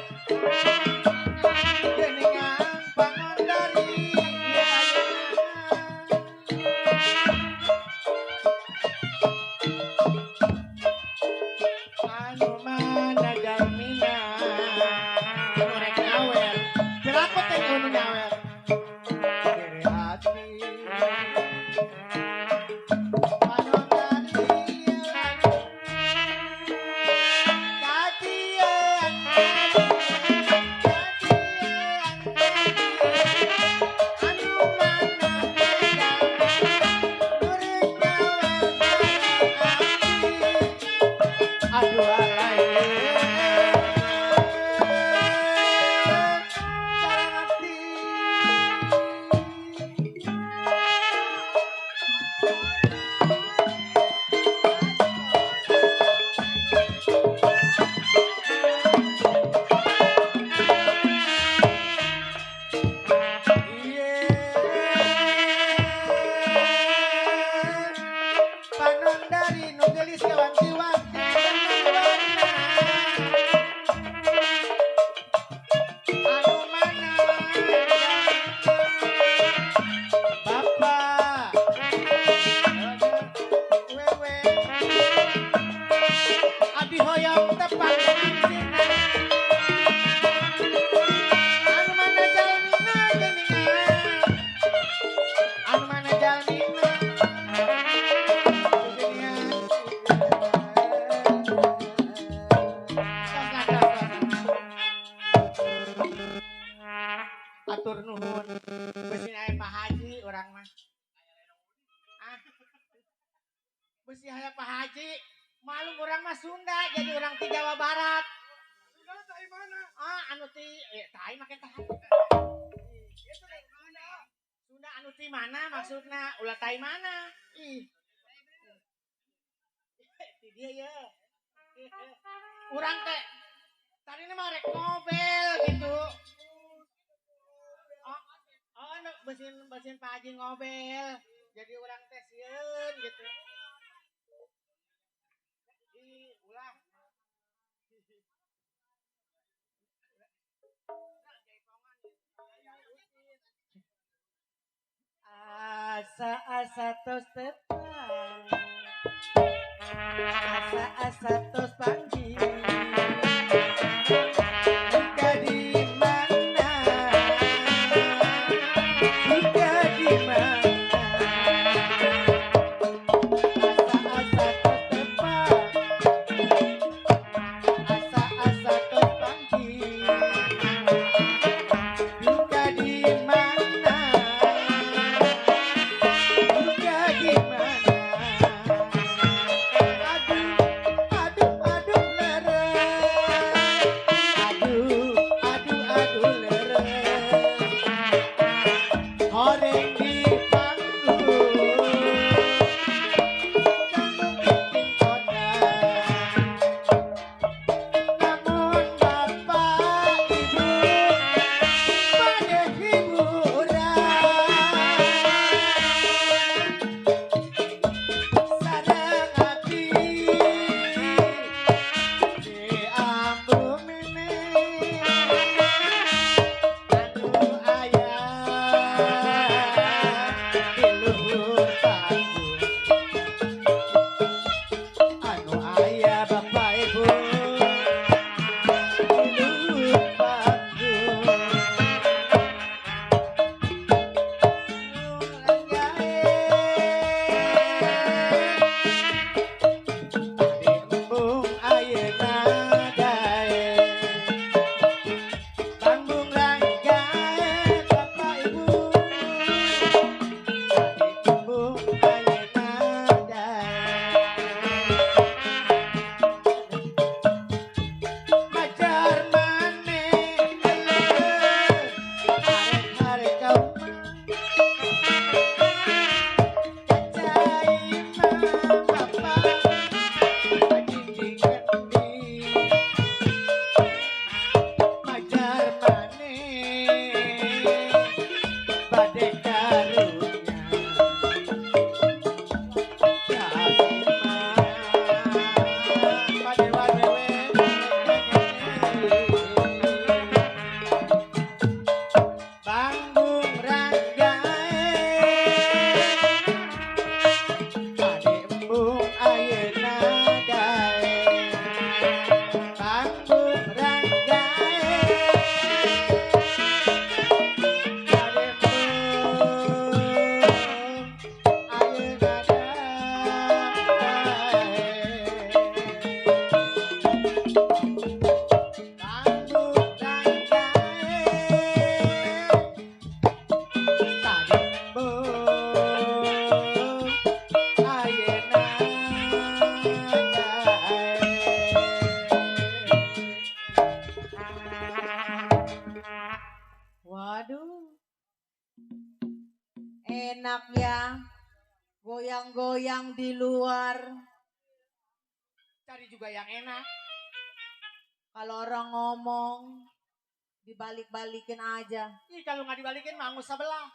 geningan Panondari anu mana jalmina norek nyawer berapa teh anu nyawer kiri hati Panondari nugelis kawanti-wanti anu mana Bapak Wewe abdi hoyong tepang anjina anu mana jalmina geningan anu mana jalmina atur nuhun besi aya Pak Haji orang mah besi aya Pak Haji malum orang mah Sunda jadi orang ti Jawa Barat Sunda tai mana anu ti tai make tai Sunda anu ti mana maksudna ulah tai mana ih ti dia ya urang teh Tadi ini mah rek ngobel gitu. Oh, besin Pak Haji ngobel. Jadi orang teh sieun gitu. Ulah. Asa-asa tos tepang. Asa-asa tos panggil. Jika di mana? Jika di mana? Asa-asa tos tepang. Asa-asa tos panggil. Jika di mana? Jika di mana? Aduh, aduh, aduh lere. Aduh, aduh, aduh lere. Horeng di panggung. Jantung bikin kodang. Namun bapak ibu pada hiburan. Sareng abdi di ambung ini anu aya di luhur panggung. Anu aya bapak ibu di luhur panggung. Embung ayeuna dae. Panggung ranggae bapak ibu. Embung ayeuna dae. Majar maneh arek-arek kaum cacaina bapak jinjing kendi. Majar maneh bade karunya bade wadewe Panggung ranggae ade embung ayeuna dae. Panggung ranggae ade embung ayeuna Waduh. Enak ya. Goyang-goyang di luar. cari juga yang enak. Kalau orang ngomong dibalik-balikin aja. Ih, kalau nggak dibalikin mau sebelah.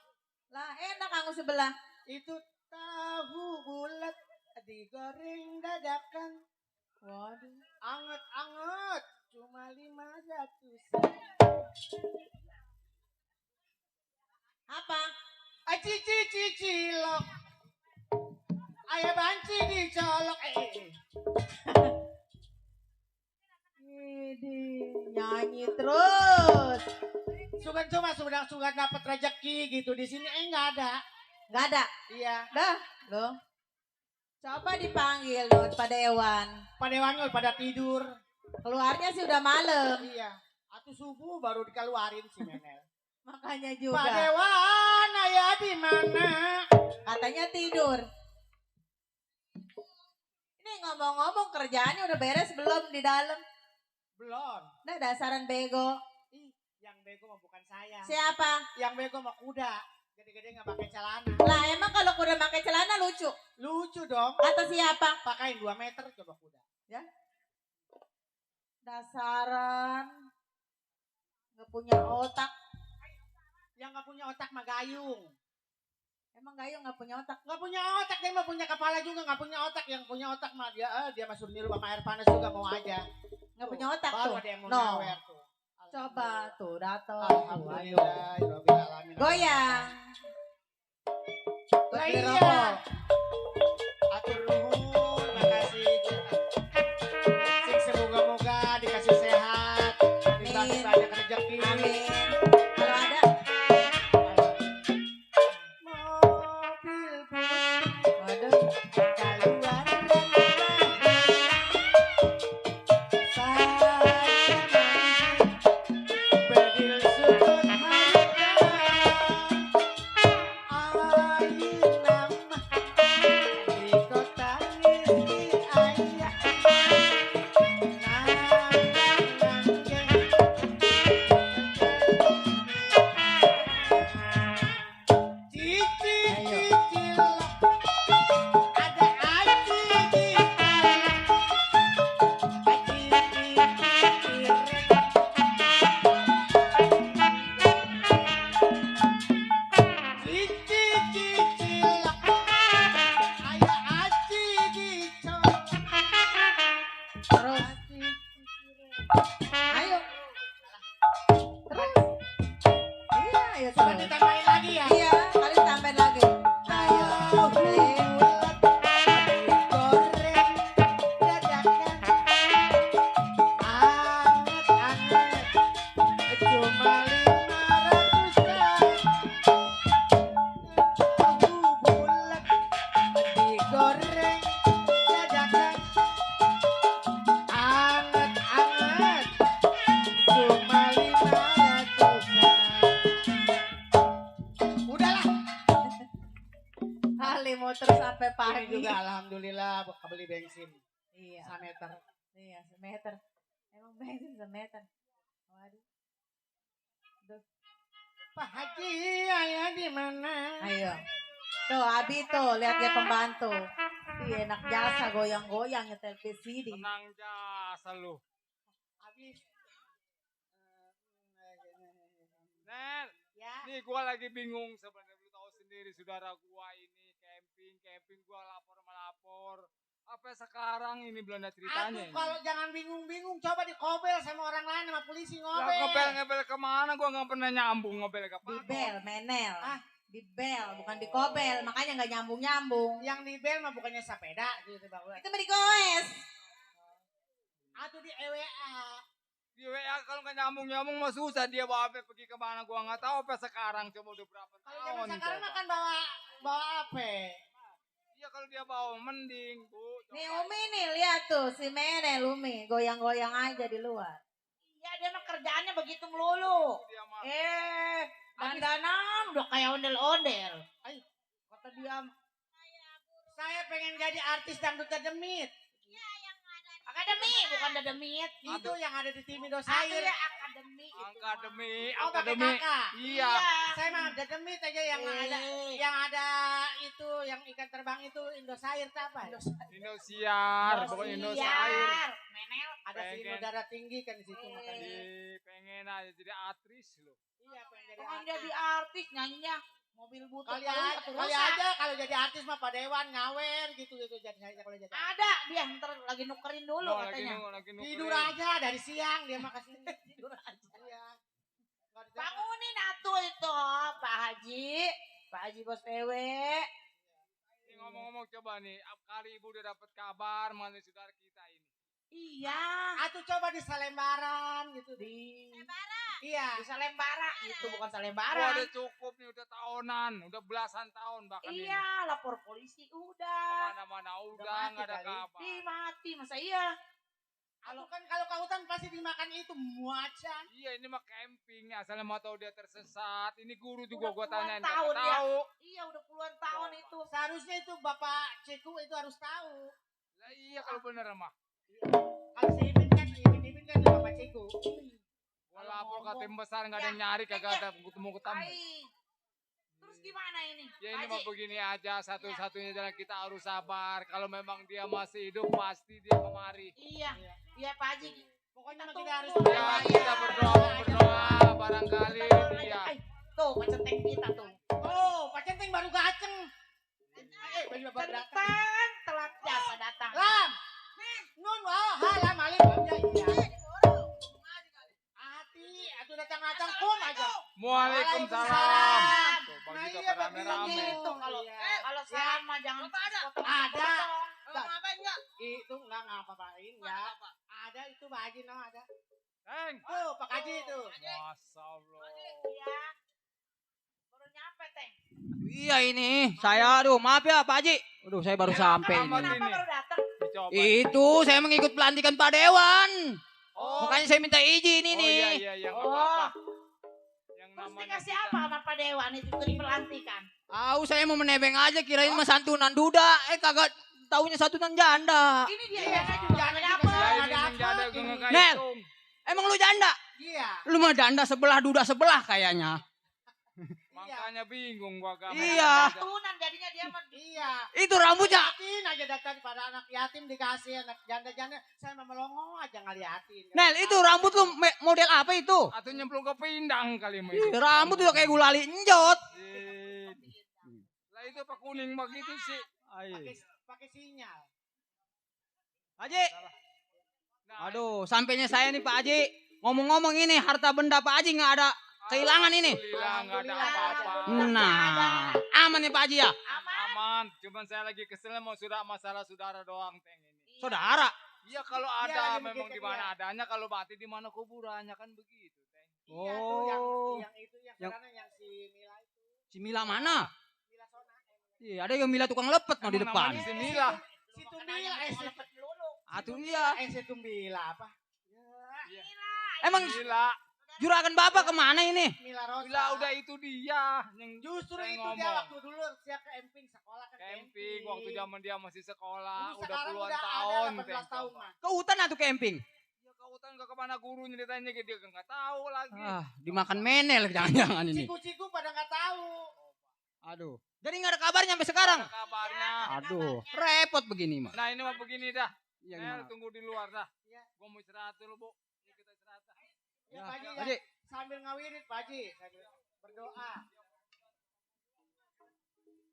Lah enak aku sebelah. Itu tahu bulat digoreng dadakan. Waduh. Anget-anget cuma 500. Apa? Cici cilok. Ayah banci dicolok. Nyanyi terus. Sugan cuma sudah dapat rezeki gitu di sini nggak ada. Nggak ada. Iya. Dah, loh. Coba dipanggil loh pada Ewan. Pada Ewan pada tidur. Keluarnya sih udah malam. Iya. Atau subuh baru dikeluarin si Menel. Makanya juga. Pak Dewan, ayah di mana? Katanya tidur. Ini ngomong-ngomong kerjaannya udah beres belum di dalam? Belum. Nah dasaran bego. Ih, yang bego mah bukan saya. Siapa? Yang bego mah kuda. Gede-gede nggak pakai celana. Lah emang kalau kuda pakai celana lucu? Lucu dong. Kata siapa? Pakai 2 meter coba kuda. Ya. Dasaran. Nggak punya otak. Yang nggak punya otak mah Gayung. Emang Gayung nggak punya otak? Nggak punya otak, dia mah punya kepala juga nggak punya otak. Yang punya otak mah dia masuk niru sama air panas juga mau aja. Nggak punya otak Baru tuh. ada yang mau No. nyawer tuh. Coba tuh datang. Alhamdulillah. Rabbil alamin. Goyang. Lah Beli iya. rokok. Atur nuhun, makasih. Sing semoga-moga dikasih sehat, dibagi Amin. banyak rezeki. Amin. Kalau ada. Mobil putih Waduh. keluar bedil sukun marga ayu nama di kota ini ayah cicil ada aci di Terus. Ayo. Terus. Iya, ayo Coba terus. ditambahin lagi ya. Iya, kali tambahin lagi. Ayo. Goreng dadakan anget-anget cuma 500-an tahu bulat digoreng dadakan anget-anget cuma 500-an. Udahlah. Kali motor sampai Ini pagi. juga alhamdulillah beli bensin Iya. 1 meter. Iya, semeter. Emang bensin semeter. Waduh. Duh. Pak Haji ayah di mana? Ayo. Tuh, Abi tuh, lihat dia pembantu. Ih, enak jasa goyang-goyang nyetel PCD. Tenang jasa lu. Habis. Nel, Ya. nih gua lagi bingung sebenarnya. Lu tahu sendiri saudara gua ini camping gua lapor. Apa sekarang ini belum ada ceritanya Aduh, kalau jangan bingung-bingung, coba dikobel sama orang lain sama polisi Lah ngobel. ngebel kemana? Gua nggak pernah nyambung ngobel ke Di apa. bel, menel. Ah. Di bel, bukan di kobel. Makanya nggak nyambung-nyambung. Yang di bel mah bukannya sepeda gitu Bang. Itu mah digoes. Atau di EWA. Di WA kalau nggak nyambung mah susah dia bawa apa pergi kemana gua nggak tahu apa sekarang coba udah berapa Kalau tahun. zaman sekarang coba. mah kan bawa apa? Iya kalau dia bawa mending bu. Coba. Nih Umi nih, lihat tuh si Menel Umi. Goyang-goyang aja di luar. Iya dia mah kerjaannya begitu melulu. Dia mah. Dandanan udah kayak ondel-ondel. Kata dia, saya pengen jadi artis dangdut demit. Akademi bukan dademit. Itu yang ada di tim Akhirnya Indosire. akademi itu. Oh, pakai akademi. kakak. Iya. Saya mah dedemit aja yang ada itu yang ikan terbang itu Indosire apa? Indosiar, pokoknya Indosiar. Menel. Ada si Pengen. darah tinggi kan di situ makanya. Pengen aja jadi aktris loh. Iya, pengen jadi Bukan artis. jadi artis nyanyinya mobil butut Kali aja kalau jadi artis mah Pak Dewan ngawer gitu jadi saya kalau jadi artis. Ada dia ntar lagi nukerin dulu Oh, katanya. lagi nukerin. Tidur aja dari siang dia mah kasih tidur aja. Iya. Nggak ada- Bangunin atuh itu Pak Haji Bos PW. Ini ngomong-ngomong coba nih, kali ibu udah dapat kabar mengenai saudara kita ini. Iya. Atuh coba di Salembaran gitu Di Iya. bisa lembara itu bukan Gua salembara. udah cukup nih, udah tahunan, udah belasan tahun bahkan ini. Iya, lapor polisi udah. Kemana-mana udah mati nggak ada kali. kabar. Mati masa iya? Kalau ke hutan pasti dimakan itu macan. Iya ini mah camping, asalnya mau tahu dia tersesat. Ini guru juga Udah gua puluhan tanyain, tahun nggak ya. tahu. Iya udah puluhan tahun itu. Seharusnya itu Bapak Ceku itu harus tahu. Lah iya kalau bener mah. Kalau si Ipin kan Bapak Ceku. Gua lapor ke tim besar nggak ada yang nyari, kagak ada ketemu. Ai. Terus gimana ini? Ya ini Pak mah Haji? begini aja, satu-satunya jalan kita harus sabar. Kalau memang dia masih hidup pasti dia kemari. Iya, iya Pak Haji. Pokoknya kita harus Ya, kita berdoa barangkali dia. Tuh, Pak Centeng kita tuh. Oh, Pak Centeng baru gaceng. Baru datang. Centeng telat jasa datang. Lam. Nun wah, halam alim aja iya. Hati, atuh datang-datang kum aja. Waalaikumsalam. Tuh, Bang Nah, Jika iya, rame-rame. Gitu kalau Iya. kalau sama jangan potong. Ada. Ngapain enggak? Itu enggak ngapa-ngapain ya. Ada itu Pak Haji no ada. Teng. Tuh, Pak Haji itu. Masya Allah. Iya. Baru nyampe, Teng. Iya ini, saya aduh maaf ya Pak Haji. Aduh saya baru sampai Selamat ini. Kenapa ini. baru datang? Dicoba. Itu saya mengikut pelantikan Pak Dewan. Oh. Makanya saya minta izin Oh ini. iya nggak apa-apa. Yang Terus namanya dikasih kita- apa sama Pak Dewan itu dari pelantikan? Saya mau menebeng aja kirain mah santunan duda. Kagak taunya santunan janda. Ini dia Iya, yang juga ada apa? Ya ini ada yang jada apa gue ini? Nel. ngekaitung. Emang lu janda? Iya. Lu mah janda sebelah duda sebelah kayaknya. Makanya bingung gua gak Iya. Tunan jadinya dia mah Iya. Itu rambutnya. Liatin aja datang pada anak yatim dikasih anak janda-janda. Saya mah melongo aja ngeliatin. Nel, itu rambut lu model apa itu? Atau nyemplung ke pindang kali mah Ih, itu. rambut udah kayak gulali enjot. Lah itu apa kuning begitu sih? Pakai sinyal. Haji. Nah, Aduh, sampainya saya nih Pak Haji. Ngomong-ngomong ini harta benda Pak Haji nggak ada kehilangan ini. alhamdulillah nggak ada apa-apa. Nah, aman nih Pak Haji ya. Aman, cuman saya lagi kesel mau sudah masalah saudara doang Teng ini. Saudara. Iya kalau Iya, ada lagi memang mikir di mana dia. adanya, kalau mati di mana kuburannya kan begitu Teng. Iya tuh yang Oh. itu yang Yang- karena yang si Mila itu. Si Mila mana? Mila Sona. Iya, ada yang Mila tukang lepet mau di Emang depan. namanya si Mila. Si Tumbila si Atuh iya. si Tumbila apa? Emang Mila. juragan Bapak kemana ini? Mila Rosa. Mila udah itu dia yang Justru saya itu dia ngomong. waktu dulu dia ke camping sekolah kan Camping waktu zaman dia masih sekolah, Dulu udah sekarang puluhan udah tahun ada 18 tahun Teng. mah. Ke hutan atau camping? Ya ke hutan ke kemana guru ceritanya dia nggak tahu lagi. Ah, dimakan menel jangan-jangan ini. Ciku-ciku pada nggak tahu. Aduh. Jadi nggak ada kabarnya sampai sekarang. Ada kabarnya. Aduh, repot begini mah. Nah ini mah begini dah. Iya, Nel gimana? tunggu di luar dah. Iya. Gua mau istirahat dulu Bu. Yuk kita istirahat dah. Ya, Pak Haji, Pak Haji. sambil ngawirit Pak Haji, sambil berdoa.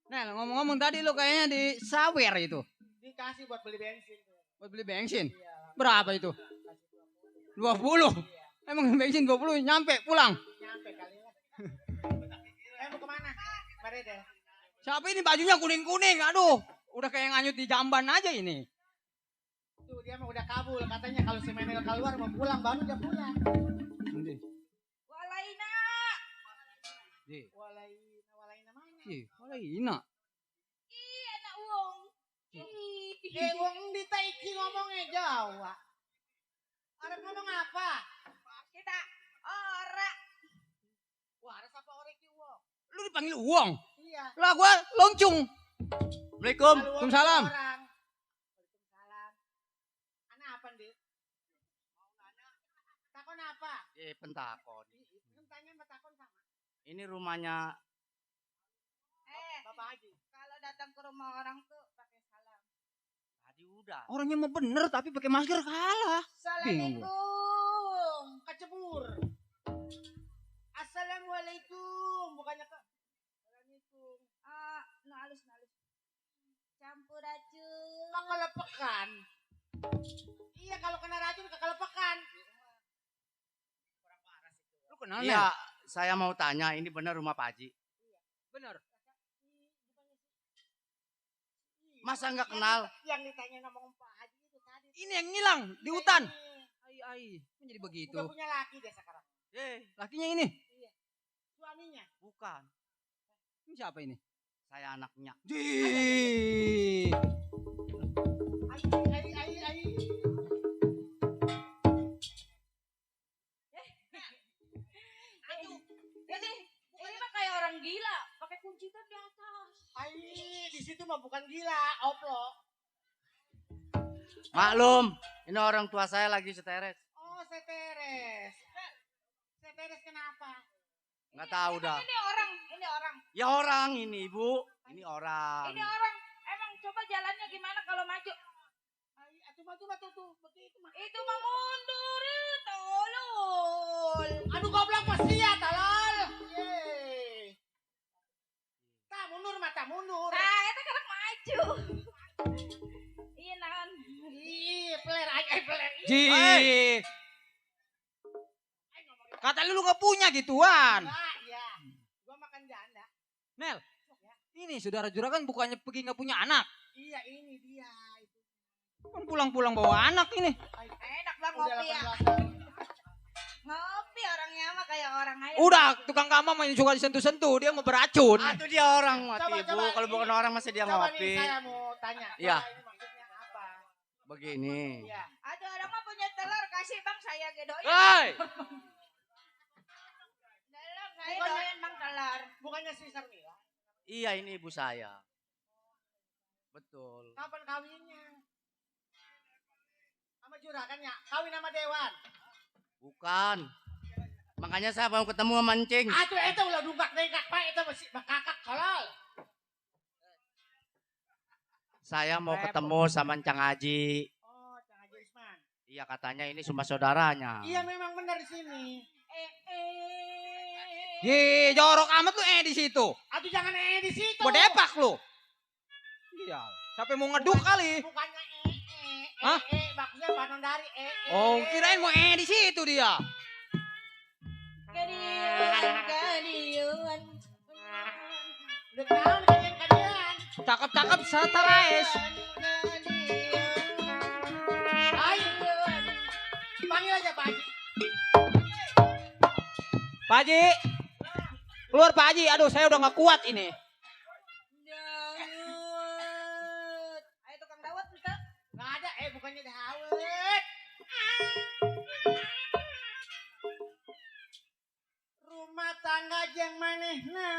Nel, ngomong-ngomong tadi lu kayaknya di sawer itu. Dikasih buat beli bensin. Buat beli bensin. Iya. Berapa itu? 20. Emang bensin 20 nyampe pulang. Nyampe kali lah. Mau kemana? Mari deh. Siapa ini bajunya kuning-kuning? Aduh, udah kayak nganyut di jamban aja ini. Tuh dia mah udah kabul. Katanya kalau si Menel keluar mau pulang baru dia pulang. Walaina. Walaina mana? Walaina. Ih, anak uang. Wong di Taiki ngomongnya Jawa. Arab ngomong apa? Kita ora. Wah, ada siapa orang ki wong? Lu dipanggil uang. Iya. Lah gua loncung. Assalamualaikum. Kalau wong Waalaikumsalam. itu orang. Waalaikumsalam. Anak apa, Dik? Mau nanya. Takon apa? Pentakon. Kan tanya sama takon sama. Ini rumahnya Bapak Haji. Kalau datang ke rumah orang tuh pakai salam. tadi udah. Orangnya mah bener tapi pakai masker kalah. Bingung gua. Assalamualaikum. Kecebur. Assalamualaikum. Bukannya ke. Assalamualaikum. Nalus. Campur racun. Kekelepekan. Iya kalau kena racun kekelepekan. Lu kenal Iya, saya mau tanya, ini benar rumah Pak Haji? Bener. Masa nggak kenal? Yang ditanya ngomong Pak Haji itu tadi. Ini yang ngilang di hutan. Ai, menjadi begitu. Udah punya laki deh sekarang. Lakinya ini. Suaminya. Bukan. Ini siapa ini? Saya anaknya. Di. Ai. Ini mah kayak orang gila, pakai kunci kan di atas. Ai, di situ mah bukan gila, oplo. Maklum, ini orang tua saya lagi seteres. Oh, seteres. Seteres kenapa? Nggak tahu dah. Ini orang. Ya orang ini, Ibu. Ini orang. Ini orang. Emang coba jalannya gimana kalau maju? Ai, atuh mah tuh begitu mah. Itu mah mundur. betul. Aduh goblok pasti ya tolol. Yeay. Tak mundur mata mundur. Ah, itu kadang maju. Iya naon. Ih, peler aja peler. Ji. Kata lu gak punya gituan. Enggak, ya. Gua makan janda. Nel, ini saudara juragan bukannya pergi gak punya anak. Iya, ini dia. Kan pulang-pulang bawa anak ini. Enak bang ngopi ya. Ngopi orangnya mah kayak orang aja. Udah, tukang kamar main suka disentuh-sentuh, dia mau beracun. Itu dia orang mati, Bu. Kalau bukan orang masih dia Coba ngopi. nih saya mau tanya. Iya. Coba ini maksudnya apa? Begini. Iya. Ada orang mah punya telur kasih bang saya gedoin. Hei! Dalam saya doain bang telur. Bukannya si Sarmila? Iya, ini ibu saya. Betul. Kapan kawinnya? Sama juragan ya? Kawin sama Dewan? Bukan. Makanya saya mau ketemu sama Encing. Atuh itu ulah dunggak-denggak Pak, itu masih bakakak tolol. Saya mau ketemu sama Cang Haji. Oh, Cang Haji Isman. Iya, katanya ini cuma saudaranya. Iya memang benar di sini. Ye, jorok amat lu di situ. Aduh jangan di situ. Mau depak lu. Iya, sampai mau ngeduk kali. Bukannya Hah? maksudnya panon dari Oh, kirain mau di situ dia. Kadiun. Dekan kalian. Cakep-cakep satarais. Ayo. Panggil aja Pak Haji. Pak Haji. Keluar Pak Haji, aduh saya udah gak kuat ini. Ayo tukang dawet bisa. Nggak ada, bukannya dawet. Rumah tangga jeng manehna.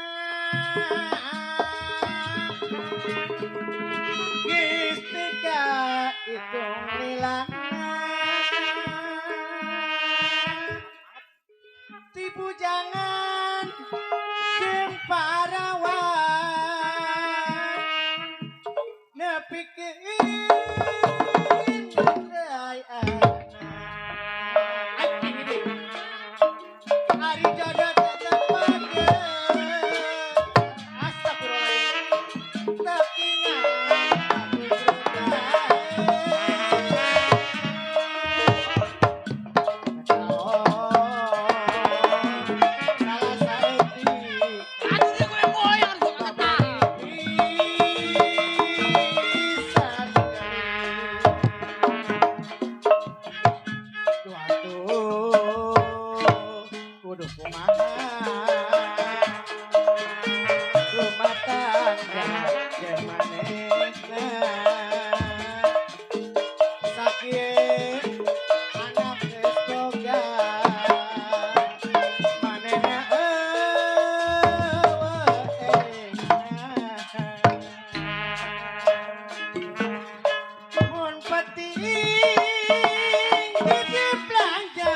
Gistika itu lilana. Tipu jangan jeung parawan. Nepikeun Ari jodoh tetep bageun. Astagfirullahaladzim. Tapi rumah tangga jeung manehna sakieu anak geus boga manehna mun penting titip belanja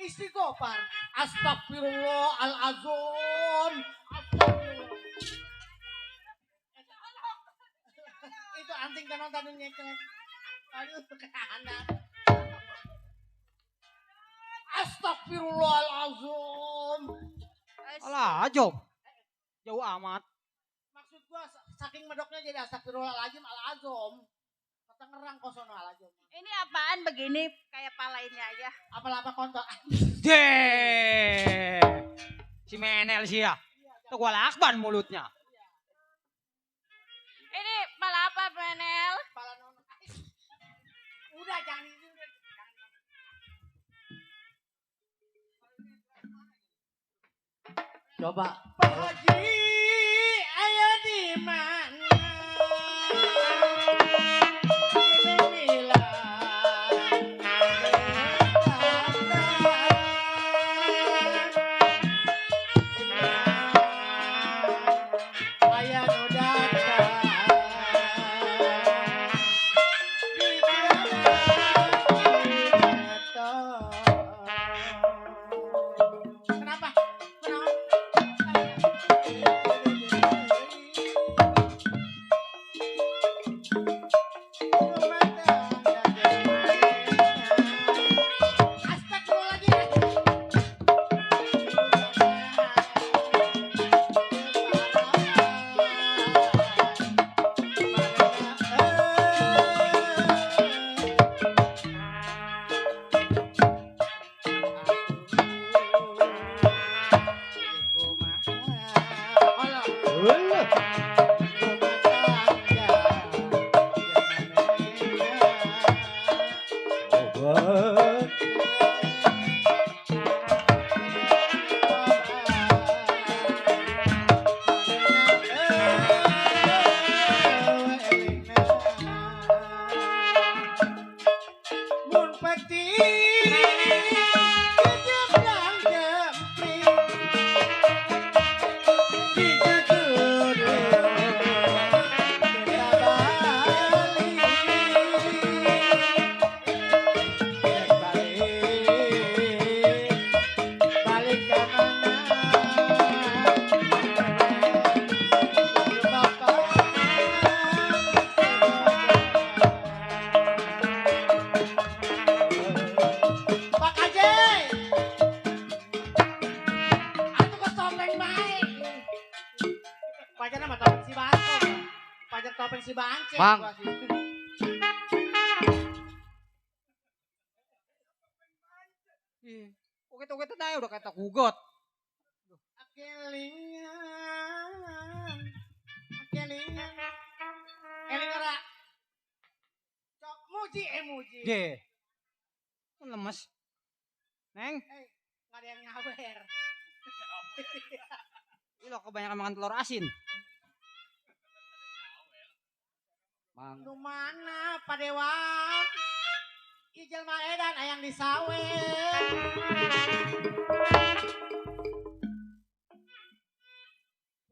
Istighfar. Astagfirullahaladzim. Astagfirullah. Itu anting kan nonton nyekek. Aduh, keanak. Astagfirullahaladzim. Alah, Jom. Jauh amat. Maksud gua saking medoknya jadi astagfirullahaladzim al-azom. Kata ngerang kosono al-azom. Ini apaan begini kayak palainnya aja. Apa-apa kontok. Deh. Si Menel sih ya. Tuh gua lakban mulutnya. Ini pala apa Menel? Pala nono. Udah jangan ini. Coba. Pak Haji, ayo di mana? Ayah nu datang si Bancet. Mang. gua sih. Oke aja udah kata kugot. Kelingan. Kelingan. Elingara. Cok muji muji. Ye. Kan lemes. Neng, Nggak ada yang nyawer. lo kebanyakan makan telur asin. Mang. Lu mana Pak Dewa? Ijel maedan ayang di sawit.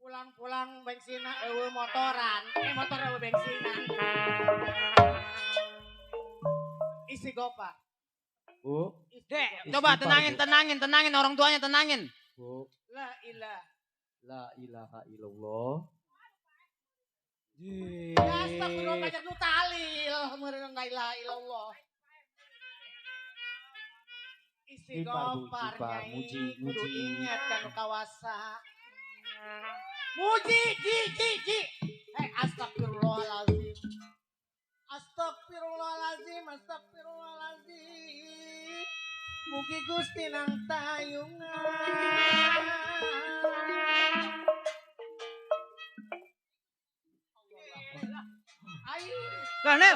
Pulang-pulang bensin motoran. Motor bensinan. Isi gopar. Bu, Dek, coba tenangin orang tuanya tenangin. Bu, La ilah. la ilaha illallah. Ya astagfirullah banyak nu talil. Meureun la ilaha illallah. Isi gopar nyai. Kudu ingat kan kawasa. Muji, ji. Astagfirullahaladzim. Astagfirullahaladzim. Mugi Gusti nang tayungan. Lah, Nel.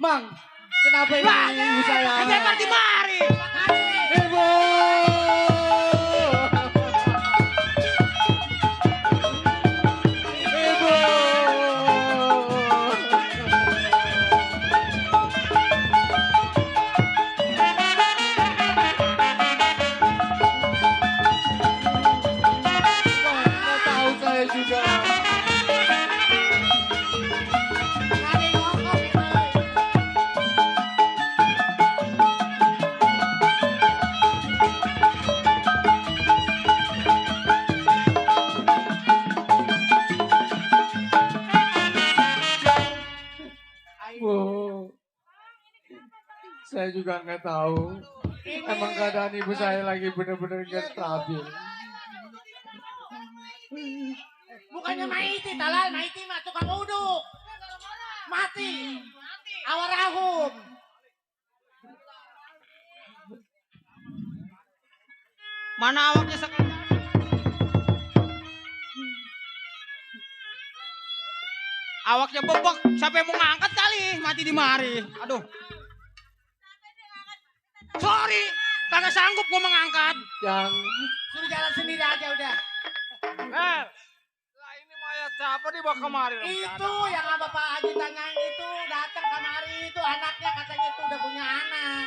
Mang, kenapa ini ibu saya? Kenapa di mari? Ibu! Saya juga nggak tahu. Emang keadaan ibu saya lagi bener-bener nggak stabil. Bukannya Maiti, talal Maiti mah tukang uduk. Mati. Awarahum. Mana awaknya sekarang? Awaknya bebek, siapa yang mau ngangkat kali? Mati di mari. Aduh. Sorry, kagak sanggup gua mengangkat. Yang Suruh jalan sendiri aja udah. Lah ini mayat siapa dibawa kemari? Itu yang Bapak Haji tanyain itu datang kemari itu anaknya katanya itu udah punya anak.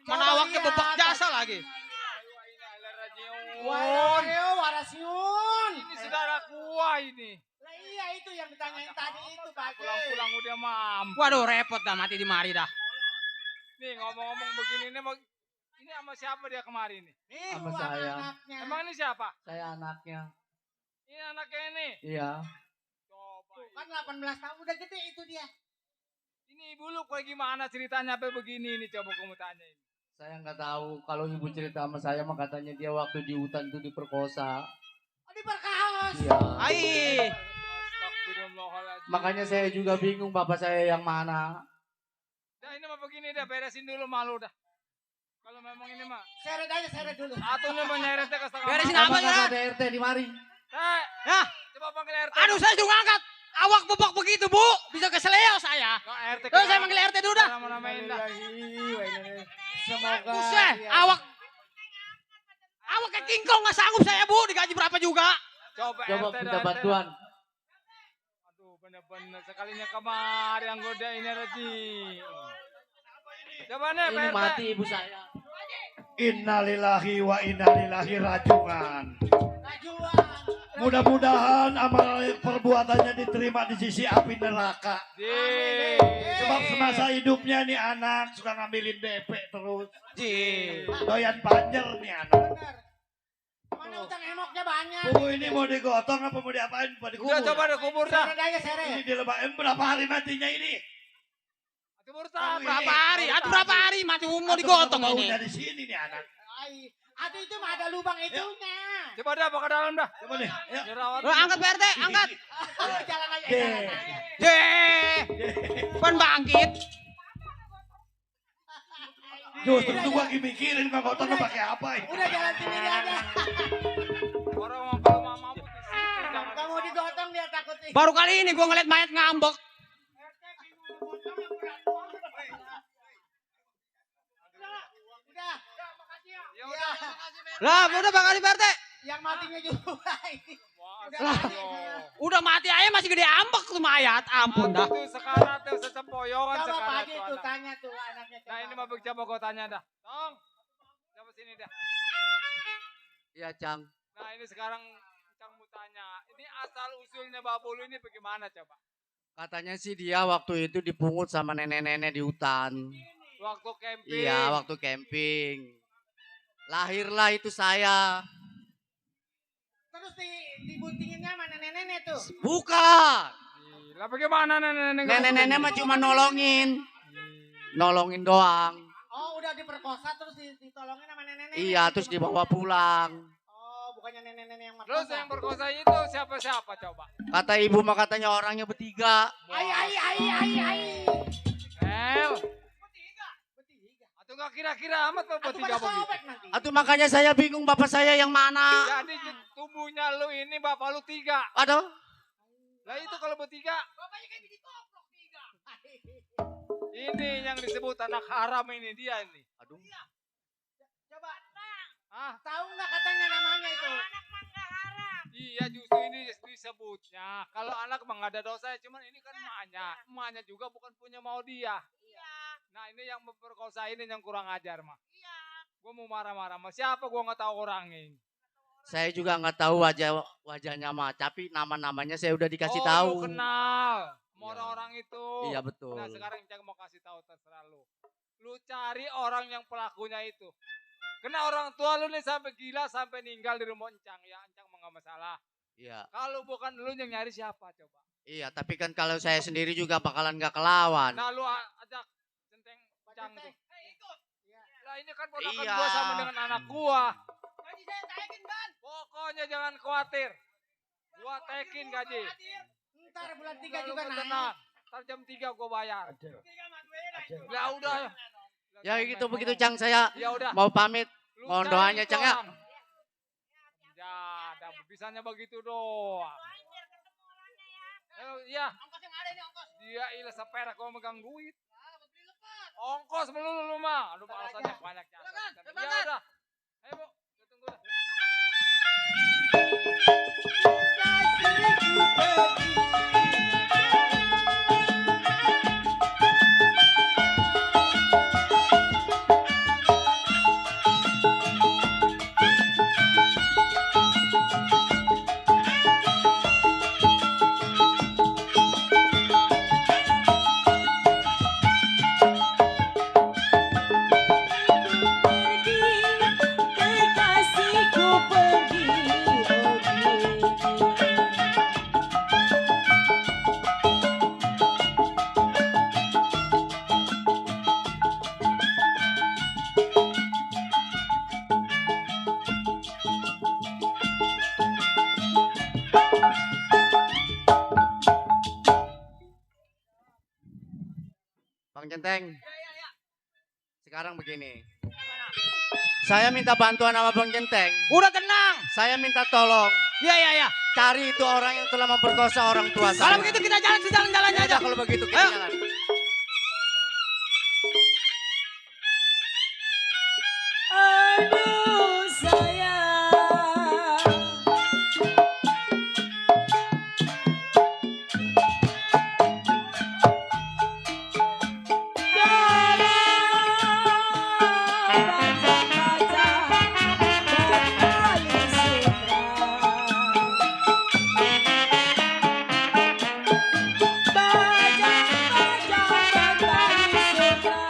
Mana awaknya bebek jasa lagi. Warasiun. Ini saudara gua ini. Lah iya itu yang ditanyain tadi itu Pak. Pulang-pulang udah mampu. Waduh repot dah mati di mari dah. Nih ngomong-ngomong begini ini sama siapa dia kemari nih? sama saya. Anaknya. Emang ini siapa? Saya anaknya. Ini anaknya ini. Iya. Coba. Kan 18 tahun udah gede itu dia. Ini ibu lu kayak gimana ceritanya sampai begini nih coba kamu tanya ini. Saya nggak tahu. Kalau ibu cerita sama saya mah katanya dia waktu di hutan itu diperkosa. Oh diperkaos. Iya. Ai. Astagfirullahaladzim. Makanya saya juga bingung bapak saya yang mana. Dah ini mah begini dah beresin dulu malu dah. Kalau memang ini mah. Seret aja seret dulu. Atunya mau nyeretnya ke setengah. Beresin malam. apa Emang ya? ada RT di mari? Ya. Coba panggil RT. Aduh saya juga angkat. Awak bebek begitu bu. Bisa keseleo saya. RT. Terus saya manggil RT dulu dah. Nama-namain dah. Semoga Buset, awak kayak kingkong nggak sanggup saya bu. Digaji berapa juga? Coba RT minta dah, bantuan. Aduh bener-bener sekalinya kemari yang goda ini Raji. Coba nih Ini Pak RT. mati ibu saya. Innalillahi wa innalillahi rajiun. Mudah-mudahan amal perbuatannya diterima di sisi api neraka. Sebab semasa hidupnya nih anak suka ngambilin DP terus. Doyan panjer nih anak. Mana utang emoknya banyak. Ini mau digotong apa mau diapain? Mau dikubur? Udah coba deh kubur dah. Seret aja seret. Ini dilebakin berapa hari matinya ini? Kubur dah. Berapa hari? Aduh berapa hari mati umur digotong ini. Dari sini nih anak. Aduh itu mah ada lubang itunya. Coba dah bawa ke dalam dah. Coba nih. Ayo. Jerawat. Angkat Pak RT, angkat. Jalan aja, jalan aja. Pan bangkit. Justru tuh gua lagi mikirin Bang Oton lu pakai apa ya? Udah jalan sendiri aja. Orang mau kalau mama di situ jangan. Kamu digotong dia takut nih. Baru kali ini gua ngeliat mayat ngambek. Udah. Ya udah. Lah, udah Pak RT. Yang matinya juga ini. Lah, udah mati aja masih gede ambek tuh mayat. Ampun dah. Itu sekarang tuh sesempoyongan Coba Pak sekarang Haji tuh tuh anak. tanya tuh anaknya. Nah ini mah coba gua tanya dah. Tong. Coba sini dah. Iya, Cang. Nah ini sekarang Cang mau tanya. Ini asal usulnya Babulu ini bagaimana coba? Katanya sih dia waktu itu dipungut sama nenek-nenek di hutan. Waktu camping. Iya, waktu camping. Lahirlah itu saya. Terus dibuntinginnya mana nenek-nenek tuh? Bukan. Lah bagaimana nenek-nenek? Nenek-nenek mah cuma nolongin. Nolongin doang. Oh udah diperkosa terus ditolongin sama nenek-nenek. Iya, terus dibawa pulang. Oh bukannya nenek-nenek yang Terus merkosa. yang berkosa itu siapa-siapa coba? Kata ibu mah katanya orangnya bertiga. Ai. El. Atau nggak kira-kira amat tuh bertiga begitu? Atau makanya saya bingung bapak saya yang mana. Jadi tubuhnya lu ini bapak lu 3. Aduh. Lah itu kalau bertiga. Bapaknya kayak ditoplok 3. Ini yang disebut anak haram ini dia ini. Aduh. Coba. Ah, Tahu nggak katanya namanya itu? iya justru ini disebutnya. Kalau anak mah nggak ada dosa, cuman ini kan emaknya juga bukan punya mau dia. Nah ini yang memperkosa ini yang kurang ajar mah. Gue mau marah-marah sama siapa gue nggak tahu orangnya. Saya juga nggak tahu wajahnya mah, tapi nama-namanya saya udah dikasih Lu tahu. kenal sama Iya. orang-orang itu. Iya betul. Nah sekarang Cang mau kasih tahu terserah lu. Lu cari orang yang pelakunya itu. Karena orang tua lu nih sampai gila sampai ninggal di rumah Encang ya. Encang mah nggak masalah. Iya. Kalau bukan lu yang nyari siapa coba? Iya, tapi kan kalau saya sendiri juga bakalan nggak kelawan. Nah lu ajak Centeng Encang tuh. Lah ini kan ponakan Iya. gua sama dengan anak gua. Pokoknya jangan khawatir. Gua tekin gaji. Ntar bulan 3 juga Lu naik. tenang. Ntar jam 3 gua bayar. Ya udah. Ya gitu begitu Cang, saya Ya udah. mau pamit. Lu Mohon cari doanya Cang ya. orang. Ya, ada bisanya begitu doang. Iya. Dia ilah seperak gua megang duit. Ongkos melulu lu mah. Aduh alasannya banyak ya. Ya udah. Ayo Bu, kita tunggu dah. Kekasihku pergi, Bang Centeng. Sekarang begini. Saya minta bantuan sama Bang Centeng. Udah tenang. Saya minta tolong. Iya. Cari itu orang yang telah memperkosa orang tua saya. Kalau begitu kita jalan sejalan-jalannya Ya aja. udah, kalau begitu kita Ayo. jalan. aduh sayang. Bajang-bajang bertani sutra.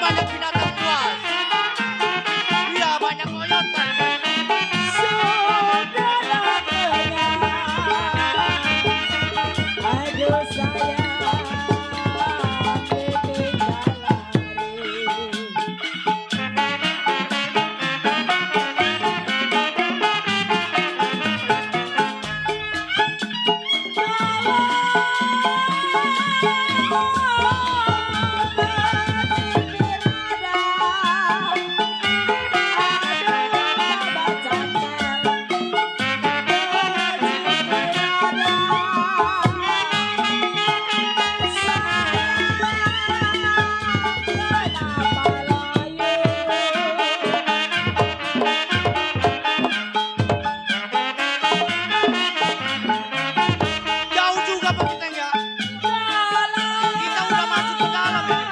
banyak binatang buas. Iya, banyak koyotan. Aduh sayang, Jauh juga Pak kita ya. Kita udah masuk ke dalam ini.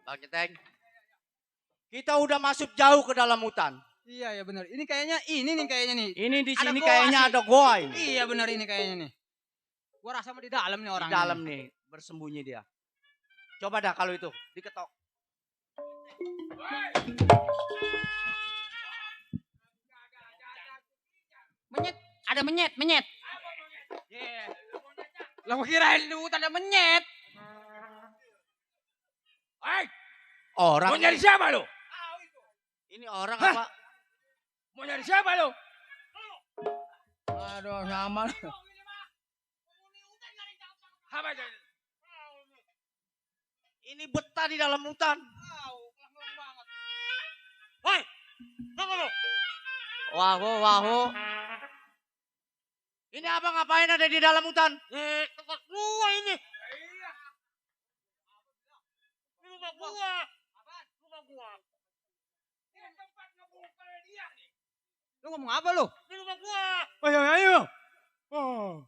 Bang Keteng, kita udah masuk jauh ke dalam hutan. Iya ya benar. Ini kayaknya nih. Ini di Ada sini goa kayaknya sih. ada goa ini. Iya benar ini kayaknya nih. Gua rasa mah di dalam nih Di orangnya. dalam nih bersembunyi dia. Coba dah kalau itu diketok. Menyet, ada menyet. Lah gua kirain di hutan ada menyet. Hei, Orang. mau nyari siapa lu? Ini orang Hah? apa? Mau nyari siapa lu? Aduh sama. Apa itu? Ini betah di dalam hutan. Woi, tunggu lu. Waho. Ini abang ngapain ada di dalam hutan? Tempat gua ini. Ini rumah gua. Rumah gua. Ini tempat ngebungkel dia nih. Lu ngomong apa lu? Ini rumah gua. Ayo. Oh.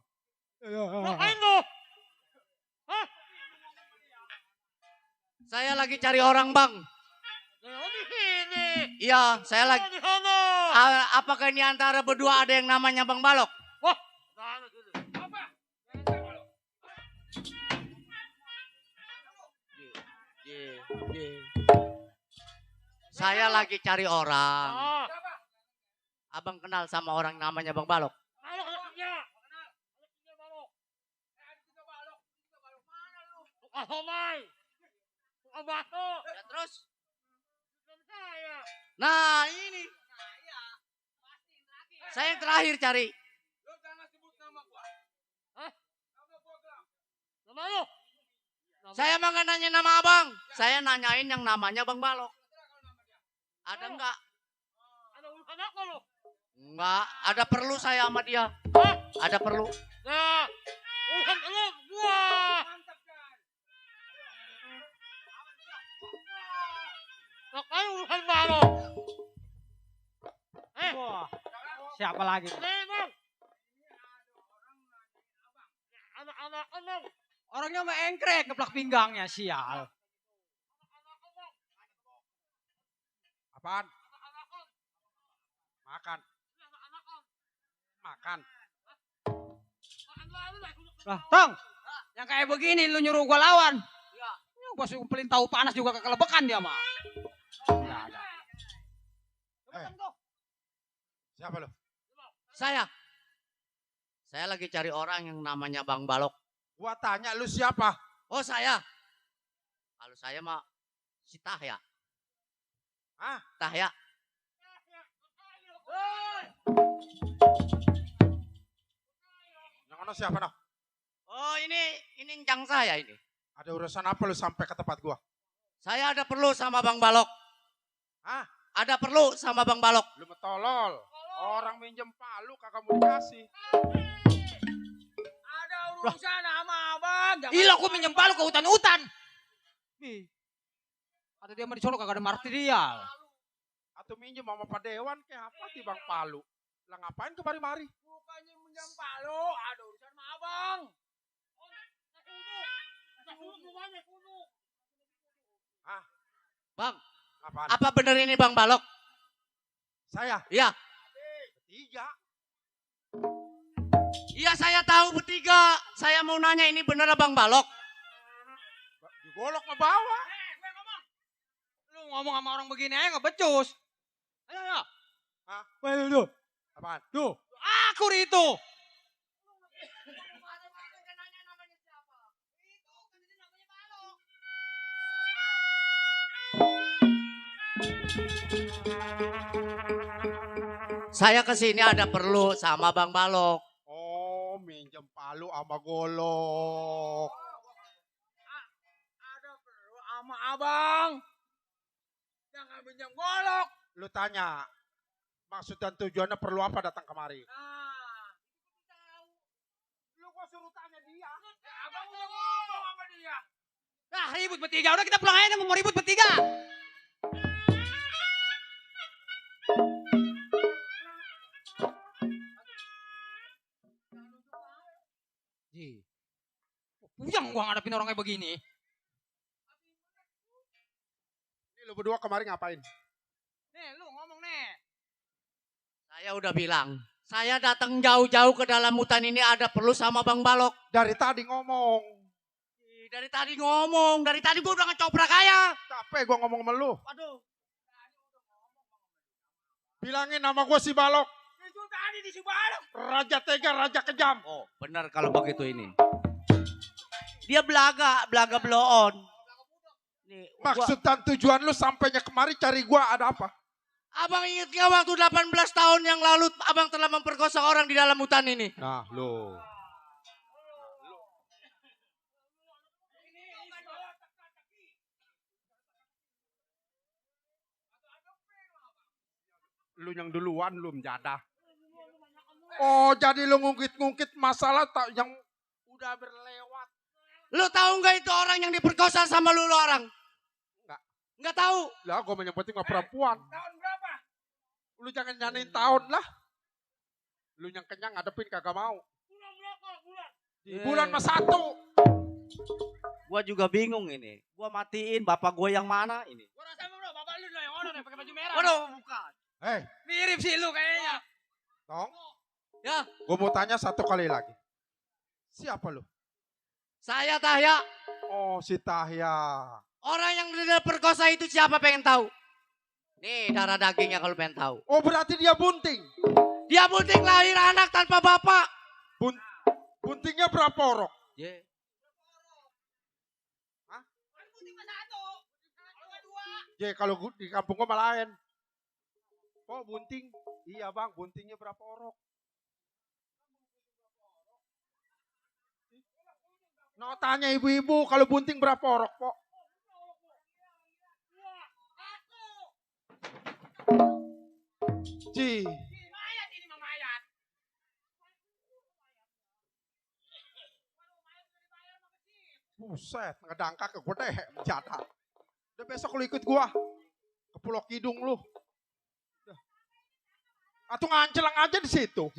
Ngapain lu? Hah? Saya lagi cari orang bang. Di sini. Iya, saya lagi. Di sana. Apakah ini antara berdua ada yang namanya Bang Balok? Wah, Apa? Saya lagi cari orang. Abang kenal sama orang namanya Bang Balok? Balok anaknya. Anaknya Balok. Balok. Mana lu? Tukang somai. Tukang bakso. Ya terus? Saya. Nah ini. Saya yang terakhir cari. Lu jangan sebut nama gua. Hah? Nama gua Gelang. Nama lu? Saya mah nggak nanya nama abang. Saya nanyain yang namanya Bang Balok. Ada enggak? Ada urusan apa lu? Enggak, ada perlu saya sama dia. Hah? Ada perlu. Nah, urusan lu gua. Ngapain urusan Balok? Wah. Siapa lagi? Bang. Anak-anak abang. Orangnya mah engkrek ngeplak pinggangnya sial. Apaan? Makan. Makan. Lah, Tong. Yang kayak begini lu nyuruh gua lawan. Iya. Gua suruh kumpulin tahu panas juga kekelebekan dia mah. Enggak ada. Siapa lu? Saya lagi cari orang yang namanya Bang Balok. Gua tanya lu siapa? Oh saya. Kalau saya mah si Tahya. Hah? Tahya. Yang mana siapa dah? Oh ini encang saya ini. Ada urusan apa lu sampai ke tempat gua? Saya ada perlu sama Bang Balok. Hah? Ada perlu sama Bang Balok. Lu metolol. Orang minjem palu kagak mau dikasih. Ada urusan sama abang. Ih, aku minjem palu ke hutan-hutan. Atau dia mah di Solo kagak ada martirial. Atau minjem sama Pak Dewan kayak apa di Bang Palu. Lah ngapain kemari-mari? Bukannya Minjem palu, aduh urusan sama abang. Bang, Apaan? apa bener ini Bang Balok? Saya? Iya. Bertiga. Iya saya tahu bertiga. Saya mau nanya ini bener Bang Balok? Digolok ke bawah. Lu ngomong sama orang begini aja nggak becus. Ayo, ayo. Hah? Ayo, tuh. Apaan? Tuh. Akur itu. Saya kesini ada perlu sama Bang Balok. Oh, minjem palu sama golok. Ada perlu sama abang. Jangan minjem golok. Lu tanya, maksud dan tujuannya perlu apa datang kemari? Lu gua suruh tanya dia. Abang udah ngomong sama dia. Nah ribut bertiga. Udah kita pulang aja mau ribut bertiga. Ji. Puyang gua ngadepin orang kayak begini. Ini lu berdua kemarin ngapain? Nih lu ngomong nih. Saya udah bilang, saya datang jauh-jauh ke dalam hutan ini ada perlu sama Bang Balok. Dari tadi ngomong. Dari tadi ngomong, dari tadi gua udah ngecoprak aja. Capek gua ngomong sama lu. Aduh. Bilangin nama gua si Balok. Itu tadi di Balok. Raja tega, raja kejam. Oh, benar kalau begitu ini. Dia belaga blow on. Nih, Maksud dan tujuan lu sampainya kemari cari gua ada apa? Abang ingat nggak waktu 18 tahun yang lalu abang telah memperkosa orang di dalam hutan ini? Nah, lu. Lu yang duluan lu menjadah. Oh, jadi lu ngungkit-ngungkit masalah tak yang udah berlewat. Lu tahu nggak itu orang yang diperkosa sama lu orang? Enggak. Nggak tahu. Lah, gua menyebutin sama perempuan. Tahun berapa? Lu jangan nyanyiin tahun lah. Lu yang kenyang ngadepin kagak mau. Bulan mas 1. Gua juga bingung ini. Gua matiin bapak gua yang mana ini? Gua rasa bro, bapak lu yang ono nih pakai baju merah. Waduh, bukan. Hei, Mirip sih lu kayaknya. Tong. Ya, Gua mau tanya satu kali lagi. Siapa lu? saya Tahya. Oh, si Tahya. Orang yang diperkosa itu siapa pengen tahu? Nih darah dagingnya kalau pengen tahu. Oh, berarti dia bunting. Dia bunting lahir anak tanpa bapak. Buntingnya berapa orok? Yeah. Hah? Ya, kalau di kampung gua malah lain. Oh, bunting. Iya, Bang, buntingnya berapa orok? No, tanya ibu-ibu kalau bunting berapa orok, Pok? Ci. Mayat ini mah mayat. Buset, ngedangka ke gede, menjata. Udah besok lu ikut gua. Ke Pulau Kidung lu. Atau ngancelang aja di situ.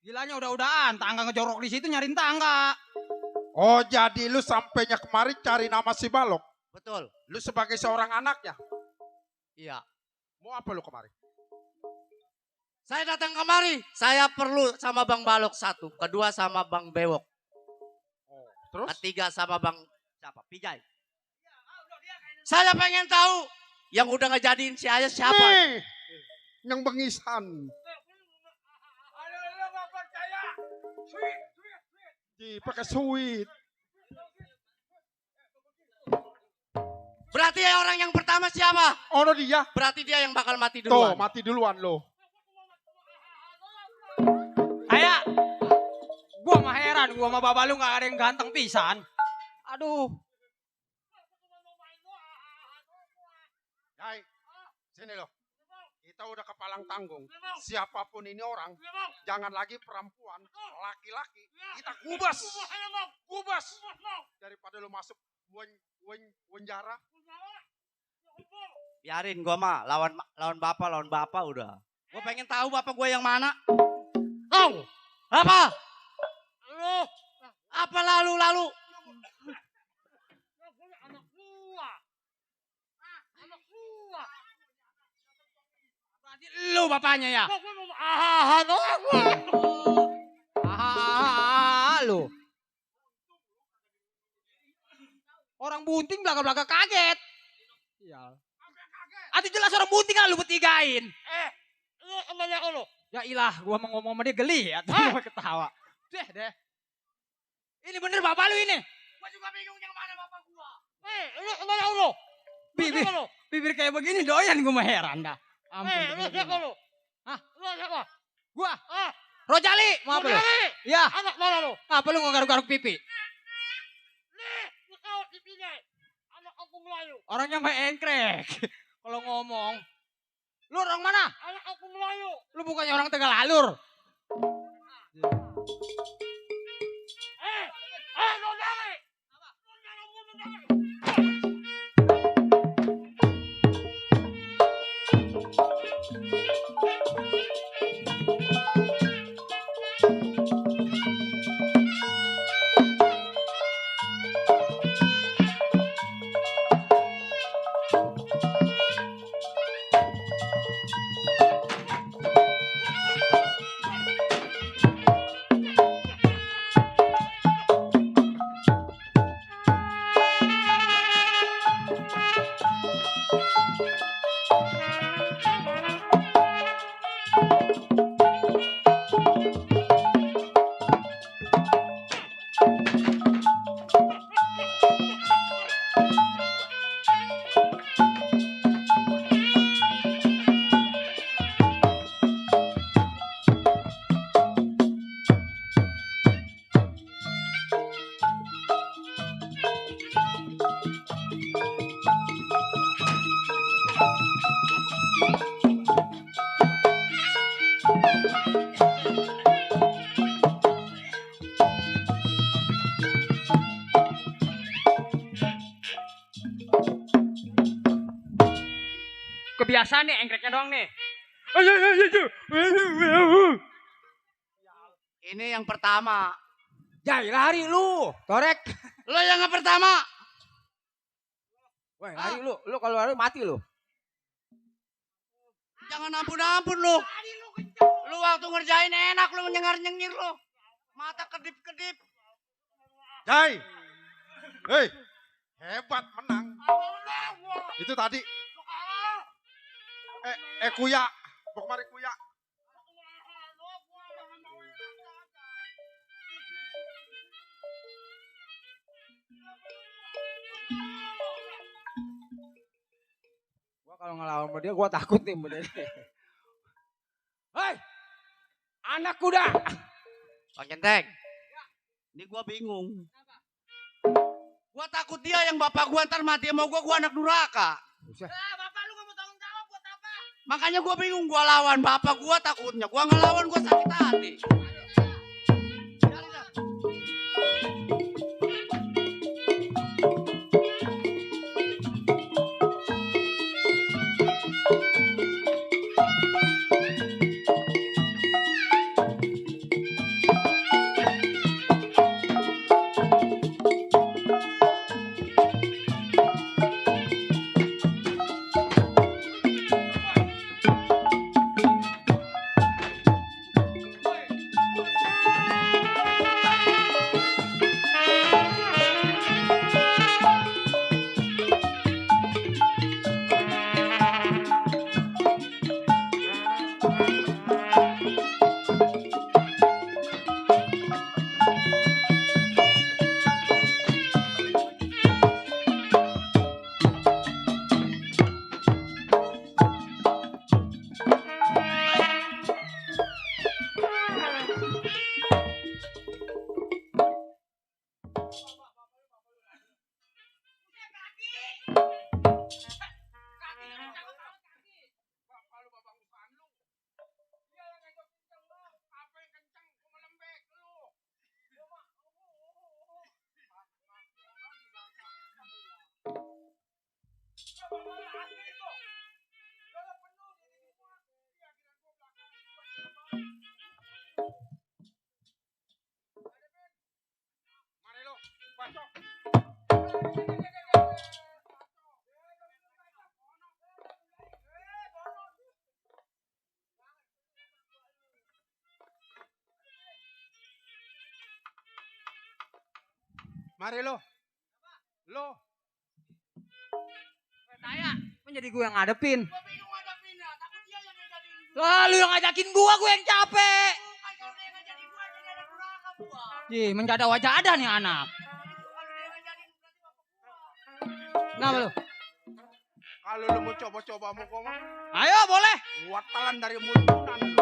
Gilanya udah-udahan, tangga ngejorok di situ nyariin tangga. Oh, jadi lu sampainya kemari cari nama si Balok. Betul. Lu sebagai seorang anaknya. Iya. Mau apa lu kemari? Saya datang kemari, saya perlu sama Bang Balok satu, kedua sama Bang Bewok, Oh, terus? ketiga sama Bang siapa? Pijay. Saya pengen tahu yang udah ngejadiin si Ayah siapa? Nih, yang bengisan. Aduh, lu gak percaya. Sweet. Pakai sweet. Berarti orang yang pertama siapa? Oh, dia. Berarti dia yang bakal mati Tuh, duluan. mati duluan lo. Ayah, gua mah heran, gua sama bapak lu gak ada yang ganteng pisan. Aduh. Hai, sini lo. Kita udah kepalang tanggung. Siapapun ini orang, jangan lagi perempuan, laki-laki. Kita gubas. Gubas. Daripada lo masuk penjara. Biarin gua mah lawan bapak udah. Gue pengen tahu bapak gue yang mana. Kau, Apa? Lu apa lalu? Anak gua. Anak gua. Berarti lu bapaknya ya? Gua mau doang gua. Lu. Orang bunting belaka-belaka kaget. Iya. Ati jelas orang bunting kan lu bertigain. Lu kemana lu? Ya ilah, gua mau ngomong sama dia geli ya. Gua ketawa. Deh. Ini bener bapak lu ini. Gua juga bingung yang mana bapak gua. Lu kemana lu? Bibir kayak begini doyan gua mah heran dah. Lu siapa lu? Hah? Lu siapa? Gua. Rojali, mau apa lu? Iya. Anak mana lu? Apa lu ngaruk-garuk pipi? Nih, lu tahu pipinya. Anak aku Melayu. Orangnya mah engkrek. Kalau ngomong. Lu orang mana? Anak aku Melayu. Lu bukannya orang Tegal Alur. Lu dari. Kebiasaan nih engkreknya doang nih. Ini yang pertama. Jai lari lu. Torek. Lo yang pertama. Woi, lari lu. Lu kalau lari mati lu. Jangan ampun-ampun lu. Lu waktu ngerjain enak lu nyengar-nyengir lu. Mata kedip-kedip. Jai. Hei. Hebat menang. Itu tadi. Kuya. Bawa kemari Kuya. Gua kalau ngelawan sama dia gua takut nih bener. Hei. Anak kuda. Bang Centeng. Ini gua bingung. Gua takut dia yang bapak gua ntar mati sama gua anak durhaka. Bapak lu gak mau tanggung jawab buat apa? Makanya gua bingung, gua lawan bapak gua takutnya. Gua ngelawan gua sakit hati. Mari lo. Lo. Saya menjadi gue yang ngadepin. Lalu yang ngajakin gue yang capek. Menjadi wajah ada nih anak. Kenapa lu? Kalau lu mau coba-coba mau ngomong. Ayo boleh. Watalan dari mulutnan lu.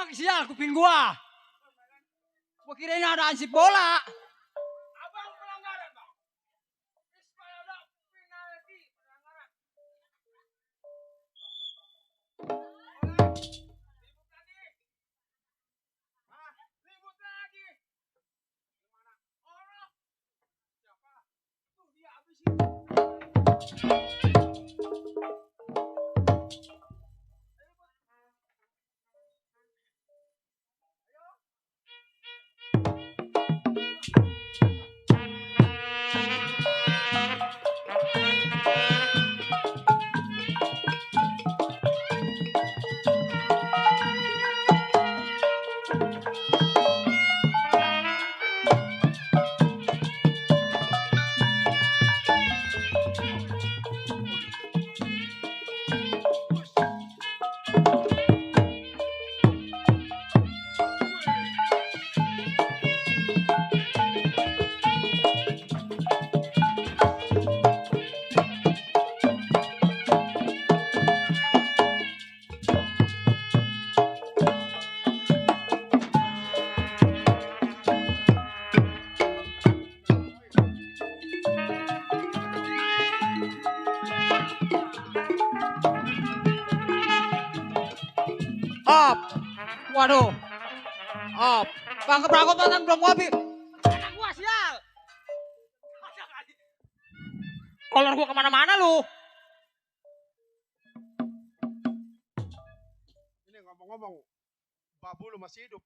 Sial kuping gua. Gua kirain ada ansip bola. Abang pelanggaran, Bang. Ispada penalti pelanggaran. Ribut lagi. Gimana? Orang. Siapa? Tuh dia habis itu. Op. Waduh. Op. Bang keberangkut batang belum ngopi. Anak gua sial. Kolor gua kemana-mana lu. Ini ngomong-ngomong, babu lu masih hidup.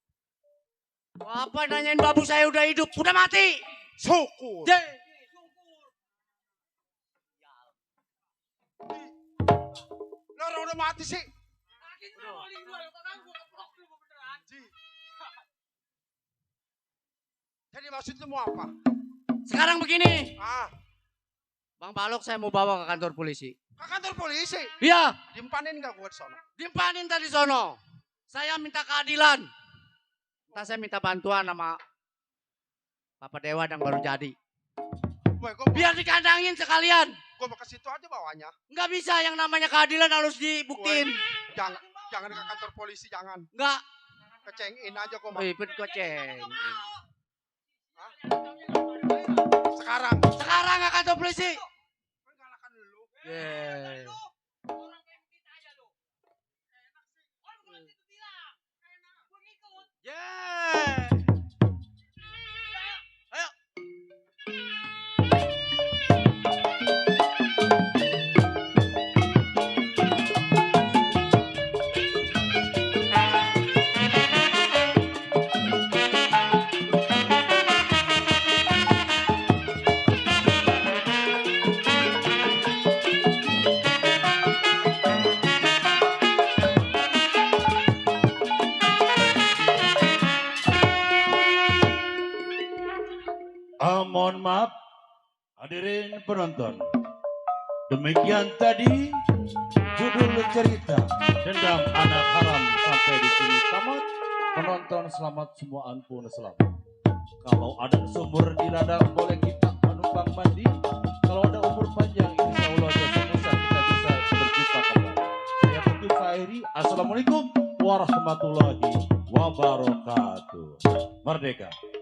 Apa nanyain babu saya udah hidup, udah mati. Syukur. Loro udah mati sih. Jadi maksudnya mau apa? Sekarang begini. Bang Balok saya mau bawa ke kantor polisi. Ke kantor polisi? Iya. Dimpanin gak gue di sono? Dimpanin tadi sono. Saya minta keadilan. Ntar saya minta bantuan sama Papa Dewa yang baru jadi. Biar dikandangin sekalian. Gue mau ke situ aja bawanya. Nggak bisa, yang namanya keadilan harus dibuktiin. Jangan ke kantor polisi, jangan. Nggak. Kecengin aja kok. Ribet keceng. Sekarang ke kantor polisi. Yeah. Yeah. Ayo. maaf, hadirin penonton. Demikian tadi judul cerita Dendam Anak Haram sampai di sini tamat. Penonton selamat, semua ampun selamat. Kalau ada sumur di ladang boleh kita menumpang mandi. Kalau ada umur panjang insya Allah dosa-dosa kita bisa berjumpa kembali. Saya Putu Khairi. Assalamualaikum warahmatullahi wabarakatuh. Merdeka.